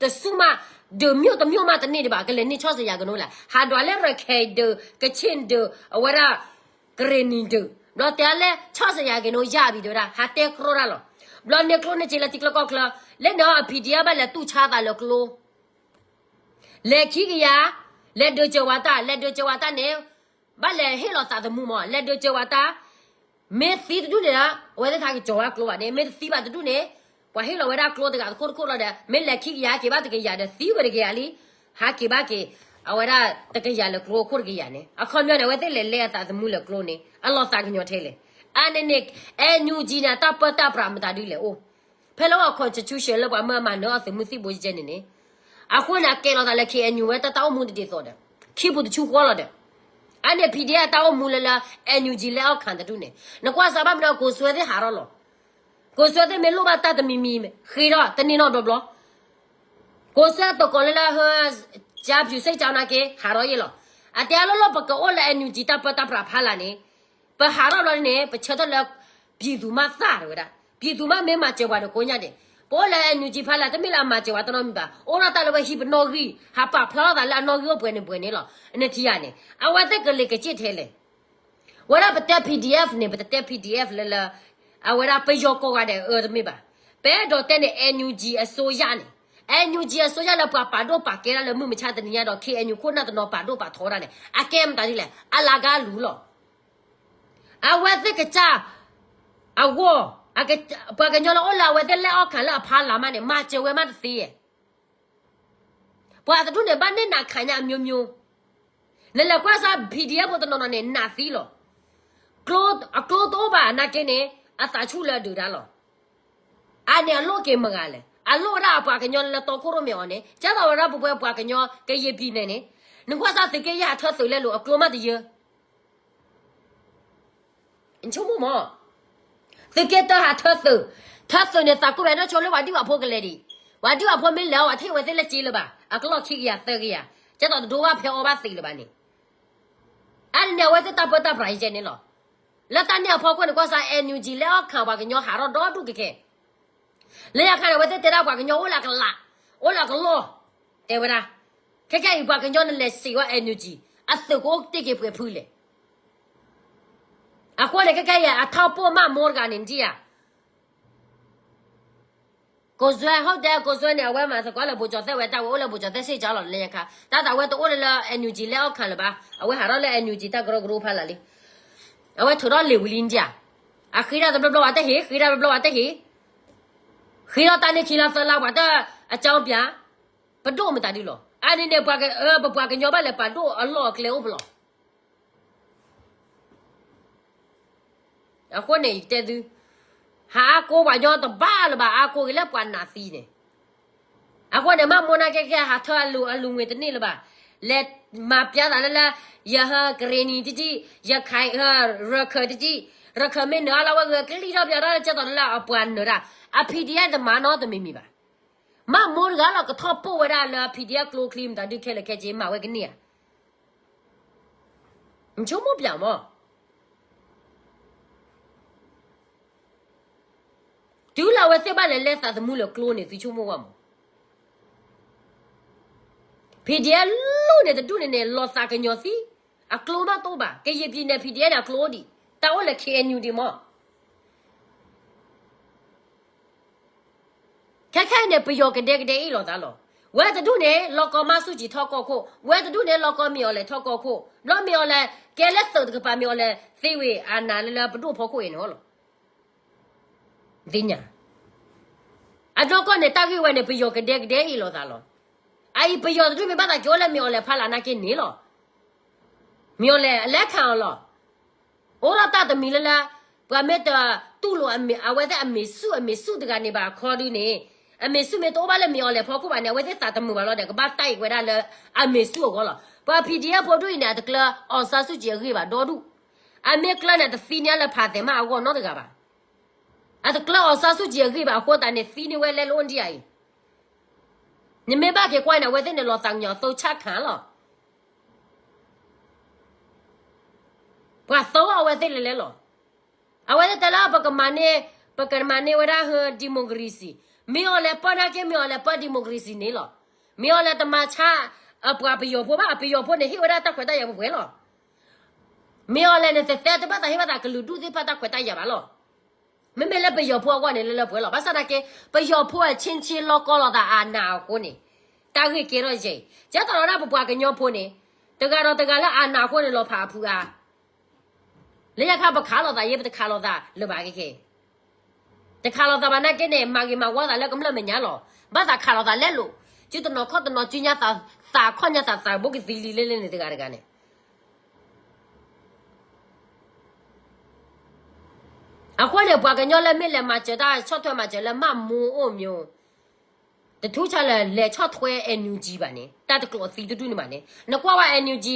တဆူၣ်မး ဒုး မြို့တစ်မြို့မှ တန့ၢ်ဒံးဘၣ် ကလဲၤန့ၢ် ဆီဆယ်ရာခိုင်နှုန်း လဲၣ်, ဟးဒွးလၢ ရခိုင်ဒုး ကချ့ၣ်ဒုး အဝဲဒၣ် ကရ့ၣ်နံၤဒုး ဘျီတဲလၢ ဆီဆယ်ရာခိုင်နှုန်း ရပြီ တဲဝဲဒၣ် ဟးတဲကြီတၢ်လီၤ. ဘျီန့ၢ်ကျိန့ၢ်စ့လၢထံကျၢၢ်ကီၢ်ချၢ, လၢန့ၣ်အ PDF ဘၣ်လဲၤတူၢ်ဆါသးလၢကျိ လဲၤခံကယၤ, လဲၤဒုးစၢၤဝဲတၢ်, လဲၤဒုးစၢၤဝဲတၢ်န့ၣ်, ဘၣ်လဲၤဟ့ၣ်လီၤသးသမူမး လဲၤဒုးစၢၤဝဲတၢ်, မ့ၢ်သံတဒူၣ်န့ၣ်ဒီး အဝဲသ့ၣ်ဟးက့ၤကၠီၤဝဲကျိဘၣ်န့ၣ်, မ့ၢ်တသံဘၣ်တဒူၣ်န့ၣ်, ပှၤဟ့ၣ်လီၤဝဲဒၣ်ကျိတဂၤတခိၣ်တခိၣ်လီၤဒီး မ့ၢ်လဲၤခံကယၤ က့ၤဘၣ်တကယၤဒီး သံဝဲတကယၤလံ, ဟးက့ၤဘၣ်က့ၤ အဝဲဒၣ်တကယၤလၢကျိခိၣ်တကယၤန့ၣ်, အခီပညီန့ၣ် အဝဲသ့ၣ်လဲၤလဲၤအသးသမူလၢကျိန့ၣ် အလီၤသးကညီၤထဲလဲၣ်. အန့ၣ်န့ၣ် NUG န့ၣ် အတၢ်ပၢတၢ်ပြးမတၤဒုလဲၣ်အိၣ်, ဖဲလၢအ constitution လၢပှၤမၢအမၤနၢၤအီၤသုးမုၢ်သံၣ်ဘိယဲန့ၣ်န့ၣ်, အဃိန့ၣ် အကဲလီၤသးလၢ KNU ဝဲတၢ်အိၣ်မူတဒ်သိးဒီး ခံပူၤတဆူဃီလီၤဒီး, အန့ၣ် PDF အတၢ်အိၣ်မူလၢလၢ NUG လၢအီၣ်ခၣ်တဒူၣ်န့ၣ် နကွၢ်စးဘၣ်မနုၤ ကိးစွဲသ့ၣ်ဟးထီၣ်လီၤ. ကိးစွဲသ့ၣ်မ့ၢ်လိၣ်ဘၣ်တၢ်တမံၤမံၤ ဃ့ထီၣ်တန့ၢ်နီတဘျီဘျီ ကိးစွဲတကိးလၢလၢ ကၠါဖၠူၤစ့ၣ်ကၠါနာ်က့ ဟးထီၣ်ယ့ၣ်လီၤ. အတဲအလီၢ်လီၢ် ပကအိၣ်လၢ NUG တၢ်ပၢတၢ်ပြးဖးလာ်န့ၣ်, ပဟးထီၣ်ဘျီန့ၣ် ပဆၢထၢၣ်လၢ ပြည်သူ့မှ သၣ်တဝဲဒၣ်, ပြည်သူ့မှ မ့ၢ်မၤစၢၤပှၤဒီးကိးညါဒ့ၣ်, ပအိၣ်လၢ NUG ဖးလာ် တမ့ၢ်လၢအမၤစၢၤပှၤတနီတမံၤဘၣ်, အိၣ်ထီၣ်တၢ်လၢဝဲဟံးပနီၣ်ဂံၢ် ဟးပာ်ဖျါထီၣ်သးလၢအနီၣ်ဂံၢ်အိၣ်ပှဲၤန့ၣ်ပှဲၤန့ၣ်လီၤ. နထံၣ်ဧါန့ၣ် အဝဲသ့ၣ်ကလ့ၤကစ့ၣ်ထဲလဲၣ် ဝဲဒၣ်ပတဲ PDF န့ၣ် ပတတဲ PDF လၢလၢ အဝဲဒၣ်ပယီၤကိးဂၤဒဲးအၢတမ့ၢ်ဘၣ်. ပအဲၣ်ဒိးတဲန့ၣ် NUG အစိုးရန့ၣ်, NUG အစိုးရလၢပှၤပာ်ဒိၣ်ပာ်ကဲဒၣ်လၢမုၢ်မဆါတနံၤညါဒီး KNU ခိၣ်နၢ်တနီၤပာ်ဒိၣ်ပာ်ထီတၢ်န့ၣ် အကဲမတၤဒ်လဲၣ်, အလၤကါလူၤလီၤ. အဝဲသ့ၣ်ကစၢ် အဂီၢ် ပှၤကညီလၢအိၣ်လၢအဝဲသ့ၣ်လၢအီၣ်ခၣ်လၢအဖးလာ်မးန့ၣ် မၤစၢၤဝဲမးတသ့ဧါ. ပှၤတဒူၣ်န့ၣ် ဘၣ်န့ၢ်နၤခးညါအမျိုးမျိုး, နလဲၤကွၢ်စၢ် PDF ဖိတနီၤနီၤန့ၣ် နးသံလီၤ. အကျိတအိၣ်ဘၣ်နာ်က့န့ၣ် အသးဆူၣ်လၢအဒုးဒါလီၤ. အန့ၣ်အလိၣ်က့ၤမဂၤလဲၣ်, အလိၣ်ဝဲဒၣ်အပှၤကညီလၢတီခိၣ်ရိၣ်မဲာ်အီၤန့ၣ်, ကဲသိးဝဲဒၣ်ပပှဲၤပှၤကညီကယံာ်ပံၤန့ၣ်န့ၣ်, နကွၢ်စၢ်သုးက့ယဲၢ်ဟးထၢသုးလဲလိာ် အကျိမးတယၢ နဆိကမိၣ်မး, သုးက့တၢဟးထၢသုး, ထၢသုးန့ၣ် သးကိၢ်ဝဲနီၢ်ဆိလၢပှၤဒံၣ်ပှၤဖိကလဲၤဒံး, ပှၤဒံၣ်ပှၤဖိမ့ၢ်လဲၤအီၤ အထံၣ်ဝဲသ့ၣ်လၢစ့လၢၤဘၣ်, အကလီၢ်ခံကယၤသၢကယၤ, ကဲသိးတဒိဘၣ်ဖဲအီဘၣ်သ့လၢၤဘၣ်န့ၣ်, အန့ၣ်န့ၣ် အဝဲသ့ၣ်တၢ်ပၢတၢ်ပြးယဲန့ၣ်လီၤ. လၢတၢ်န့ၣ်အဖီခိၣ်န့ၣ် ကွၢ်စၢ် NUG လၢအီၣ်ခၣ်ပှၤကညီဟးထီၣ်ဒီဒူၣ်ကဲကဲ လၢညါခါန့ၣ် အဝဲသ့ၣ်တဲဒၣ်ပှၤကညီအိၣ်လၢအကလး, အိၣ်လၢအကလီၢ်, တဲဝဲဒၣ်, ခဲကဲအံၤပှၤကညီနလဲၤစံးဝဲ NUG, အသုးကအိၣ်တ့ၢ်က့ၤပှဲၤဖုလဲၣ်. အဃိန့ၣ် ခဲကဲအံၤ အထီၣ်ပိၢ်မးမိၢ်တဂၤန့ၣ်ဒံးဧါ. ကိးစွဲ ဟုတ်တယ် ကိးစွဲန့ၣ် အဝဲမၤသကိးလၢ ဗိုလ်ချုပ်သဲဝဲ တၢ်ဝဲအိၣ်လၢ ဗိုလ်ချုပ်သဲစ့ၢ်ကီးလီၤ လၢညါခါ တၢ်သးဝဲတအိၣ်လၢ NUG လၢအီၣ်ခၣ်လၢၤဘၣ်, အဝဲဟးထီၣ်လၢ NUG တၢ်ကရၢကရိဖးလာ်လံ. အဝဲထုးထီၣ်လံာ်ဝံၤလံဒံးဧါ. အဃ့တၢ်တဘျီဘျီဝဲတဟ့ၣ်, ဃ့တၢ်တဘျီဘျီဝဲတဟ့ၣ်, ဃ့ထီၣ်တၢ်န့ၣ်ခံလီၤသၢလီၤ ပှၤတၢ်အကၠီပၠး, ပဒိၣ်မတၤဒုလီၤ. အန့ၣ်န့ၣ် ပှၤက, ပပှၤကညီဘၣ်လဲၤပာ်ဒိၣ်အလီၢ်အကျဲအိၣ်ပလီၢ်. အဃိန့ၣ် ယတဲသု, ဟးအါကိးပှၤကညီတဘၣ်လၢၤဘၣ် အါကိးက့ၤလၢပှၤနးသံန့ၣ်. အဃိန့ၣ် မ့ၢ်မိၢ်နာ်က့ကဲ ဟးထၢအလူၤအလူၤငွေတန့ၢ်လၢၤဘၣ်. လဲၤမၤပျါသးလၢလၢ, ယဟၢကရ့ၣ်နံၤတဒံၣ်, ယခးဟၢရခၢၣ်တဒံၣ်, ရခၢၣ်မ့ၢ်နၢၤအါလီၤဝဲဂဲၤကလံၣ်ထီၣ်ပၠးထီၣ်လၢကဲသိးလၢအပှၤနၢၤတၢ်, အ PDF တမၤနီတမံၤမံၤဘၣ်. မ့ၢ်မိၢ်တဂၤလီၤကထီၣ်ပိၢ်ဝဲဒၣ်လၢ PDF ကျိချံမတၤဒုခဲလၢာ်ခဲဆ့ မၤဝဲကန့ၢ်ဧါ. နဆိကမိၣ်ပၠးမး. တုၤလၢအဝဲသ့ၣ်ဘၣ်လဲၤလဲသးသမူလၢကျိန့ၣ် သုဆိကမိၣ်ဝဲမး. PDF လူၢ်န့ၣ်တဒူၣ်န့ၣ်န့ၣ် လီၤသးကညီၤသံ, အကျိမးတအိၣ်ဘၣ်, ကယံာ်ပံၤန့ၣ် PDF န့ၣ် အကျိအိၣ်ဒံး, တၢ်အိၣ်လၢ KNU ဒံးမး. ခဲခဲအံၤန့ၣ် ပယီၤကဒဲကဒဲအ့ၣ်လိာ်သးလီၤ. ဝဲတဒူၣ်န့ၣ် လီၢ်ကီမါဆူၣ်ကၠံထီၣ်ကီၢ်ခိၣ်, ဝဲတဒူၣ်န့ၣ် လီၢ်ကီမ့ၢ်အီၤလဲၤထီၣ်ကီၢ်ခိၣ်, ဘျီမ့ၢ်အီၤလဲၤကဲလၢသုးတကပၤ မ့ၢ်အီၤလဲၤသ့ဝ့ၢ်အနးလၢလၢပဒိၣ်ဖီခိၣ်အံၤန့ၣ်လီၤ. သ့ၣ်ညါ အနီၢ်ကီၢ်န့ၣ် တၢ်ဂ့ၢ်ဝဲန့ၣ် ပယီၤကဒဲကဒဲအ့ၣ်လိာ်သးလီၤ. အအံၤ ပယီၤတဒူၣ်မ့ၢ်ဘၣ်သးက့ၤအိၣ်လၢမ့ၢ်အီၤလဲၤဖးလၢ်နာ်က့န့ၣ်လီၤ. မ့ၢ်အီၤလဲၤအလဲၤခၣ်အီၤလီၤ. အိၣ်ဒီးတၢ်တမံၤလၢလၢ ပှၤမ့ၢ်တတူၢ်လိာ်အဝဲသ့ၣ်အမ့ၢ်ဆူၣ်အမ့ၢ်ဆူၣ်တဂၤန့ၣ်ဘၣ်အခီဒုန့ၣ်, အမ့ၢ်ဆူၣ်မ့ၢ်တအိၣ်ဘၣ်လၢမ့ၢ်အီၤလဲၤဖီခိၣ်ဘၣ်န့ၣ် အဝဲသ့ၣ်သးတမုာ်ဘၣ်လီၤဒီး ကဘၣ်တၢ်အံၤဝဲဒၣ်လၢအမ့ၢ်ဆူၣ်အဂီၢ်လီၤ. ပှၤ PDF ဖိဒူၣ်အံၤန့ၣ် အတကျၢ အောင်ဆန်းစုကြည် အဂ့ၢ်ဘၣ်ဒီဒူၣ်. အမ့ၢ်ကျၢန့ၣ် တသံန့ၢ်လၢဖးသဲးမးအဂီၢ်နီတဂၤဘၣ်. အတကျၢ အောင်ဆန်းစုကြည် အဂ့ၢ်ဘၣ်အဃိသတးန့ၣ် သံန့ၢ်ဝဲလဲလိၤဒံးဧါအံၤ. နမ့ၢ်ဘၣ်က့ၤကွၢ်န့ၣ် အဝဲသ့ၣ်န့ၣ် လီၤသးကညီၤအသိးဆၣ်ခၣ်လီၤ. ပှၤသီအဝဲသ့ၣ်လဲၤလဲလီၤ. အဝဲသ့ၣ်တဲလၢပကမၤန့ၢ်, ပကမၤန့ၢ်ဝဲဒၣ် democracy, မ့ၢ်အီၤလဲၤပၢနာ်က့ မ့ၢ်အီၤလဲၤပၢ democracy န့ၣ်လီၤ. မ့ၢ်အီၤလဲၤတမၤဆါ အပှၤပယီၤဖိဘၣ်, အပယီၤဖိန့ၣ် ဟ့ၣ်ဝဲဒၣ်တၢ်ခွဲးတၢ်ယာ်ပှဲၤပှဲၤလီၤ. မ့ၢ်အီၤလဲၤန့ၣ် တတဲတဘၣ်သးဟ့ၣ်ဘၣ်သးကလုာ်ဒူၣ်သ့ၣ်တဖၣ်တၢ်ခွဲးတၢ်ယာ်ဘၣ်လီၤ. မ့မ့ၢ်လၢပယီၤဖိအဂီၢ်န့ၣ် လၢလၢပှဲၤလီၤ. ဘၣ်ဆၣ်သနာ်က့ ပယီၤဖိအဆ့ဆ့လီကီလီၤသးအနးအဃိန့ၣ်, တၢ်ဂ့ၢ်ကဲထီၣ်ယဲၢ်အံၤ, ကဲသိးဒီးပပှၤကညီဖိန့ၣ်, တဂၤဒီးတဂၤလၢအနးအဃိန့ၣ် လီၤဖးအဖုအါ. လၢညါခါပခးလိာ်သးယဲၢ် ပတခးလိာ်သးလၢၤဘၣ်ကဲကဲ တခးလိာ်သးဘၣ်နာ်က့န့ၣ် မၤဂ့ၤမၤဝါသးလၢကမျၢၢ်မဲာ်ညါလီၤ. ဘၣ်သးခးလိာ်သးလဲလိာ်, စုတနီၤခီၣ်တနီၤစုညါသး, သးခီၣ်ညါသးသးဘိကသံလံလၢလၢန့ၣ်တဂၤတဂၤန့ၣ် အဃိန့ၣ် ပှၤကညီလၢမ့ၢ်လဲၤမၤစၢၤတၢ်ဆီၣ်ထွဲမၤစၢၤလၢမၤမူအိၣ်မၠိ တထူၣ်ဆါလၢလဲၤဆီၣ်ထွဲ NUG ဘၣ်န့ၣ် တၢ်တကျိးသံတဒူၣ်န့ၣ်ဘၣ်န့ၣ် နကွၢ်ဝဲ NUG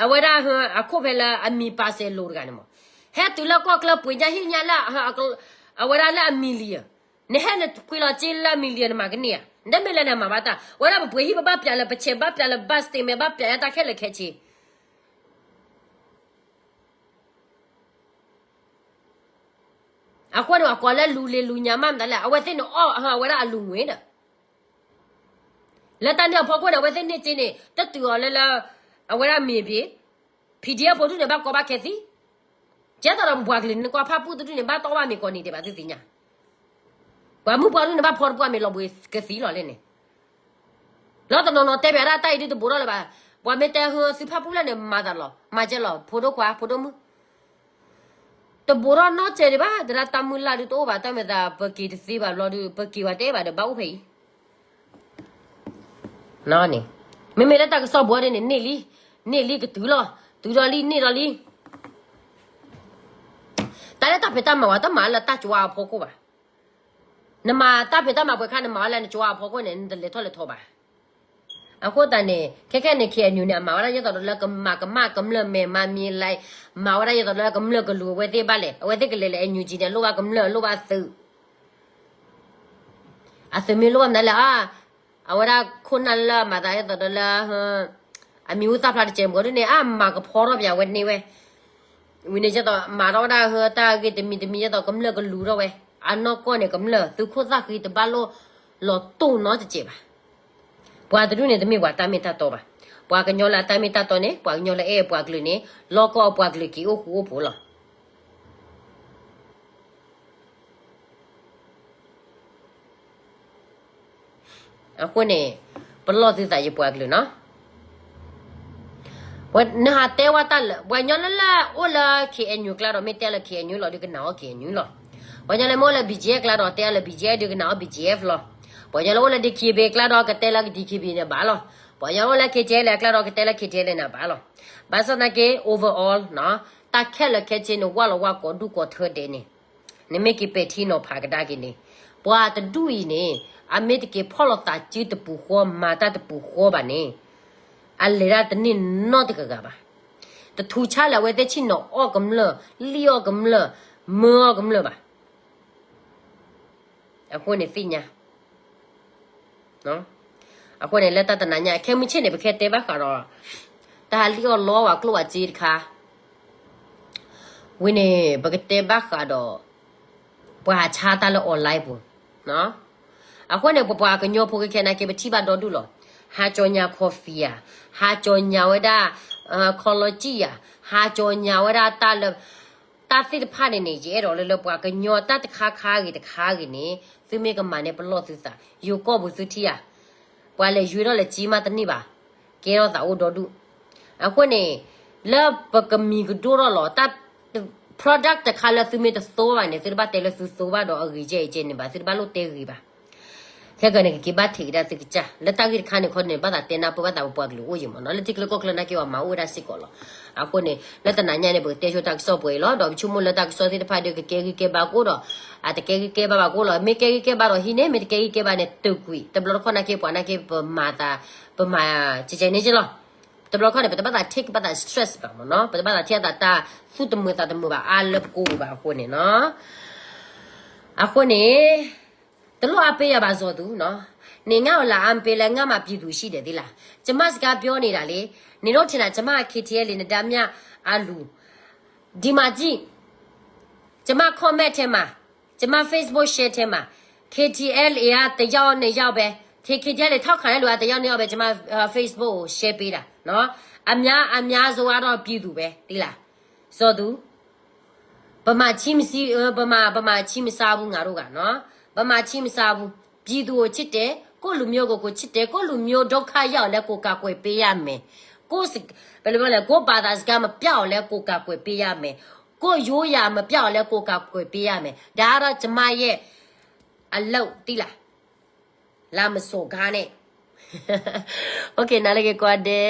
အဝဲဒၣ်အခိၣ်ဖဲလၢအမံၤပာ်စဲၤလိာ်တဂၤန့ၣ်မး ဟဲတုၤလၢကီၢ်ချၢပှ့ၤညါဟံၣ်ညါလၢ အဝဲဒၣ်လၢအ million နဟဲနပှ့ၤလီၤစ့လၢ million နမၤကန့ၢ်ဧါ နတမ့ၢ်လၢနမၤဘၣ်တၢ် ဝဲဒၣ်ပပှ့ၤဟံၣ်ပဘၣ်ပျးလၢ ပဆဲးဘၣ်ပျးလၢ ဘၣ် statement ဘၣ်ပျးလၢတၢ်ခဲလၢာ်ခဲဆ့ အဃိန့ၣ် အကိးလၢလူလံၤလူညါမးမတၤလဲၣ် အဝဲသ့ၣ်န့ၣ်အီၣ်အဝဲဒၣ်အလူၤငွေဒီး လၢတၢ်န့ၣ်အဖီခိၣ်န့ၣ် အဝဲသ့ၣ်န့ၢ်စ့န့ၣ် တတုၤအီၤလၢလၢ အဝဲဒၣ်မ့ၤဘ့ၣ် PDF ဖိဒူၣ်န့ၣ် ဘၣ်ကီဘၣ်ခဲသံ ကဲသိးဒီးပပှၤကလုာ်န့ၣ် ကွၢ်ဖၣ်ပူၣ်တဒူၣ်န့ၣ် ဘၣ်တီဘၣ်မ့ၤကိးနံၤဒဲးဘၣ်သုသ့ၣ်ညါ ပှၤမုၣ်ပှၤဒူၣ်န့ၣ် ဘၣ်ဖီတပှၢ်မ့ၤလီၤဘှံးကသံလီၤလဲၣ်န့ၣ် လီၤတနီၤနီၤတဲပၠးဒၣ်တၢ်အံၤဒုတဘိးထီၣ်လၢၤဘၣ် ပှၤမ့ၢ်တဲဟၢသုဖၣ်ပူၣ်လၢန့ၣ် မၤသးလီၤ မၤကဲလီၤ ဖိဒိၣ်ခွါ ဖိဒိၣ်မုၣ် တဘိးထီၣ်နီတစဲးဒံးဘၣ် သရၣ်တၢ်မုၢ်လၢ်ဒုတအိၣ်ဘၣ် တၢ်မၤသး ပက့ၤတသ့ဘၣ်ဘျီဒု ပက့ၤဝဲတအဲၣ်ဘၣ်ဒီးဘၣ်အိၣ်ဖဲအံၤ မ့မ့ၢ်လၢတၢ်ကစီၣ်ဘှီဒ်န့ၣ် န့ၢ်လံ န့ၢ်လံကတုၤလီၤ တုၤဒီးလံန့ၢ်ဒီးလံ တၢ်လၢတၢ်ဖံးတၢ်မၤဝဲတမၤလၢတၢ်ကၠွါအဖီခိၣ်ဘၣ် နမၤတၢ်ဖံးတၢ်မၤပှဲၤခါ နမၤဝဲလၢနကၠွါအဖီခိၣ်န့ၣ် နတလဲၤထီၣ်လဲၤထီဘၣ် အဃိသတးန့ၣ် ခဲခဲန့ၣ် KNU န့ၣ် အမၤဝဲဒၣ်ယဲသိးဒီးလၢကမၤကမၣ်ကမျၢၢ်မဲာ်မၤမံၤလဲ မၤဝဲဒၣ်ယဲသိးဒီးလၢကမျၢၢ်ကလူၤအဝဲသ့ၣ်ဘၣ်လဲၣ် အဝဲသ့ၣ်ကလဲၤလၢ NUG န့ၣ် လိၣ်ဘၣ်ကမျၢၢ်လိၣ်ဘၣ်သုး အသုးမ့ၢ်လိၣ်ဘၣ်မနုၤလဲၣ် အဝဲဒၣ်ခိၣ်နၢ်လၢအမၤသးယဲသိးဒီးလၢ အမံၤဟူသၣ်ဖျါတစဲးမ့ၢ်ဒ်န့ၣ် အမၤကဖီထီၣ်ပၠးဝဲန့ၢ်ဝဲ ဝံၤန့ၣ်ယဲသိးမၤထီၣ်ဝဲဒၣ်ဟၢတၢ်ဂ့ၢ်တမံၤတမံၤယဲသိးကမျၢၢ်ကလူၤထီၣ်ဝဲ အနီၢ်ကီၢ်န့ၣ်ကမျၢၢ် သုးခိၣ်သၣ်ဃံတဘၣ်လိၣ်လီၤတိၢ်နီတစဲးဘၣ် ပှၤတဒူၣ်န့ၣ် တမ့ၢ်ပှၤတၢ်မ့ၢ်တၢ်တီဘၣ်. ပှၤကညီလၢအတၢ်မ့ၢ်တၢ်တီန့ၣ် ပှၤကညီလၢအဲၣ်ပှၤကလုာ်န့ၣ် လီၢ်ကီၢ်အပှၤကလုာ်က့ၤအိၣ်ဃူအိၣ်ဖိးလီၤ. အဃိန့ၣ် ပလီၢ်သုသးယပှၤကလုာ်နီၤ. နဟးတဲဝဲတၢ်လၢ ပှၤကညီလၢလၢအိၣ်လၢ KNU ကျါဒီး မ့ၢ်တဲလၢ KNU လီၤ ဒုးကနၣ်အီၣ် KNU လီၤ. ပှၤကညီလၢမ့ၢ်အိၣ်လၢ BGF ကျါဒီး တဲလၢ BGF ဒုးကနၣ်အီၣ် BGF လီၤ. ပှၤကညီလၢအိၣ်လၢ DKBA ကျါဒီး ကတဲလၢ DKBA န့ၣ်ဘၣ်လီၤ. ပှၤကညီလၢအိၣ်လၢ KTLA ကျါဒီး ကတဲလၢ KTLA န့ၣ်ဘၣ်လီၤ. ဘၣ်ဆၣ်သနာ်က့ overall နီၤ တၢ်ခဲလၢာ်ခဲဆ့န့ၣ် ဝၢ်လီၤဝၢ်ကိးဒူၣ်ကိးထၢဒဲးန့ၣ် နမ့ၢ်က့ၤပဲာ်ထံနီၤဖးကဒါက့ၤန့ၣ် ပှၤတဒူၣ်အံၤန့ၣ် အမ့ၢ်တက့ၤဖီၣ်လိာ်သးစုတပူၤဃီ မၤတၢ်တပူၤဃီဘၣ်န့ၣ် အလဲၤဒၣ်တန့ၢ်နီတဂၤဂၤဘၣ်. တထူးဆါလၢအဝဲသ့ၣ်ဆ့ၣ်နီၤအီၣ်ကမျၢၢ် လံၣ်အီၣ်ကမျၢၢ် မၢအီၣ်ကမျၢၢ်ဘၣ်. အဃိန့ၣ်သ့ၣ်ညါ အဃိန့ၣ် လၢတၢ်တနၤညါ ခဲမုၢ်ဆ့ၣ်န့ၣ် ပကတဲဘၣ်ဃးဒီး တၢ်ဟးလံၣ်အီၣ်လီအီၣ်ဝဲကျိၣ်ဝဲစ့တခါ ဝံၤန့ၣ် ပကတဲဘၣ်ဃးဒီး ပှၤဟးဆါတၢ်လၢ online ပူၤ အဃိန့ၣ် ပပှၤကညီဖိခဲခဲနာ်က့ ပထံၣ်ဘၣ်ဒီဒူၣ်လီၤ. ဟးကၠီညါ coffee ဧါ, ဟးကၠီညါဝဲဒၣ် ခီလီကံၣ်ဧါ, ဟးကၠီညါဝဲဒၣ်တၢ်လၢ တၢ်သ့ၣ်တဖၣ်န့ၣ်န့ၣ် ယအဲၣ်ဒိးလၢလၢပှၤကညီတၢ်တခါခါဂ့ၤတခါဂ့ၤန့ၣ် သုမ့ၢ်ကမၤန့ၢ်ပလီၢ်သုသး ယိၤကီၢ်ပူၤသုထံၣ်ဧါ, ပှၤလဲၤယွ့ထီၣ်လဲၤစ့မးတန့ၢ်ဘၣ်, ကဲထီၣ်သးအိၣ်ဒီဒူၣ်. အဃိန့ၣ် လၢပကမံၤကဒိၣ်ထီၣ်လီၤ တၢ် product တခါလၢသုမ့ၢ်တသိဘၣ်န့ၣ် သုတဘၣ်တဲလၢသုသိဘၣ်ဒီးအဂ့ၤကဲအံၤကဲန့ၣ်ဘၣ်, သုတဘၣ်လိၣ်တဲဂ့ၤဘၣ်. ခဲကနံၣ်န့ၣ် ကက့ၤဘၣ်ထံးကဒါသုကစၢ် လၢတၢ်ဂ့ၢ်တခါန့ၣ်ခီန့ၣ် ဘၣ်သးတဲနၢ်ပၢၢ်ဘၣ်သးပပှၤကလုာ်အိၣ်ယံၤမးနီၤ, လၢထံချၢကီၢ်ချၢနာ်က့ ပှၤမၤအိၣ်ဝဲဒၣ်စ့ၢ်ကီးလီၤ. အဃိန့ၣ် လၢတနၤညါန့ၣ် ပကတဲဆိတၢ်ကစီၣ်ပှဲၤအံၤလီၤ. ဒီးပဆိကမိၣ်လၢတၢ်ကစီၣ်သ့ၣ်တဖၣ်ဒီး ကကဲဂံၢ်ကဲဘါကအိၣ်ဒီး အတကဲဂံၢ်ကဲဘါဘၣ်ကအိၣ်လီၤ. မ့ၢ်ကဲဂံၢ်ကဲဘါဒီးဟံးန့ၢ်, မ့ၢ်တကဲဂံၢ်ကဲဘါန့ၣ် တုာ်ကွံာ်, တဘျီတခီၣ်နာ်က့ ပှၤနာ်က့ ပမၤသး ပမၤကဲကဲန့ၣ်က့လီၤ. တဘျီတခီၣ်န့ၣ် ပတဘၣ်သး take ဘၣ်သး stress ဘၣ်မးနီၤ, ပတဘၣ်သးထံၣ်အသးတၢ်သူၣ်တမုာ်သးတမုာ်ဘၣ် အါလၢပကိးပူၤဘၣ်အဃိန့ၣ်နီၤ. အဃိန့ၣ် တလိၣ်အါပ့ယၤဘၣ်စီၤသူနီၤ, န့ၣ်ငါအီၤလၢအါပ့လဲၣ် ငါမၤပျံၤသူၣ်ဆံးဒဲးသ့လၢ်. ကျမစကားပြောနေတာလေ, နင်တို့ထင်တာ ကျမ KTLA နဲ့ ဓာတ်မြအလူ ဒီမှာကြည့်, ကျမ comment ထဲမှာ, ကျမ Facebook share ထဲမှာ, KTLA က တစ်ယောက်နှစ်ယောက်ပဲ, KTLA ထောက်ခံတဲ့လူက တစ်ယောက်နှစ်ယောက်ပဲ, ကျမ Facebook ကို share ပေးတာနော်, အများအများဆုံးကတော့ ပြည်သူပဲ, သိလား, စီၤသူ ဗမာချံမစီ, ဗမာ, ဗမာချံမစားဘူး ငါတို့ကနော်, ဗမာချံမစားဘူး, ပြည်သူကိုချစ်တယ်, ကိုယ့်လူမျိုးကို ကိုယ်ချစ်တယ်, ကိုယ့်လူမျိုးဒုက္ခရောက်လည်း ကိုယ်ကာကွယ်ပေးရမယ်, ကိုယ့်စ, ဘယ်လိုပြောလဲ, ကိုယ့်ဘာသာစကားမပျောက်အောင်လည်း ကိုယ်ကာကွယ်ပေးရမယ်, ကိုယ့်ရိုးရာမပျောက်အောင်လည်း ကိုယ်ကာကွယ်ပေးရမယ်, ဒါကတော့ကျမရဲ့အလုပ် သိလား, လာမစော်ကားနဲ့, okay နားလည်က့ၤကွၢ်ဒဲး